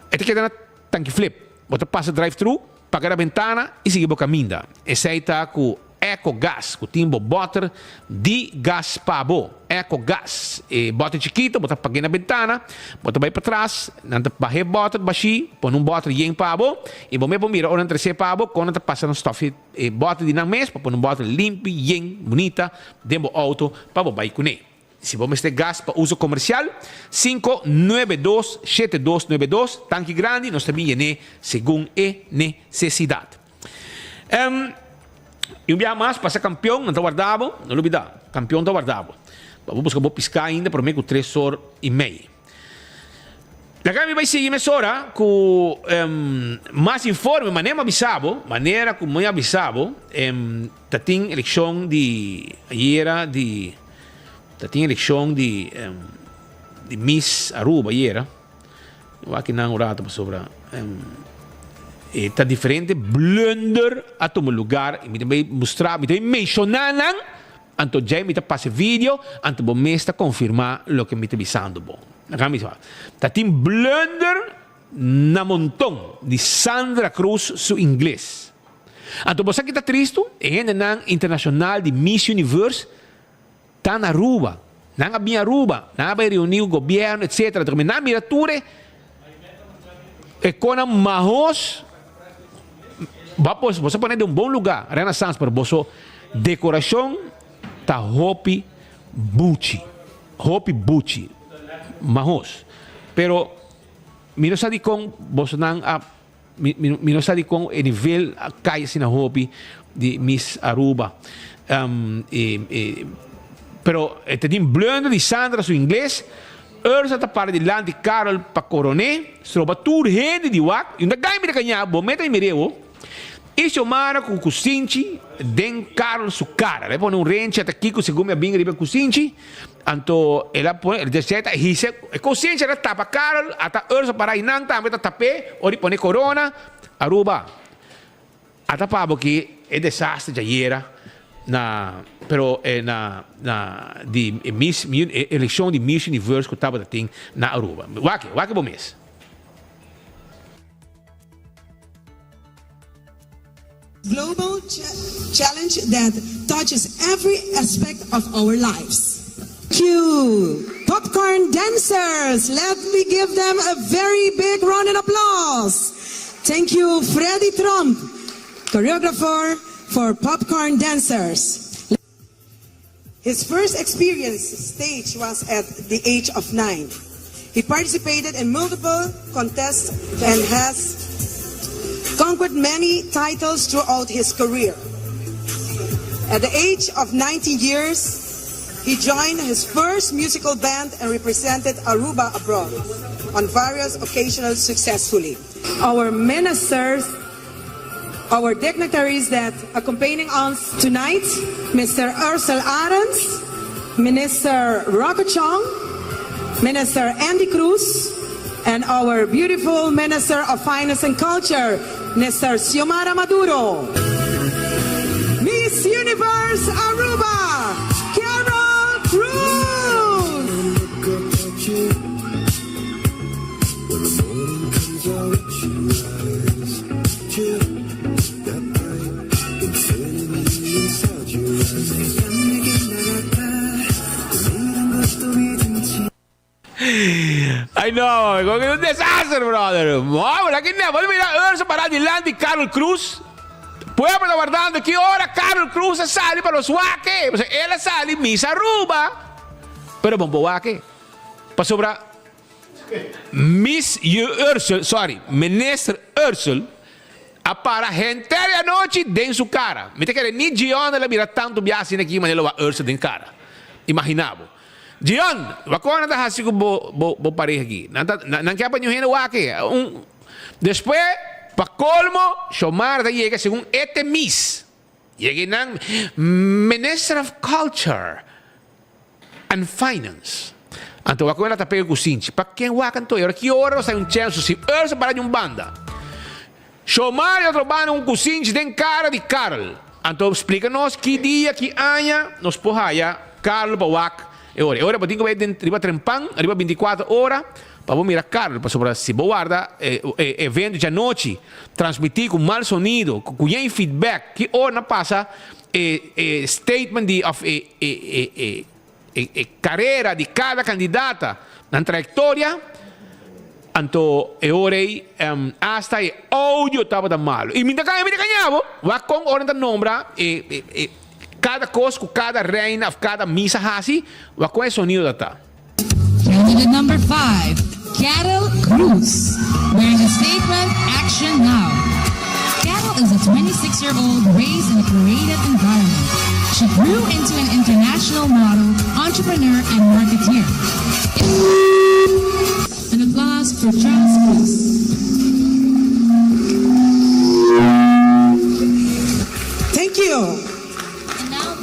E ta keda na Tanki Flip. Bo ta pasa drive-thru, paga na bentana i sigui bo kaminda. Esei ta ku Ecogas, ku tin bo bòter di gas pa bo. Ecogas, e bòter chikito, bo ta pag'é na bentana, bo ta bai patras, nan ta baha e bòter bashí, pone un bòter yen pa bo, i bo mes por mira ora nan tres'é pa bo, kon nan ta pasa nan stòf e bòter di nan mes pa pone un bòter limpi, yen, bunita den bo outo pa bo bai kuné. Si bo mester gas pa uso komersial, 592 7292, tanki grandi, nos ta bin yen'é segun e nesesidat. I un biaha mas pasa kampion, nan ta warda bo, no lubida, kampion ta warda bo. Pa bo buska bo piská ainda promé ku tres or i mei. Laga mi bai sigui mesora ku mas informe, manera mi a bisa bo, manera ku mi a bisa bo, ta tin elekshon di ayera di, ta tin elekshon di di Miss Aruba ayera. Wak nan un rato pasobra e ta diferente blunder a tuma lugar y mi ta bay mustra, mi ta bay menciona nan, anto djey mi ta pasa e video, anto bo mes ta confirma loke mi ta bisando bo. Ta tin blunder na monton di Sandra Cruz su ingles. Anto bo sa ki ta tristo? E hendenan internacional di Miss Universe Ta na Aruba. Nan a bin Aruba, nan a bai reuni ku gobierno etcetera. Enton nan a mira tur e e konan mahos. Bo a boso a pone den un bon luga, Renaissance, pero boso decoracion ta hopi buchi, hopi buchi. mahos. Pero mi no sa dikon bosonan a mi mi no sa dikon e nivel a kai asina hopi di Miss Aruba. Pero e ta tin blunder di Sandra su ingles, Ursa ta para dilanti Carol pa coroné, stroba tur hende di wak, y un ta gay mira caña, bo meta y mir'é wo. Y Xiomara cu cusinchi den Carol su cara. El a pone un renchi ata kico segun mi a bin riba e cusinchi, anto el a pone, el desea ta hisa e cusinchi el a tapa Carol, ata Ursa para aynan tambe ta tap'é ora di pone corona. Aruba. A ta pabo ki e desastre djayera na pero e na na di e miss e eleccion di Miss Universe cu tabata tin na Aruba. Wak wak bo mes. Global challenge that touches every aspect of our lives. Cue popcorn dancers! Let me give them a very big round of applause. Thank you Freddy Tromp, choreographer for Popcorn Dancers. His first experience stage was at the age of nine. He participated in multiple contests and has conquered many titles throughout his career. At the age of 19 years, he joined his first musical band and represented Aruba abroad on various occasions successfully. Our ministers, our dignitaries that accompanying us tonight, Mr. Ursel Arends, Minister Rocco Chong, Minister Andy Cruz, and our beautiful Minister of Finance and Culture, Mr. Xiomara Maduro. Miss Universe Aruba, Carol Cruz. Ay no, con un desaster, brother. Wow, la que ne, mira Urso para dilanti Carol Cruz. Pueblo ta wardando ki ora Carol Cruz a sali pa los wak. El a sali Miss Aruba. Pero bon por wak. Pasobra Miss Ursel, sorry, Minister Ursel a para henter e anochi den su cara. Mi ta kere ni Gion el a mira tanto bia asina aki manera lo wak Ursel den cara. Imagina bo. Gion, wak nan ta haci cu bo bo bo pareha aki? Nan ta nan ke pa niun hende wak e. Un despues pa colmo Xiomara ta yega segun e te Miss. Yega nan Minister of Culture and Finance. Anto wak ora ta pega ku sinchi. Pa ken wak anto? E ora ki ora nos ta un chèns si Ursa para di un banda. Shomar di otro banda un ku sinchi den kara di Karl. Anto splika nos ki dia, ki aña nos por haya Karl pa wak e ora. E ora bo tin ku bai den riba trempan, riba bintikuater ora pa bo mira Karl. Pasobra si bo warda e evento djanochi transmití ku mal sonido, ku yen feedback, ki ora na pasa e e statement di of e e e e e e carera di cada candidata, nan trayectoria, anto e ora ei hasta e audio tabata malo. Y mi ta caña, mi ta caña bo, wak con ora nan ta nombra e e e cada cos cu cada reina of cada misa haci, wak con e sonido ta ta. Candidate number five, Carol Cruz, wearing the statement Action Now. Carol is a 26 year old raised in a creative environment. She grew into an international model, entrepreneur, and marketeer. An applause for Charles Cruz. Thank you. And now,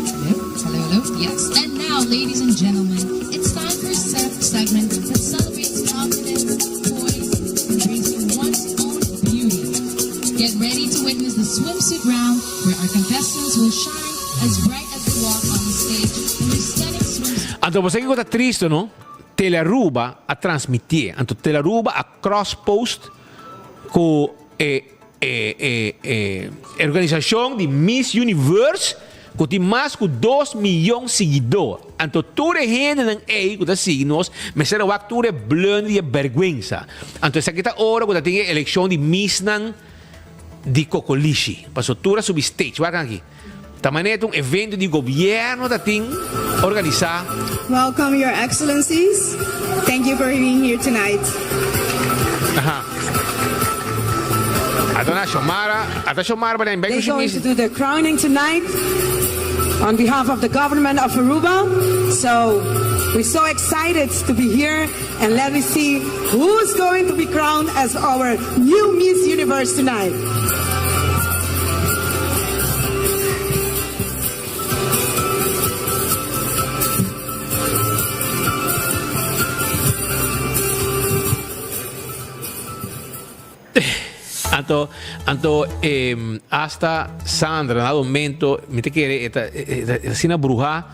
hello, hello, hello. Yes. And now, ladies and gentlemen, it's time for a segment that celebrates confidence, poise, and embracing one's own beauty. Get ready to witness the swimsuit round where our contestants will shine as bright as they walk on the stage in their stunning swimsuit. Anto bo sa kiko ta tristo no? Telearuba a transmitié. Anto Telearuba a cross post ku e E e e organisashon di Miss Universe ku tin mas ku dos miyon siguidó. Anto tur e hendenan ei ku ta sigui nos mester a wak tur e blunder di e bèrgwensa. Anto esaki ta ora ku ta tin e elekshon di Missnan di Kokolishi. Pasobra tur a subi stage. Wak aki. Ta manera ta un evento di gobierno ta tin organisa. Welcome your excellencies. Thank you for being here tonight. Aha. Ata na Xiomara, ata Xiomara pa den They're going to do the crowning tonight on behalf of the government of Aruba. So we're so excited to be here and let me see who's going to be crowned as our new Miss Universe tonight. Anto, anto eh, hasta Sandra na momento mi te kere eta asina bruha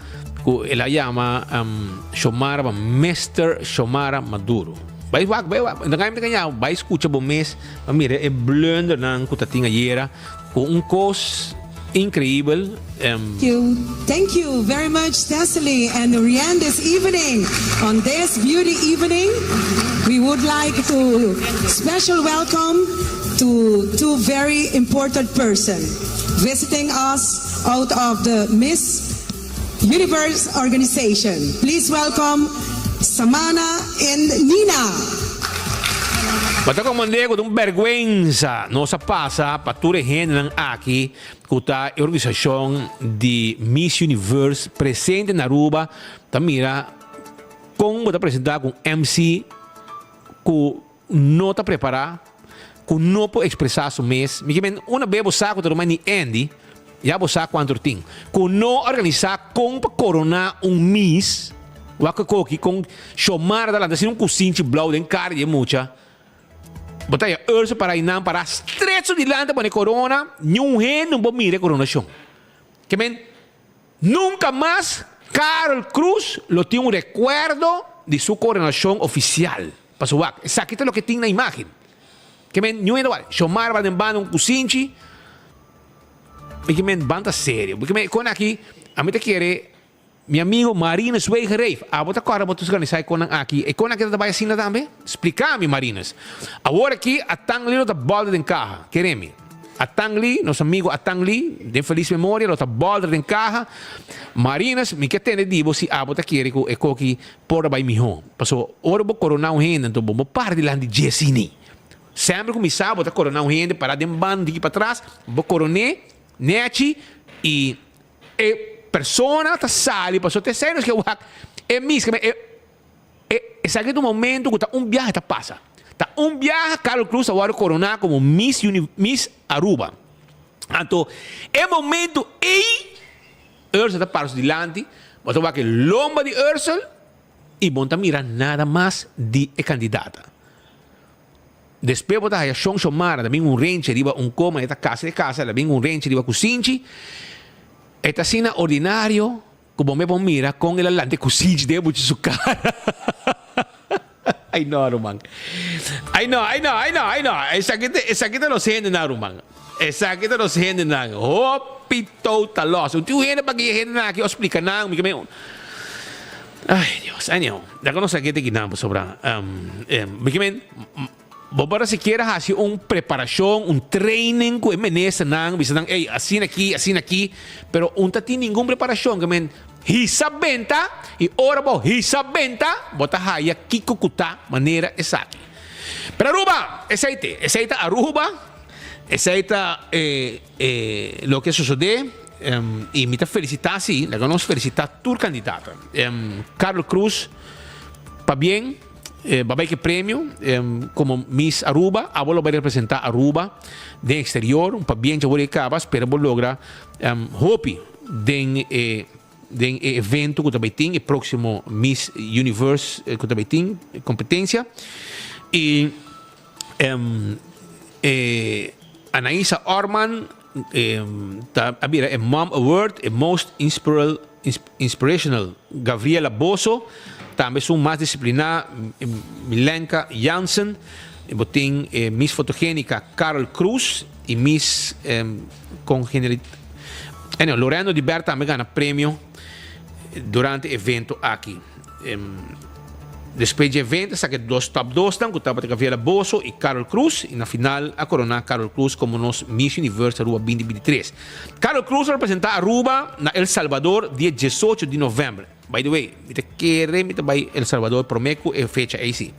ku el a yama um, Xiomara pa Mr. Xiomara Maduro. Bai wak, bai wak, dan mi te kanya, bai skucha bo mes, pa mira e blunder nan ku ta tin ayera, ku un kos increíbel. Um, Thank you. Thank you very much, Thessaly and Rianne, this evening. On this beauty evening, we would like to special welcome to two very important persons visiting us out of the Miss Universe organization. Please welcome Samana and Nina. Bo ta komand'é ku ta un bèrgwensa nos a pasa pa tur e hendenan aki ku ta e organisashon di Miss Universe presente na Aruba ta mira kon bo ta presentá ku un MC ku no ta prepará, ku no por ekspresá su mes. Mi ke men una bes bo sa ku ta ruman di Andy, ya bo sa kuantu tin. Ku no organisá kon pa koroná un Miss, wak ku koki kon Xiomara ta lanta asina un kusinchi blou den kara di e mucha. Bo ta haña Urso para einan pará stret su dilanti a pone korona, niun hende no por mira e koronashon. Ke men Nunca mas Karol Cruz lo tin un recuerdo di su coronacion oficial. Pasobra wak, esaki ta loke tin na imagen. Ke men niun hende wak, Xiomara ba den banda un cusinchi, mi ke men ban ta serio. Mi ke men con aki, ami ta kere mi amigo Marinus Wegereef, abo ta corda bo ta organisa e conan aki, e con aki ta bay asina tambe? Splica mi Marinus. Awor aki a tan li lo ta bolder den caha, kere mi. Atang Lee, nos amigo Atang Lee, den felis memoria, lo ta bolder den kaha. Marinus, mi ke tende di bo si abo ta kere ku e koki por a bai mihó. Pasobra ora bo koroná un hende, anto bo bo para dilanti dje asini. Semper ku mi sa bo ta koroná un hende, para den banda un tiki patras, bo koroné nechi i e persona ta sali pasobra ta esei nos ke wak e miska e. E esaki ta un momento ku ta un biaha ta pasa. Ta un biaha Carol Cruz a wòrdu koroná komo Miss Uni Miss Aruba. Anto e momento ei Ursel ta para su dilanti, bo ta wak e lomba di Ursel i bo no ta mira nada mas di e kandidata. Despues bo ta haya Shon Shomara ta bin un renchi riba un koma, e ta kasa e kasa, el a bin un renchi riba kusinchi. E ta asina ordinario. Ku bo me por mira kon el a lanta e kusinchi den buchi su kara. Ai no ruman. Ai no, ai no, ai no, ai no. Esaki ta, esaki ta nos hendenan ruman. Esaki ta nos hendenan. Hopi total loss. Un tin un hende pa guia e hendenan aki o splika nan. Mi ke men Ai Dios, anyhow. Laga nos aki te kinan pasobra. Mi ke men. Bo por a sikiera hasi un preparashon, un training ku e ministernan, bisa nan, ey, asina aki, asina aki, pero un ta tin ningun preparashon, ke men hisa benta, i ora bo hisa benta, bo ta haya kiko ku ta manera esaki. Pero Aruba, esei te, esei ta Aruba, esei ta e e loke a sosodé, i mi ta felisitá si, laga nos felisitá tur kandidato. Carlo Cruz, pabien. Ba bai ke premio komo Miss Aruba, abo lo bai representa Aruba den exterior, un pabien dja wor e kaba, spera bo logra hopi den e den e evento ku ta bai tin e proximo Miss Universe ku ta bai tin kompetensia i e Anaisa Orman ta a bira e Mom Award e Most Inspiral Inspirational Gabriela Boso, tambe esun mas disipliná Milenka Jansen, bo tin e Miss Fotogenica Carol Cruz y Miss Congenialidad. Anyhow, Loreno Di Ber tambe gana premio durante e evento aki. Despues dje evento a saka e dos top dosnan ku tabata Gaviela Boso i Carol Cruz i na final a korona Carol Cruz komo nos Miss Universe Aruba 2023. Carol Cruz a representa Aruba na El Salvador dia 18 di november. By the way, mi ta kere mi ta bai El Salvador prome ku e fecha ei si.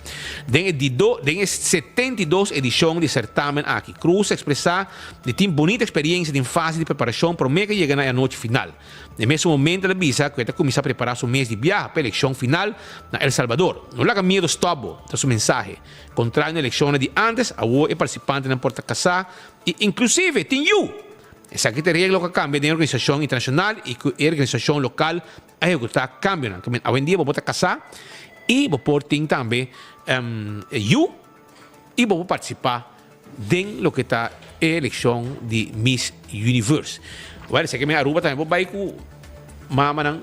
Den e di do, den e 72 edishon di e sertamen aki, Cruz a ekspresá di tin bunita eksperiensia den fase di preparashon prome ku a yega na e anochi final. Na e mesun momento el a bisa ku e ta kuminsá prepará su mes di biaha pa e elekshon final na El Salvador. No laga miedu stòp bo, ta su mensahe. Kontrario na elekshonnan di ántes, awor e partisipantenan por ta kasá i inklusive tin yu! Esaki ta e regla ku a kambia den e organisashon internashonal i ku e organisashon lokal a ehekutá kambionan. Awendia bo por ta kasá i bo por tin tambe yu i bo por partisipá den loke ta e elekshon di Miss Universe. Wèl, esaki men Aruba tambe por bai ku mamanan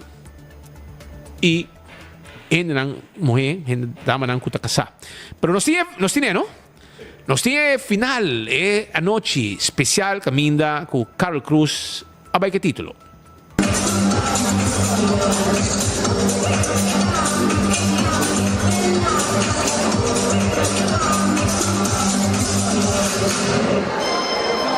i hendenan muhé, hende damanan ku ta kasá. Pero nos tin e, nos tin e no? Nos tin e final e anochi spesial kaminda ku Carol Cruz a bai ku e título.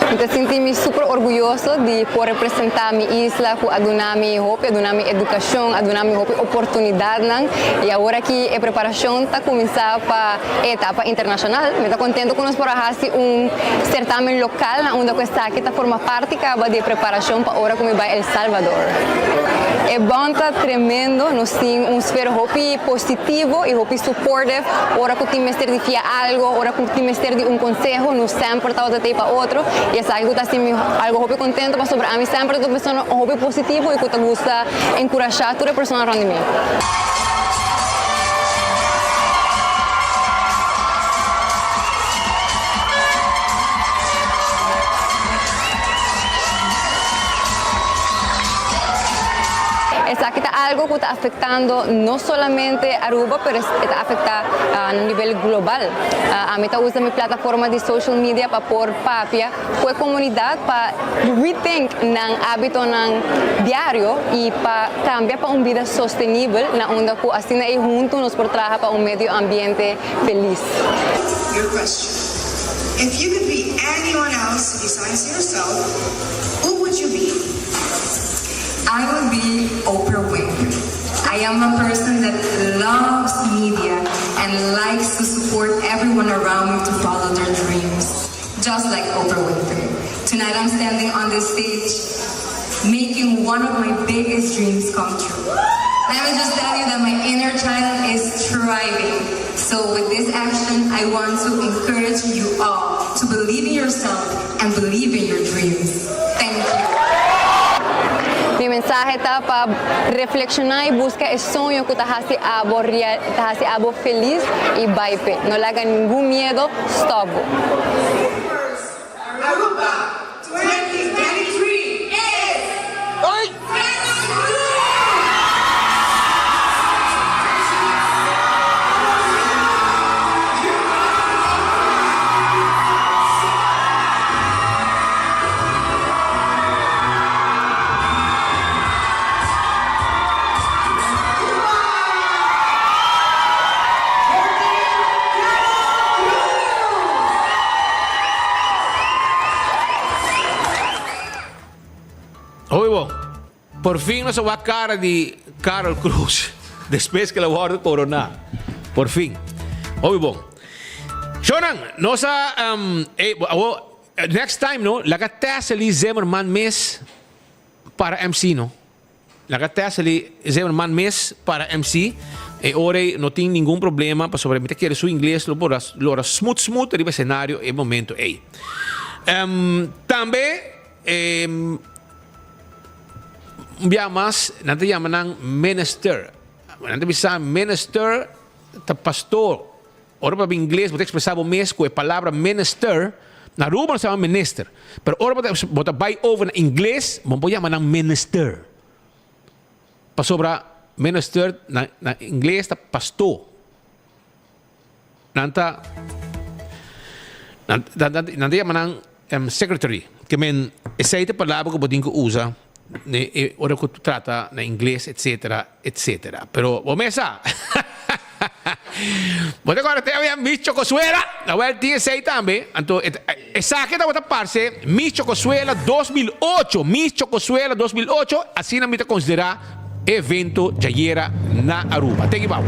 Mi ta sinti mi super orguyoso di por representa mi isla cu a duna mi hopi, a duna mi educacion, a duna mi hopi oportunidadnan y awor aki e preparacion ta cuminsa pa e etapa internacional. Mi ta contento cu nos por a haci un certamen local na unda cu esaki ta forma parti caba di e preparacion pa ora cu mi bai El Salvador. E bond ta tremendo, nos tin un sfera hopi positivo y hopi supportive, ora cu tin mester di fia algo, ora cu tin mester di un conseho, nos semper tabata tey pa otro y esaki cu ta haci mi algo hopi contento pasobra ami semper ta un persona hopi positivo y cu ta gusta encurasha tur e persona rond di mi. Esaki ta algo cu ta afectando no solamente Aruba, pero e ta afecta na nivel global. Ami ta usa mi plataforma di social media pa por papia cu e comunidad pa rethink nan habitonan diario y pa cambia pa un bida sostenibel na unda cu asina ey hunto nos por traha pa un medio ambiente felis. Your question. If you could be anyone else besides yourself, who would you be? I would be Oprah Winfrey. I am a person that loves media and likes to support everyone around me to follow their dreams, just like Oprah Winfrey. Tonight I'm standing on this stage making one of my biggest dreams come true. Let me just tell you that my inner child is thriving. So with this action, I want to encourage you all to believe in yourself and believe in your dreams. Thank you. Mi mensahe ta pa reflekshoná i buska e soño ku ta hasi abo real, ta hasi abo felis i bai p'e. No laga ningun miedo stòp bo. Aruba 2023 is Hopi bon. Por fin nos a wak cara di Carol Cruz despues que el a wordo corona. Por fin. Hopi bon. Shonan, nos a um, eh, awo, next time no, laga Tessely Zimmerman mes para MC no. Laga Tessely Zimmerman mes para MC. E ora ei no tin ningun problema pasobra mi ta kere su ingles lo por a lora smooth smooth riba escenario e momento ei. Um, tambe um, un bia mas nan ta yama nan minister. Nan ta bisa minister ta pastor. Ora bo ta ingles bo ta expresa bo mes cu e palabra minister, na Aruba nos ta yama minister, pero ora bo ta bo ta bay over na ingles bo por yama nan minister. Pasobra minister na na ingles ta pastor. Nan ta nan nan ta yama nan secretary. Ke men esey ta e palabra cu bo tin cu usa ora cu trata na ingles etcetera etcetera. Pero bo mes sa. Bo ta kòrda te awe Miss Chocosuela? Awel tin esei tambe. Anto esaki tabata parse Miss Chocosuela 2008. Miss Chocosuela 2008, asina mi ta konsiderá e evento djayera na Aruba. Teki bou.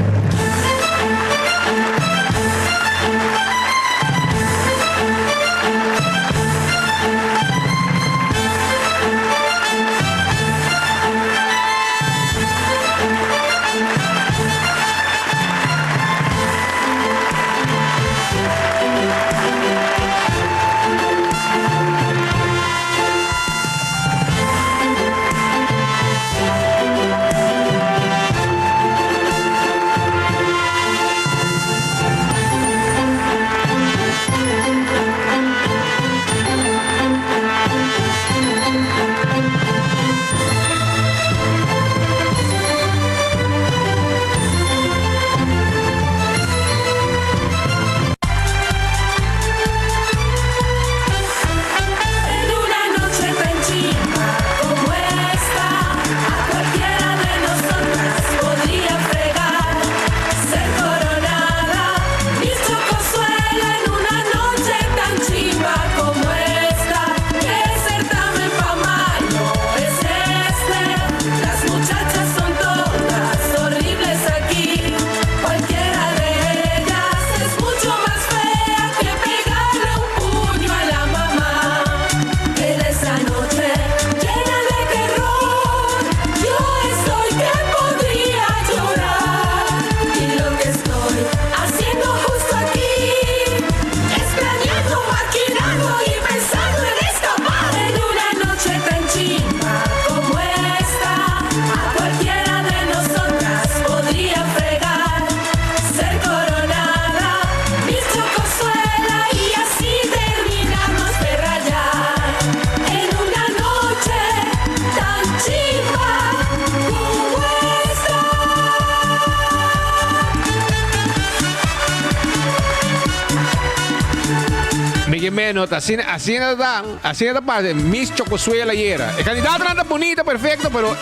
Miguel Meno, asina, asina ta, asina ta pasa. Miss Chocosuela ayera. E kandidatonan ta bunita, perfecto, pero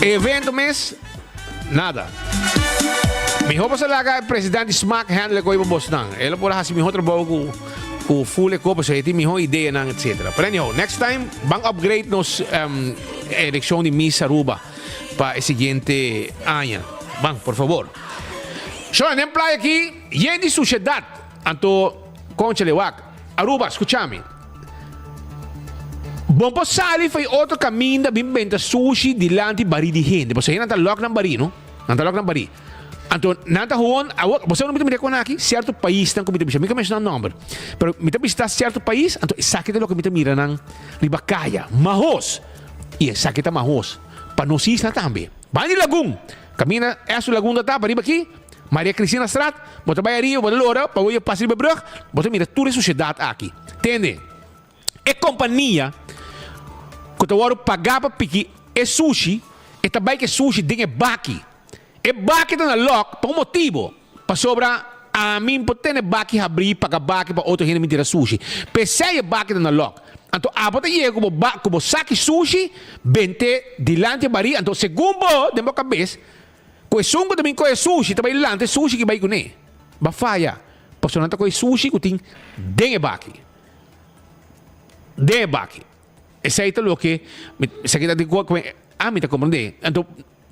e evento mes, nada. Mihó boso laga e president di Smaak handle koe pa bosnan. E lo por hasi mihó trabou ku ku full e koe pasobra e tin mihó ideanan etcetera. Pero anyhow, next time ban upgrade nos um, elekshon di Miss Aruba pa e siguiente aña. Ban, por favor. Shona, den playa aki yen di sushedat. Anto, konchale wak. Aruba, skucha mi. Bon por sali fai otro kaminda bin benta sushi dilanti bari di hende. Pasobra hende nan ta lòk nan bari, no? Nan ta lòk nan bari. Anto nan ta gewoon, awor, bo sa unda mi ta mira kon aki? Sierto paisnan ku mi ta bishita. Mi ka menshoná nòmber. Pero mi ta bishitá sierto pais, anto esaki ta loke mi ta mira nan riba kaya. Mahos! I esaki ta mahos pa nos isla tambe. Ban di lagun! Kaminda Esso Lagun ta tapa riba aki, Maria Cristina Straat, bo ta bai ariba, bo ta lora pa bo pasa riba e brug, bo ta mira tur e sushedat aki. Tende! E kompania ku ta wòrdu pagá pa piki e sushi, e ta bai ku e sushi den e baki. E baki ta na lòk pa un motibu, pasobra ami por tene baki habrí paga baki pa otro hende bin tira sushi. P'esei e baki ta na lòk. Anto abo ta yega ku bo ba ku bo saki sushi bent'é dilanti e barí, anto segun bo den bo kabes ku esun ku ta bin kohe sushi ta bai lanta e sushi ki bai kuné. Bo a faya, pasobra nan ta kohe sushi ku tin den e baki. Den e baki. Esei ta loke mi esaki ta di ku ami ta komprendé. Anto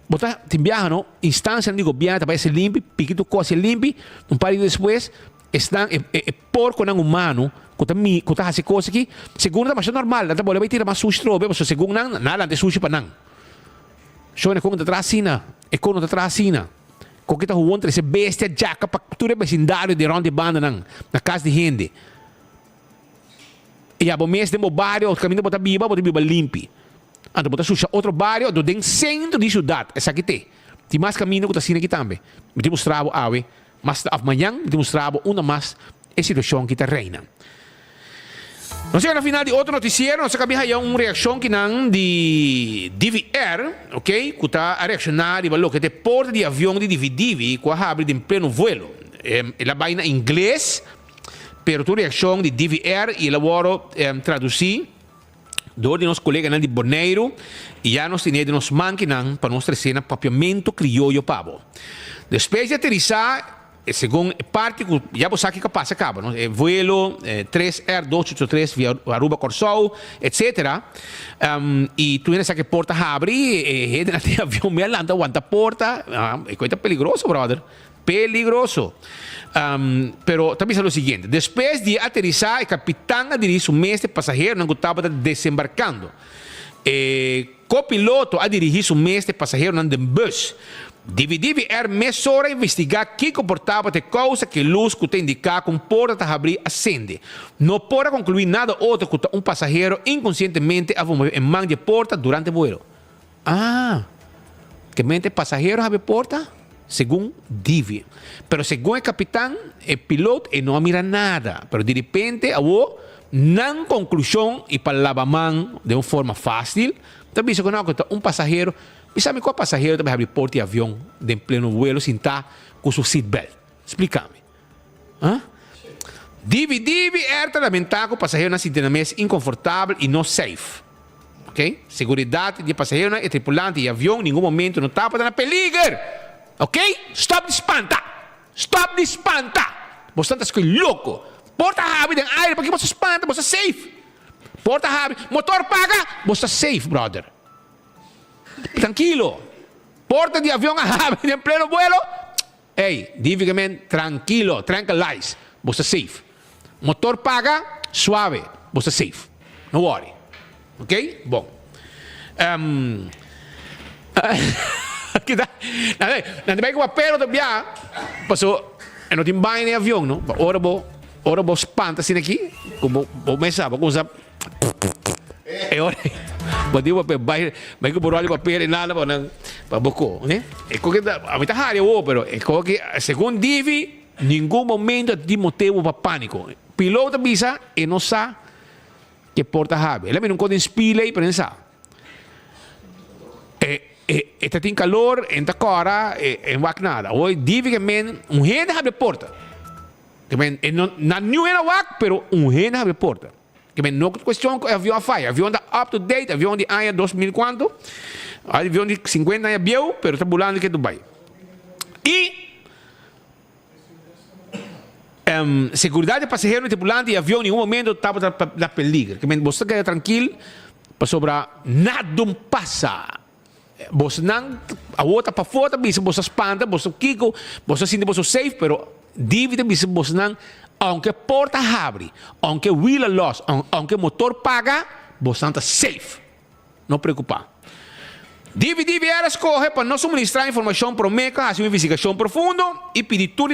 bo ta tin biaha no, instansianan di gobièrnu ta bai hasi limpi, piki tur kos hasi limpi, un par di dia despues esnan e e porkonan humano ku ta mi ku ta hasi kos aki, segun nan ta masha normal, nan ta bolbe bai tira mas sushi trobe pasobra segun nan, nan a lanta e sushi pa nan. Shon e kon ta traha asina, e kon no ta traha asina. Kon ke ta huon trese bestia djaka pa tur e besindario di rònt di bandanan na kas di hende. I abo mes den bo bario of kaminda bo ta biba, bo ta biba limpi. Anto bo ta susha otro bario, anto den sentro di siudat, esaki te. Tin mas kaminda ku ta asina aki tambe. Mi tin mustra bo awe, mas of mañan mi tin mustra bo unda mas e situashon aki ta reina. Nos yega na final di otro notisiero, nos a kabi haya un reakshon kinan di DVR, ok, ku ta a reakshoná riba loke ta e porta di avion di Dividivi ku a habri den pleno vuelo. El a bai na ingles. Pero tur reakshon di DVR i el a wòrdu tradusí dor di nos koleganan di Boneiru i ya nos tene den nos mankinan pa nos trese na papiamentu krioyo pa bo. Despues di aterisá. Segun e parti ku ya bo sa kiko a pasa kaba, no? E vuelo tres R dos ocho tres via Aruba Kòrsou, etsetera. I tur hende sa ku e porta habri, e hendenan den avion mi a lanta wanta porta. E kos ta peligroso, bròder. Peligroso. Pero ta bisa lo siguiente, Despues di e aterisá, e kapitan a dirigí su mes te pasaheronan ku tabata desembarkando. E kopiloto a dirigí su mes te pasaheronan den bus. Divi-Divi Air mesora a investigá kiko por tabata e kousa ku e lus ku ta indiká ku un porta ta habrí a sende. No por a konkluí nada otro ku ta un pasahero inkonsientemente a vomové e man di e porta durante e vuelo. Ah! Ke mente e pasahero habri e porta? Segun Divi. Pero segun e kapitan, e pilot, e no a mira nada. Pero diripente awo nan konklushon i pa laba man den un forma fásil, ta bisa ku no ku ta un pasahero. Mi sa mi kua pasahero ta bai habri porta di avion den pleno vuelo sintá ku su seatbelt? Splika mi. Ah? Divi Divi Air ta lamentá ku pasaheronan sinti nan mes inkonfortabel i no safe. Ok? Seguridat di e pasaheronan, e tripulante i e avion ningun momento no tabata na peliger! Ok? Stop di spanta! Stop di spanta! Boso ta skui loko! Porta habri den aire, paki boso spanta? Boso ta safe! Porta habri, motor paga, boso ta safe, brother. Trankilo! Porta di avion a habri den pleno vuelo, Ey, dificament trankilo, tranquilize, bo sta safe. Motor paga, suave, bo sta safe. No worry. Ok? Bon. Um, kita, nan, nan ta bay cu papel otro bia, paso e no tin baño den avion, no? Pa ora bo, ora bo spanta asina aki, cu bo, bo mes sa, bo cuminsa E ora bo tin papel bai bai ku bo ròl di papel e nada pa nan pa bo ko ne e koke ta ami ta hari awor pero e koke segun Divi ningun momento a tin motibu pa pániko piloto a bisa e no sa ke por ta habi el a mira un kos den spil ei pero e no sa e e e ta tin kalor e no ta kòra e e no wak nada awor Divi ke men un hende habri e porta ke men e no nan niun hende a wak pero un hende a habri e porta. Ke men no cuestion cu e avion a faya. Avion ta up to date, avion di aña 2000 cuanto, avion di 50 aña bieu, pero ta bulando ke Dubai. Y um, seguridad di pasahero y tripulante di avion ningun momento tabata na peligro. Ke men boso ta keda trankil pasobra nada pasa. Bosnan awor ta pafó ta bisa boso a spanta, boso kiko, boso a sinti boso safe, pero David ta bisa bosnan, aunke porta habri, aunke wiel a los, aunke motor paga, bosnan ta safe. No preocupa. David DVR a scoge pa no suministra informacion prome cu haci un investigacion profundo y pidi tur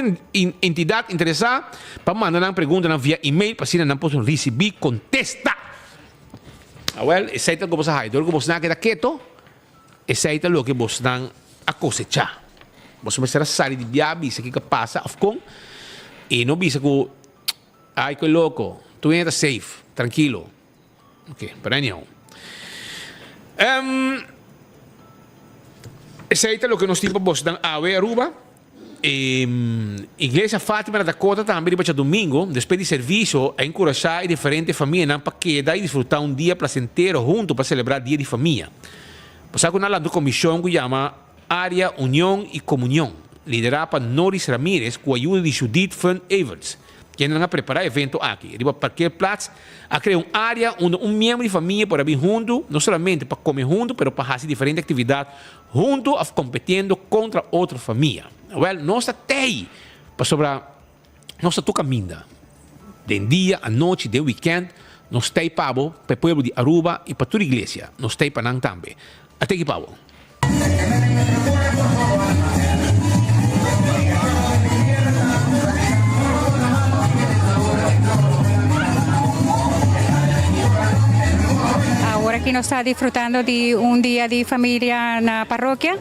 entidad interesa pa manda nan preguntanan via email pa asina nan por ricibi contesta. Awel, esei ta loke bos a haña. Dor ku bosnan a keda keto, esei ta loke bosnan a kosechá. Boso mester a sali di bia bisa kiko a pasa òf kon, i no bisa ku, Ai, ku e loko, tur hende ta safe, trankilo. Ok, pero anyhow. Um, esei ta loke nos tin pa bosnan awe, Aruba. E Iglesia Fatima na Dakota tambe riba djadumingo, despues di servisio, a enkurashá e diferente famianan pa keda i disfrutá un dia plasentero huntu pa selebrá Dia di Famia. Bo sa ku nan lanta un komishon ku yama Área Union i Komunion, liderá pa Noris Ramirez ku ayuda di Judith Fun Everts. Kendenan a prepará e evento aki. Riba parkeerplaats a krea un área unda un miembro di famia por a bin huntu, no solamente pa kome huntu, pero pa hasi diferente aktividat huntu of kompetiendo kontra otro famia. Wèl, nos ta tei pasobra nos ta tur kaminda. Den dia, anochi, den wikènt, nos tei pa bo, pa e pueblo di Aruba i pa tur iglesia. Nos tei pa nan tambe. A teki pa bo. Awor aki nos ta disfrutando di un dia di familia na parokia.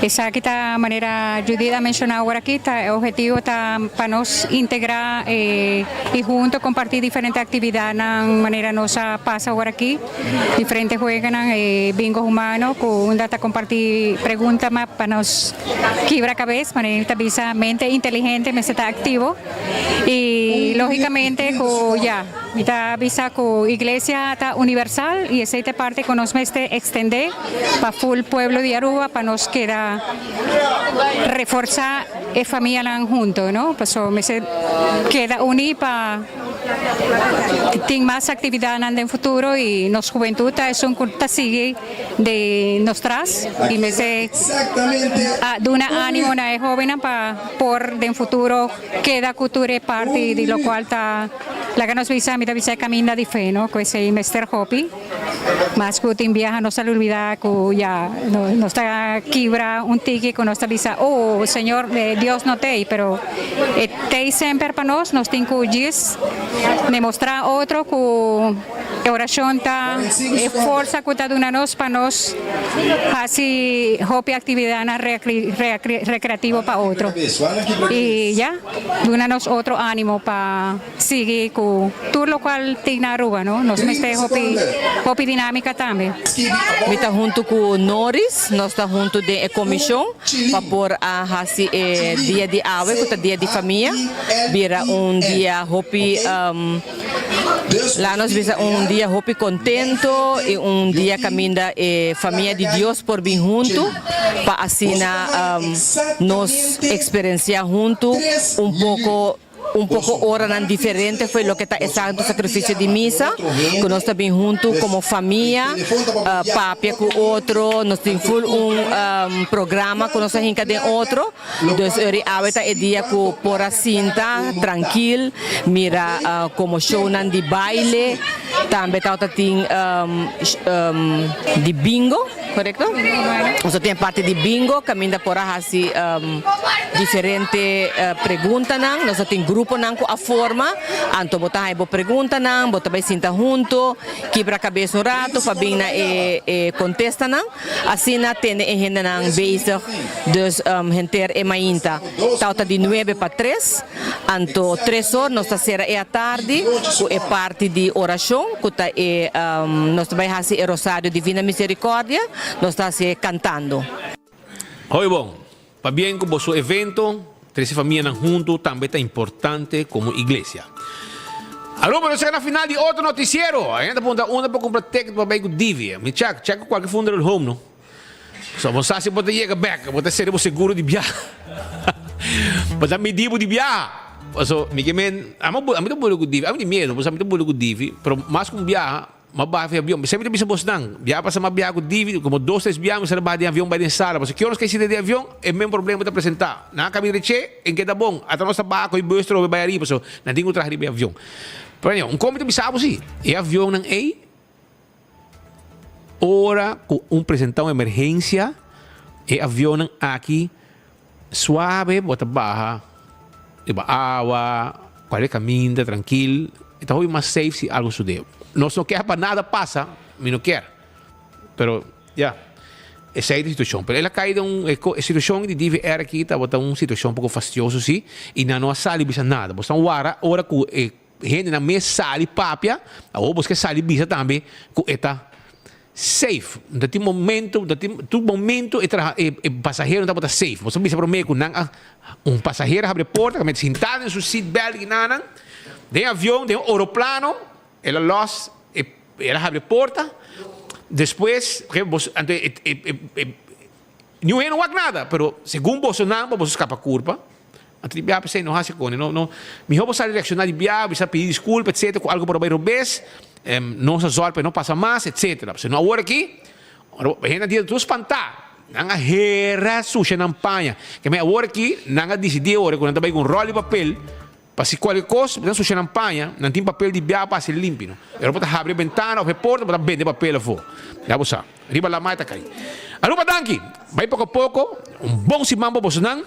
Esaki ta manera Judith a menciona awor aki, ta e objetivo ta pa nos integra y hunto comparti diferente actividadnan manera nos a pasa awor aki, diferente jueganan, e bingo humano cu unda ta comparti pregunta pa nos kibra cabes, manera ta bisa mente inteligente mester ta activo y logicamente cu ya. Mi ta bisa ku iglesia ta universal i esei ta e parti ku nos mester ekstendé pa ful pueblo di Aruba pa nos keda reforsá e famianan hunto, no? Paso mester keda uní pa tin mas aktividatnan den futuro i nos hubentut ta esun ku ta sigui di nos tras i mester duna ánimo na e hóbennan pa por den futuro Keda ku tur e parti di lokual ta laga nos bisa, mi ta bisa e kaminda di fe, no? Ku esei mester hopi. Mas ku tin biaha nos ta lubida ku ya nos ta kibra un tiki ku nos ta bisa, oh, Señor, Dios no t'ei, pero e t'ei semper pa nos, nos tin ku djis demostrá otro ku e orashon ta e forsa ku ta duna nos pa nos hasi hopi aktividatnan rekreativo pa otro i ya duna nos otro animo pa sigui ku tur lokual tin na Aruba no nos mester hopi hopi dinamika tambe. Mi ta huntu ku Noris, nos ta huntu den e komishon pa por a hasi e dia di awe ku ta dia di famia bira un dia hopi. Laat nos bisa un dia hopi contento y un dia caminda e famia di Dios por bin hunto pa asina nos experiencia hunto un poco un poco oranan diferente fo'i loke ta e Santo Sacrificio di Misa cu nos ta bin hunto como famia papia cu otro nos tin full un programa cu nos a hinca den otro. Dus ori awe ta e dia ku por a sinta trankil, mira komo shownan di baile, tambe tabata tin di bingo, korekto? Nos a tin e parti di bingo kaminda por a hasi diferente preguntanan, nos a tin gruponan ku a forma, anto bo ta haña bo preguntanan, bo ta bai sinta hunto, kibra kabes un rato pa bin na e kontestanan. Asina tene e hendenan bezig, dus henter e mainta tawata di nuebe pa tres, anto tres or nos ta sera e atardi ku e parti di orashon ku ta e nos ta bai hasi e Rosario Divina Misericordia, nos ta hasié kantando. Hoi bon, pabien ku boso evento, trese famianan huntu tambe ta importante komo iglesia. Aruba nos chega na final di otro noticiero. A hende ta puntra unda por cumpra ticket pa bay cu Divi. Mi check, check cu cualke funeral home no. So bo sa si bo ta yega bek, bo ta sere bo seguro di biaha. Bo ta midi bo di biaha. Paso mi ke men, ami ta bula cu Divi, ami tin miedo, pasobra ami ta bula cu Divi, pero mas cu un biaha, M'a baha fi avion. Mi semper ta bisa bosnan, biaha pasa m'a biaha ku Divi, komo dos tres biaha mi sa ta baha den avion bai den sala. Pasobra ki ora nos kai sinta den avion, e men problema ta presentá. Nan a kabia reche, en keda bon. Ata nos ta baha ku e bus trobe bai ariba, pasobra nan tin ku traha riba e avion. Pero anyway, un kon mi ta bisa bo si, e avionnan ei, ora ku un presentá un emergensia, e avionnan aki Suave bo ta baha riba awa, cualkier caminda trankil, e ta hopi mas safe si algo sucede. Nos no kier pa nada pasa, mi no kier, pero ya, esey ta e situacion. Pero el a cay den un, e situacion di DVR aki tabata un situacion poco fastioso si, y nan no a sali bisa nada. Bo stan wara ora cu e hendenan mes sali papia, awor bo ke sali bisa tambe cu e ta Safe, no ta tin momento, no ta tin tur momento e traha e e pasahero no tabata safe. Bo sa bisa prome ku nan a un pasahero a habri e porta kaminda sintá den su seat belt ginanan den avion den un oroplano el a los e el a habri e porta despues ke bo anto e e e niun hende no wak nada pero segun boso nan pa boso skapa kurpa anto di biaha p'esei no hasi kone no no mihó bo sa reakshoná di biaha bisa pidi diskulpa etsetera ku algu por a bai robes nos a zòrg pa e no pasa mas etsetera pasobra no awor aki ora bo hende a dia tur spantá nan a hera susha nan paña ke men awor aki nan a disidí awor ku nan ta bai ku un ròl di papel Pa si kualke kos nan susha nan paña, nan tin papel di bia pa hasi limpi no. Ora bo ta habri e bentana of e porta bo ta bende papel afó. Ya bo sa. Riba lamai ta kai. Aruba danki! Bai poko poko, un bon siman pa bosonan,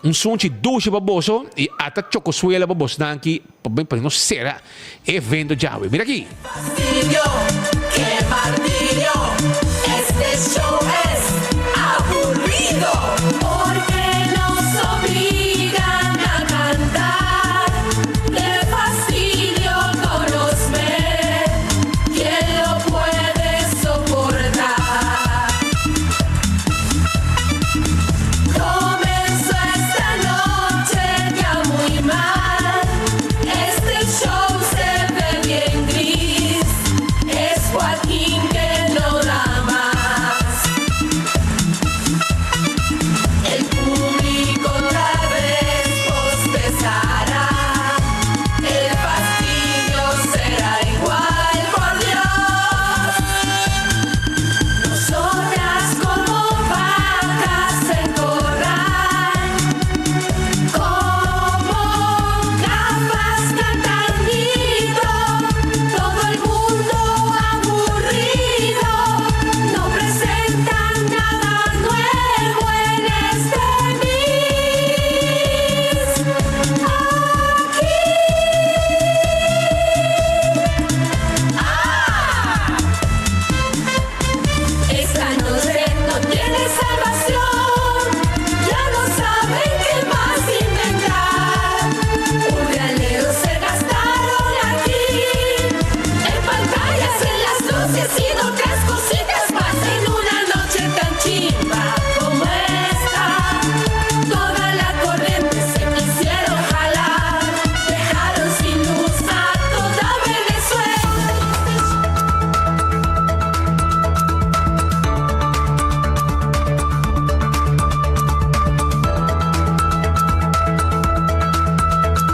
un sunchi dushi pa boso i ata chokosuela pa bosnan ki pa pa nos sera e evento djawe. Mira aki!